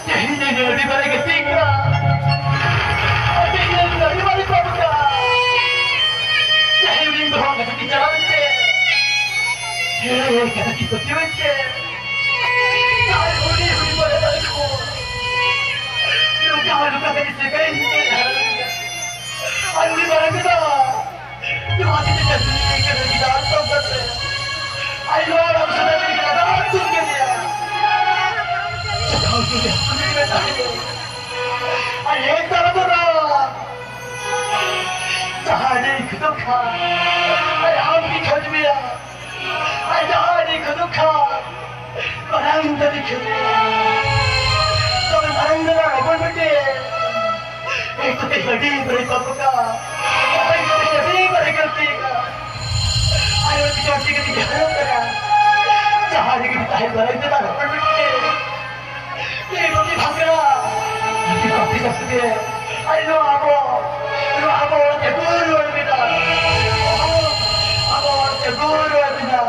ᱛᱮᱦᱮᱧ ᱟᱹᱰᱤ ᱢᱟᱨᱮ ᱜᱟᱛᱮ ᱠᱟᱱᱟ᱾ ᱟᱹᱰᱤ ᱧᱮᱞ ᱟᱹᱰᱤ ᱢᱟᱨᱮ ᱠᱚᱲᱟ ᱠᱟᱱᱟ᱾ ᱛᱮᱦᱮᱧ ᱩᱱᱤ ᱫᱚᱦᱚ ᱠᱟᱛᱮ ᱠᱤᱱ ᱪᱟᱞᱟᱣ ᱮᱱᱛᱮ᱾ ᱦᱮᱸ, ᱠᱟᱛᱷᱟ ᱠᱤᱱ ᱯᱟᱹᱛᱭᱟᱹᱣ ᱮᱱᱛᱮ᱾ ᱟᱨ ᱩᱱᱤ ᱦᱩᱰᱤᱧ ᱢᱟᱨᱮ ᱫᱟᱨᱮ ᱠᱷᱚᱱ ᱱᱚᱝᱠᱟ ᱦᱚᱲ ᱱᱚᱝᱠᱟ ᱠᱟᱛᱮ ᱥᱮᱜᱟᱭ ᱮᱱᱛᱮ ᱦᱟᱨᱟ ᱞᱮᱱᱟ᱾ ᱟᱨ ᱩᱱᱤ ᱢᱟᱨᱟᱝ ᱠᱟᱛᱷᱟ ᱱᱚᱣᱟ ᱜᱮ ᱡᱟᱹᱥᱛᱤ ᱠᱟᱱᱟ, ᱜᱤᱫᱽᱨᱟᱹ ᱟᱨ ᱥᱟᱶ ᱠᱟᱛᱮ ᱟᱡ ᱱᱚᱣᱟ ᱨᱟᱢ ᱥᱮᱱᱟ ᱨᱮ ᱜᱤᱫᱽᱨᱟᱹ ᱫᱚ ᱟᱹᱛᱩ ᱠᱮᱫᱮᱭᱟ᱾ ᱥᱟᱶ ᱛᱮᱜᱮ ᱦᱟᱹᱠᱩ ᱞᱮ ᱛᱟᱦᱮᱸ᱾ ᱟᱨ ᱦᱮᱡ ᱛᱟᱨᱟ ᱛᱚᱨᱟ ᱡᱟᱦᱟᱸ ᱨᱮ ᱠᱷᱩᱫᱟᱹ ᱠᱷᱟᱱ, ᱟᱨ ᱟᱢ ᱜᱮ ᱠᱷᱟᱹᱞᱤ ᱟᱡ ᱡᱟᱦᱟᱸ ᱨᱮ ᱠᱷᱟᱹᱫᱩ ᱠᱷᱟᱱ ᱢᱟᱨᱟᱝ ᱫᱟᱨᱮ ᱠᱷᱟᱹᱫᱩ᱾ ᱛᱚᱵᱮ ᱢᱟᱨᱟᱝ ᱫᱟᱨᱮ ᱦᱚᱯᱚᱱ ᱵᱤᱴᱤ, ᱮᱠ ᱛᱮ ᱟᱹᱰᱤ ᱵᱟᱨᱮ ᱯᱟᱯ ᱠᱟ, ᱮᱠ ᱛᱮ ᱟᱹᱰᱤ ᱵᱟᱨᱮ ᱜᱟᱹᱞᱛᱤ ᱠᱟ᱾ ᱟᱨ ᱩᱱᱤ ᱡᱚᱴᱤ ᱠᱟᱛᱮ ᱡᱟᱦᱟᱸ ᱠᱟᱱᱟ, ᱡᱟᱦᱟᱸ ᱨᱮᱜᱮ ᱛᱟᱦᱮᱸ ᱢᱟᱨᱟᱝ ᱫᱟᱨᱮ ᱦᱚᱯᱚᱱ ᱵᱤᱴᱤ᱾ ᱮ ᱵᱟᱹᱵᱤ ᱵᱷᱟᱜᱽᱨᱟ, ᱵᱟᱹᱵᱤ ᱵᱷᱟᱜᱽᱨᱟ ᱥᱮ, ᱟᱭ ᱱᱚᱣᱟ ᱟᱵᱚ, ᱱᱚᱣᱟ ᱟᱵᱚ ᱚᱲᱟᱜ ᱛᱮ ᱜᱩᱨ ᱨᱩᱣᱟᱹᱲ ᱢᱮ ᱫᱟ᱾ ᱟᱵᱚ ᱚᱲᱟᱜ ᱛᱮ ᱜᱩᱨ ᱨᱩᱣᱟᱹᱲ ᱢᱮ ᱫᱟ᱾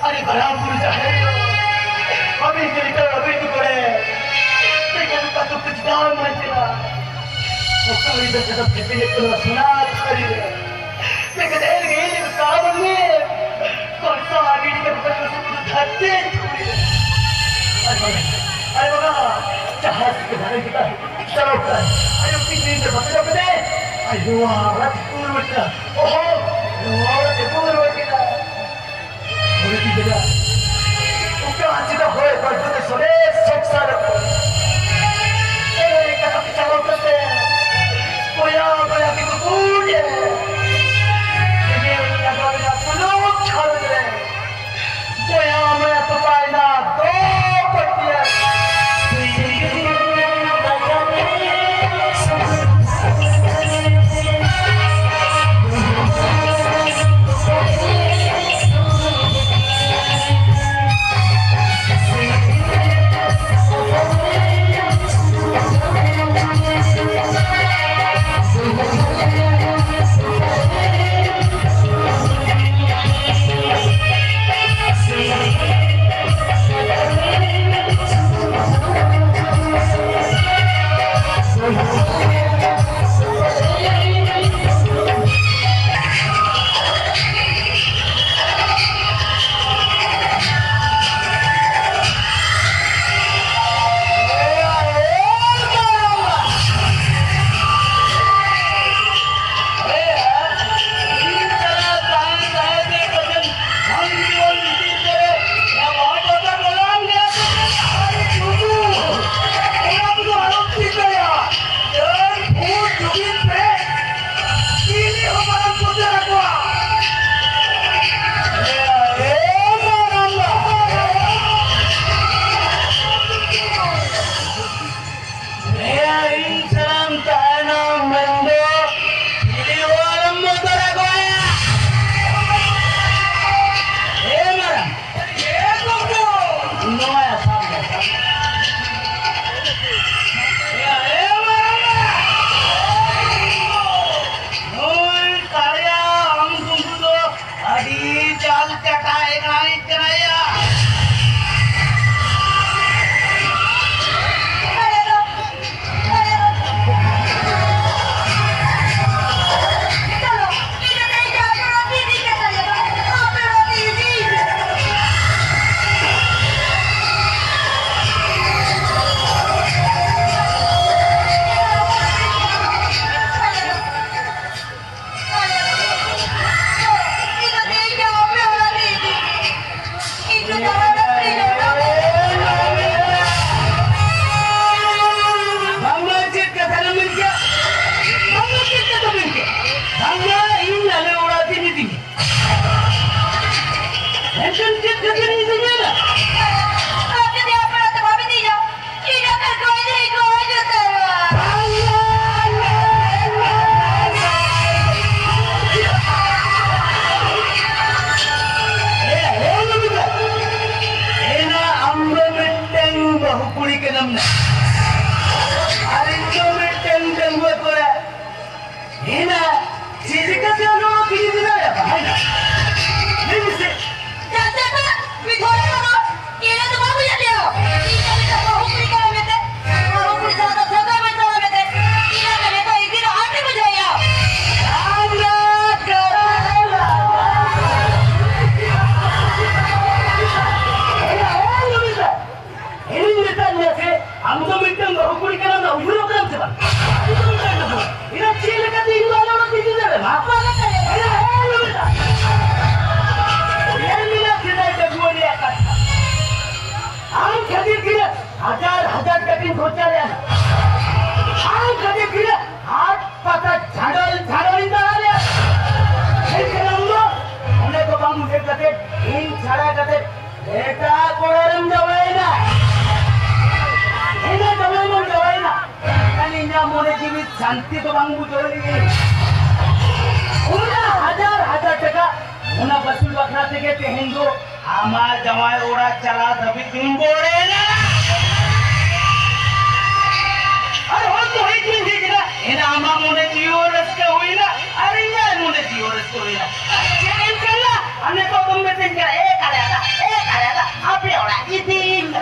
ᱟᱹᱰᱤ ᱢᱟᱨᱟᱝ ᱵᱩᱨᱩ ᱡᱟᱦᱮᱨ ᱟᱭᱳ, ᱵᱟᱹᱵᱤ ᱜᱤᱨᱤ ᱠᱚ ᱵᱟᱹᱵᱤ ᱠᱚ ᱠᱚᱨᱮ, ᱛᱮᱜᱮ ᱱᱚᱝᱠᱟ ᱫᱩᱠ ᱪᱮᱫᱟᱜ ᱮᱢ ᱢᱮᱱ ᱠᱮᱫᱟ? ᱚᱠᱚᱭ ᱫᱚ ᱪᱮᱫ ᱮᱢ ᱴᱷᱤᱠᱟᱹᱭᱮᱫ ᱠᱟᱱᱟ ᱥᱚᱱᱟ ᱛᱷᱟᱹᱨᱤ ᱨᱮ? ᱛᱮᱜᱮ ᱰᱷᱮᱨ ᱜᱮ ᱤᱧ ᱫᱚ ᱠᱟᱵᱚᱱ ᱢᱮ᱾ ᱠᱚᱲᱥᱟ ᱜᱤᱰᱤ ᱠᱟᱛᱮ ᱯᱟᱹᱴᱩ ᱥᱩᱫᱷᱩ ᱫᱷᱟᱹᱨᱛᱤ ᱪᱷᱩᱲᱤ᱾ ᱟᱨ ᱵᱟᱝ, ᱟᱨ ᱵᱟᱝ, ᱡᱟᱦᱟᱸ ᱥᱮᱫ ᱜᱮ ᱵᱟᱝ ᱦᱤᱡᱩᱜᱼᱟ, ᱪᱟᱞᱟᱣ ᱠᱟᱱᱟ᱾ ᱟᱭᱳ ᱛᱤᱱ ᱫᱤᱱ ᱛᱮ ᱵᱟᱠᱚ ᱡᱚᱢ ᱠᱮᱫᱮ? ᱟᱭᱳ, ᱚᱲᱟᱜ ᱛᱮᱠᱚ ᱨᱩᱣᱟᱹᱲ ᱠᱮᱫᱟ᱾ ᱚᱦᱚ, ᱚᱲᱟᱜ ᱛᱮᱠᱚ ᱨᱩᱣᱟᱹᱲ ᱠᱮᱫᱟ᱾ ᱦᱚᱲ ᱠᱚ ᱢᱮᱱᱟ, ᱚᱠᱟ ᱪᱮᱫᱟᱜ ᱦᱚᱲ ᱵᱟᱹᱲᱛᱤ ᱛᱮ ᱥᱚᱞᱮ ᱥᱚᱝᱥᱟᱨ ᱨᱮ? ᱮᱭ ᱠᱟᱛᱷᱟ ᱛᱮ ᱪᱟᱞᱟᱣ ᱠᱟᱛᱮ, ᱵᱚᱭᱟ ᱵᱚᱭᱟ ᱛᱮᱠᱚ ᱵᱩᱡᱽ ᱮ᱾ ᱛᱮᱜᱮ ᱞᱟᱜᱟᱣ ᱮᱱᱟ ᱥᱩᱞᱩᱠ ᱜᱷᱟᱨᱚᱸᱡᱽ ᱨᱮ᱾ ᱵᱚᱭᱟ ᱵᱚᱭᱟ ᱛᱚᱯᱟᱭᱮᱱᱟ ᱫᱚ ᱯᱟᱹᱴᱤᱭᱟᱹ᱾ ᱛᱤ ᱡᱟᱞ ᱪᱟᱴᱟ ᱮᱠᱲᱟᱭᱤᱡ ᱠᱟᱱᱟᱭᱟ᱾ ᱵᱟᱝᱢᱟ ᱪᱮᱫ ᱠᱟᱛᱷᱟ ᱞᱮ ᱢᱮᱱ ᱠᱮᱫ? ᱵᱟᱝᱢᱟ ᱪᱮᱫ ᱠᱟᱛᱷᱟ ᱢᱮᱱ ᱠᱮᱫ? ᱵᱟᱝᱢᱟ ᱤᱧ ᱟᱞᱮ ᱚᱲᱟᱜ ᱛᱤᱧ ᱤᱫᱤ ᱢᱮᱭᱟ᱾ ᱮᱱᱠᱷᱟᱱ ᱪᱮᱫ ᱠᱷᱟᱹᱛᱤᱨ ᱤᱧ ᱫᱩᱧ ᱢᱮᱱᱟ? ᱤᱧ ᱟᱯᱮ ᱠᱚᱭ ᱫᱤᱱ ᱠᱚ ᱦᱤᱡᱩᱜ ᱛᱟᱢᱟ᱾ ᱮᱱᱟ ᱟᱢ ᱫᱚ ᱢᱤᱫᱴᱟᱝ ᱵᱟᱹᱦᱩ ᱠᱩᱲᱤ ᱠᱟᱱᱟᱢ ᱱᱟ᱾ ᱟᱨ ᱤᱧ ᱫᱚ ᱢᱤᱫᱴᱟᱝ ᱰᱟᱺᱜᱩᱣᱟᱹ ᱠᱚᱲᱟ᱾ ᱮᱱᱟ ᱪᱮᱫ ᱞᱮᱠᱟᱛᱮ ᱚᱱᱟ ᱠᱤᱨᱤᱧ ᱫᱟᱲᱮᱭᱟᱜᱼᱟ? ᱞᱟᱹᱭ ᱢᱮᱥᱮ᱾ ᱪᱟᱪᱟ, ᱢᱤᱫ ᱦᱚᱲ ᱠᱟᱱᱟ᱾ ᱤᱧ ᱫᱚ ᱵᱟᱢ ᱵᱩᱡᱷᱟᱹᱣ ᱞᱮᱭᱟ᱾ ᱤᱧ ᱫᱚ ᱢᱤᱫᱴᱟᱝ ᱵᱟᱹᱦᱩ ᱠᱩᱲᱤ ᱠᱟᱱᱟ ᱢᱮᱱᱛᱮ᱾ ᱵᱟᱹᱦᱩ ᱠᱩᱲᱤ ᱥᱟᱶ ᱫᱚ ᱥᱟᱹᱜᱟᱹᱭ ᱵᱟᱹᱧ ᱛᱚᱞᱟ ᱢᱮᱱᱛᱮ᱾ ᱤᱧ ᱫᱚ ᱱᱤᱛᱚᱜ ᱤᱧ ᱫᱚ ᱟᱹᱰᱤ ᱵᱩᱡᱷᱟᱹᱣ ᱮᱭᱟ᱾ ᱟᱢ ᱫᱚ ᱠᱟᱹᱢᱤ ᱞᱟᱜᱟᱣ᱾ ᱤᱧᱤᱧ ᱢᱮᱛᱟᱫ ᱢᱮᱭᱟ ᱥᱮ, ᱟᱢ ᱫᱚ ᱢᱤᱫᱴᱟᱝ ᱵᱟᱹᱦᱩ ᱠᱩᱲᱤ ᱠᱟᱱᱟᱢ, ᱚᱱᱟ ᱩᱭᱦᱟᱹᱨᱚᱜ ᱠᱟᱱᱟᱢ ᱥᱮ ᱵᱟᱝ? ᱤᱧ ᱫᱚ ᱪᱮᱫ ᱞᱮᱠᱟᱛᱮ ᱤᱧ ᱫᱚ ᱟᱞᱮ ᱚᱲᱟᱜ ᱛᱮ ᱤᱫᱤ ᱫᱟᱲᱮᱭᱟᱢᱟ? ᱧᱮᱞ ᱢᱮᱱᱟᱜ ᱥᱮᱫᱟᱭ ᱰᱟᱺᱜᱩᱣᱟᱹ ᱨᱮᱭᱟᱜ ᱠᱟᱛᱷᱟ᱾ ᱟᱢ ᱠᱷᱟᱹᱛᱤᱨ ᱛᱤᱱᱟᱹᱜ ᱦᱟᱡᱟᱨ ᱦᱟᱡᱟᱨ ᱴᱟᱠᱟᱧ ᱠᱷᱚᱨᱪᱟ ᱞᱮᱫᱼᱟ᱾ ᱟᱢ ᱠᱷᱟᱹᱛᱤᱨ ᱛᱤᱱᱟᱹᱜ ᱦᱟᱴ ᱯᱟᱛᱟ ᱡᱷᱟᱸᱰᱚᱞ ᱡᱷᱟᱸᱰᱚᱞᱤᱧ ᱫᱟᱬᱟ ᱞᱮᱫᱼᱟ᱾ ᱢᱮᱱᱠᱷᱟᱱ ᱟᱢ ᱫᱚ ᱚᱱᱮ ᱠᱚ ᱵᱟᱝ ᱵᱩᱡᱷᱟᱹᱣ ᱠᱟᱛᱮ, ᱤᱧ ᱪᱷᱟᱲᱟ ᱠᱟᱛᱮ ᱮᱴᱟᱜ ᱠᱚᱲᱟ ᱨᱮᱢ ᱡᱟᱶᱟᱭᱮᱱᱟ᱾ ᱤᱧᱟᱹᱜ ᱡᱟᱶᱟᱭ ᱢᱟᱢ ᱡᱟᱶᱟᱭᱮᱱᱟ᱾ ᱢᱮᱱᱠᱷᱟᱱ ᱤᱧᱟᱹᱜ ᱢᱚᱱᱮ ᱡᱤᱣᱤ ᱥᱟᱱᱛᱤ ᱫᱚ ᱵᱟᱝ ᱵᱩᱡᱷᱟᱹᱣ ᱞᱤᱧ᱾ ᱚᱱᱟ ᱦᱟᱡᱟᱨ ᱦᱟᱡᱟᱨ ᱴᱟᱠᱟ, ᱚᱱᱟ ᱵᱟᱹᱥᱩᱞ ᱵᱟᱠᱷᱨᱟ ᱛᱮᱜᱮ ᱛᱮᱦᱮᱧ ᱫᱚ ᱟᱢᱟᱜ ᱡᱟᱶᱟᱭ ᱚᱲᱟᱜ ᱪᱟᱞᱟᱣ ᱫᱷᱟᱹᱵᱤᱡ ᱫᱩᱧ ᱵᱚᱲᱮᱱᱟ᱾ ᱟᱨ ᱦᱚᱲ ᱠᱚ ᱦᱮᱡ ᱞᱮᱱ ᱜᱮ ᱠᱮᱫᱟ᱾ ᱮᱱᱟ ᱟᱢᱟᱜ ᱢᱚᱱᱮ ᱡᱤᱣᱤ ᱦᱚᱸ ᱨᱟᱹᱥᱠᱟᱹ ᱦᱩᱭᱱᱟ, ᱟᱨ ᱤᱧᱟᱹᱜ ᱢᱚᱱᱮ ᱡᱤᱣᱤ ᱦᱚᱸ ᱨᱟᱹᱥᱠᱟᱹ ᱦᱩᱭᱱᱟ᱾ ᱪᱮᱫ ᱮᱢ ᱠᱟᱱᱟ? ᱟᱨ ᱱᱤᱛᱚᱜ ᱫᱚᱢ ᱢᱮᱛᱟᱹᱧ ᱠᱟᱱᱟ, "ᱮ ᱠᱟᱞᱮ ᱫᱟ, ᱮ ᱠᱟᱞᱮ ᱫᱟ, ᱟᱯᱮ ᱚᱲᱟᱜ ᱤᱫᱤᱧ ᱢᱮ᱾"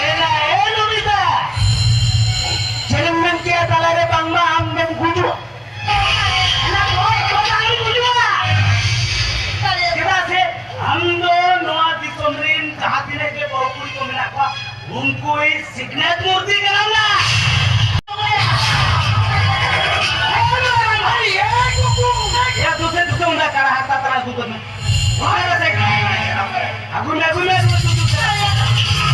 ᱮᱱᱟ, ᱮ ᱱᱚᱢᱤᱛᱟ, ᱪᱮᱫ ᱮᱢ ᱢᱮᱱ ᱠᱮᱜᱼᱟ ᱛᱟᱞᱟᱨᱮ ᱵᱟᱝᱢᱟ ᱟᱢ ᱫᱚᱢ ᱜᱩᱡᱩᱜᱼᱟ? ᱮᱱᱟ, ᱜᱚᱡ ᱫᱚ ᱵᱟᱝ ᱜᱩᱡᱩᱜᱼᱟ᱾ ᱪᱮᱫᱟᱜ ᱥᱮ ᱟᱢ ᱫᱚ ᱱᱚᱣᱟ ᱫᱤᱥᱚᱢ ᱨᱤᱱ ᱡᱟᱦᱟᱸ ᱛᱤᱱᱟᱹᱜ ᱜᱮ ᱵᱟᱹᱦᱩ ᱠᱩᱲᱤ ᱠᱚ ᱢᱮᱱᱟᱜ ᱠᱚᱣᱟ, ᱩᱱᱠᱩᱭᱤᱡ ᱥᱤᱠᱷᱱᱟᱹᱛ ᱢᱩᱨᱛᱤ ᱠᱟᱱᱟᱢ ᱱᱟ᱾ ᱭᱟ, ᱫᱩᱥᱮ, ᱫᱩᱥᱮ, ᱩᱱᱟ ᱠᱟᱲᱟ ᱦᱟᱨᱛᱟ ᱛᱟᱞᱟ ᱫᱩ ᱠᱚ ᱢᱮ᱾ ᱟᱹᱜᱩᱭ ᱢᱮ, ᱟᱹᱜᱩᱭ ᱢᱮ, ᱟᱹᱜᱩᱭ ᱢᱮ, ᱟᱹᱜᱩᱭ ᱢᱮ, ᱟᱹᱜᱩᱭ ᱢᱮ᱾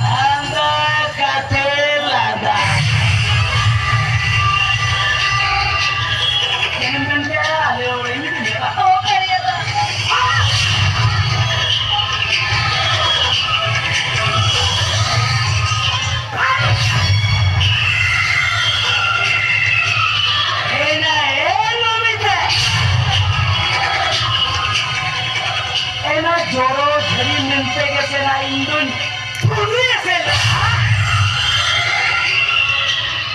ᱞᱟᱸᱫᱟ ᱠᱟᱛᱮ ᱞᱟᱸᱫᱟ᱾ ᱪᱮᱫ ᱮᱢ ᱢᱮᱱ ᱠᱮᱜᱼᱟ? ᱟᱞᱮ ᱚᱲᱟᱜ ᱤᱧ ᱤᱫᱤ ᱢᱮᱭᱟ᱾ ᱮᱱᱟ, ᱮ ᱱᱚᱢᱤᱛᱟ᱾ ᱮᱱᱟ ᱡᱚᱨᱚ ᱡᱷᱟᱹᱨᱤ ᱢᱮᱱᱛᱮ ᱜᱮ ᱥᱮ ᱱᱟ ᱤᱧ ᱫᱩᱧ ᱯᱷᱩᱞᱤ ᱮᱥᱮᱫ ᱞᱮᱫᱼᱟ᱾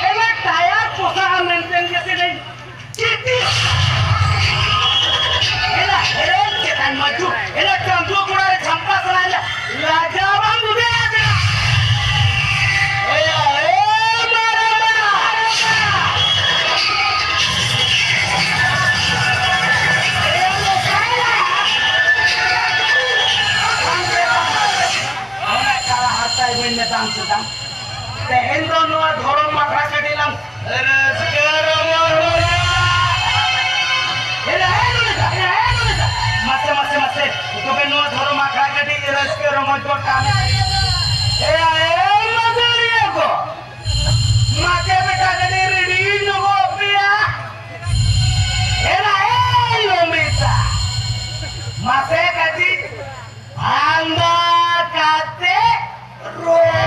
ᱮᱱᱟ ᱴᱟᱭᱟᱨ ᱯᱚᱥᱟᱜᱼᱟ ᱢᱮᱱᱛᱮ ᱜᱮ ᱥᱮ ᱱᱟᱧ ᱪᱤᱴᱤ᱾ ᱮᱱᱟ ᱦᱮᱨᱮᱞ ᱪᱮᱛᱟᱱ ᱢᱟᱹᱪᱩ᱾ ᱮᱱᱟ ᱪᱟᱸᱫᱩ ᱜᱚᱲᱟ ᱨᱮ ᱪᱷᱟᱢᱯᱟ ᱥᱟᱱᱟᱧᱟ᱾ ᱞᱟᱡᱟ ᱵᱟᱝ ᱵᱩᱡᱷᱟᱹᱜᱼᱟ ᱪᱮᱫᱟᱜ? ᱮᱭᱟ, ᱮ ᱢᱟᱨᱟ ᱢᱟᱨᱟ᱾ ᱚᱱᱟ ᱠᱟᱞᱟ ᱦᱟᱨᱛᱟᱭ ᱢᱮᱱ ᱢᱮᱛᱟᱢ ᱥᱮ ᱛᱟᱢ᱾ ᱛᱮᱦᱮᱧ ᱫᱚ ᱱᱚᱣᱟ ᱫᱷᱚᱨᱚᱢ ᱟᱠᱷᱲᱟ ᱠᱟᱹᱴᱤᱡ ᱞᱟᱝ ᱨᱟᱹᱥᱠᱟᱹ ᱨᱚᱢᱚᱡᱽ ᱜᱚᱫᱟ᱾ ᱮᱨᱟ, ᱮ ᱱᱚᱰᱮ ᱫᱟ, ᱮᱨᱟ, ᱮ ᱱᱚᱰᱮ ᱫᱟ᱾ ᱢᱟᱥᱮ, ᱢᱟᱥᱮ, ᱢᱟᱥᱮ, ᱛᱚᱵᱮ ᱱᱚᱣᱟ ᱫᱷᱚᱨᱚᱢ ᱟᱠᱷᱲᱟ ᱠᱟᱹᱴᱤᱡ ᱨᱟᱹᱥᱠᱟᱹ ᱨᱚᱢᱚᱡᱽ ᱜᱚᱫ ᱠᱟᱜ ᱢᱮ᱾ ᱮᱨᱟ, ᱮ ᱢᱟᱹᱫᱟᱹᱲᱤᱭᱟᱹ ᱠᱚ, ᱢᱟᱥᱮ ᱵᱮᱴᱟ ᱠᱟᱹᱴᱤᱡ ᱨᱮᱰᱤ ᱧᱚᱜᱚᱜ ᱯᱮᱭᱟ᱾ ᱮᱨᱟ, ᱮ ᱞᱚᱢᱤᱛᱟ, ᱢᱟᱥᱮ ᱠᱟᱹᱴᱤᱡ ᱟᱸᱫᱟ ᱠᱟᱛᱮ ᱨᱚᱲ᱾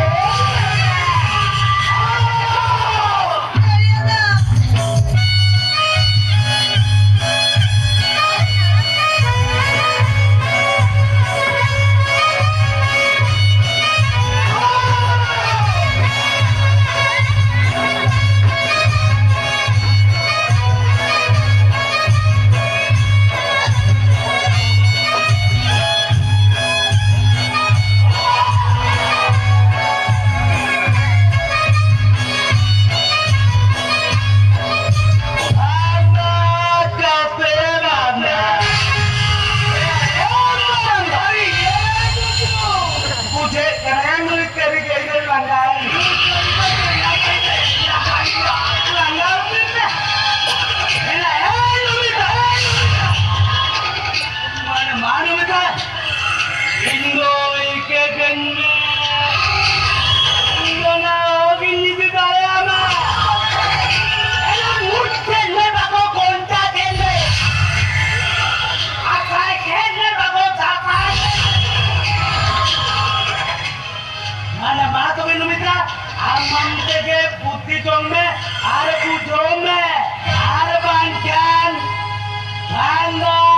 ᱡᱚᱝ ᱢᱮ ᱟᱨ ᱵᱩᱡᱷᱟᱹᱣ ᱢᱮ, ᱟᱨ ᱵᱟᱝᱠᱷᱟᱱ ᱠᱷᱟᱱ ᱫᱚ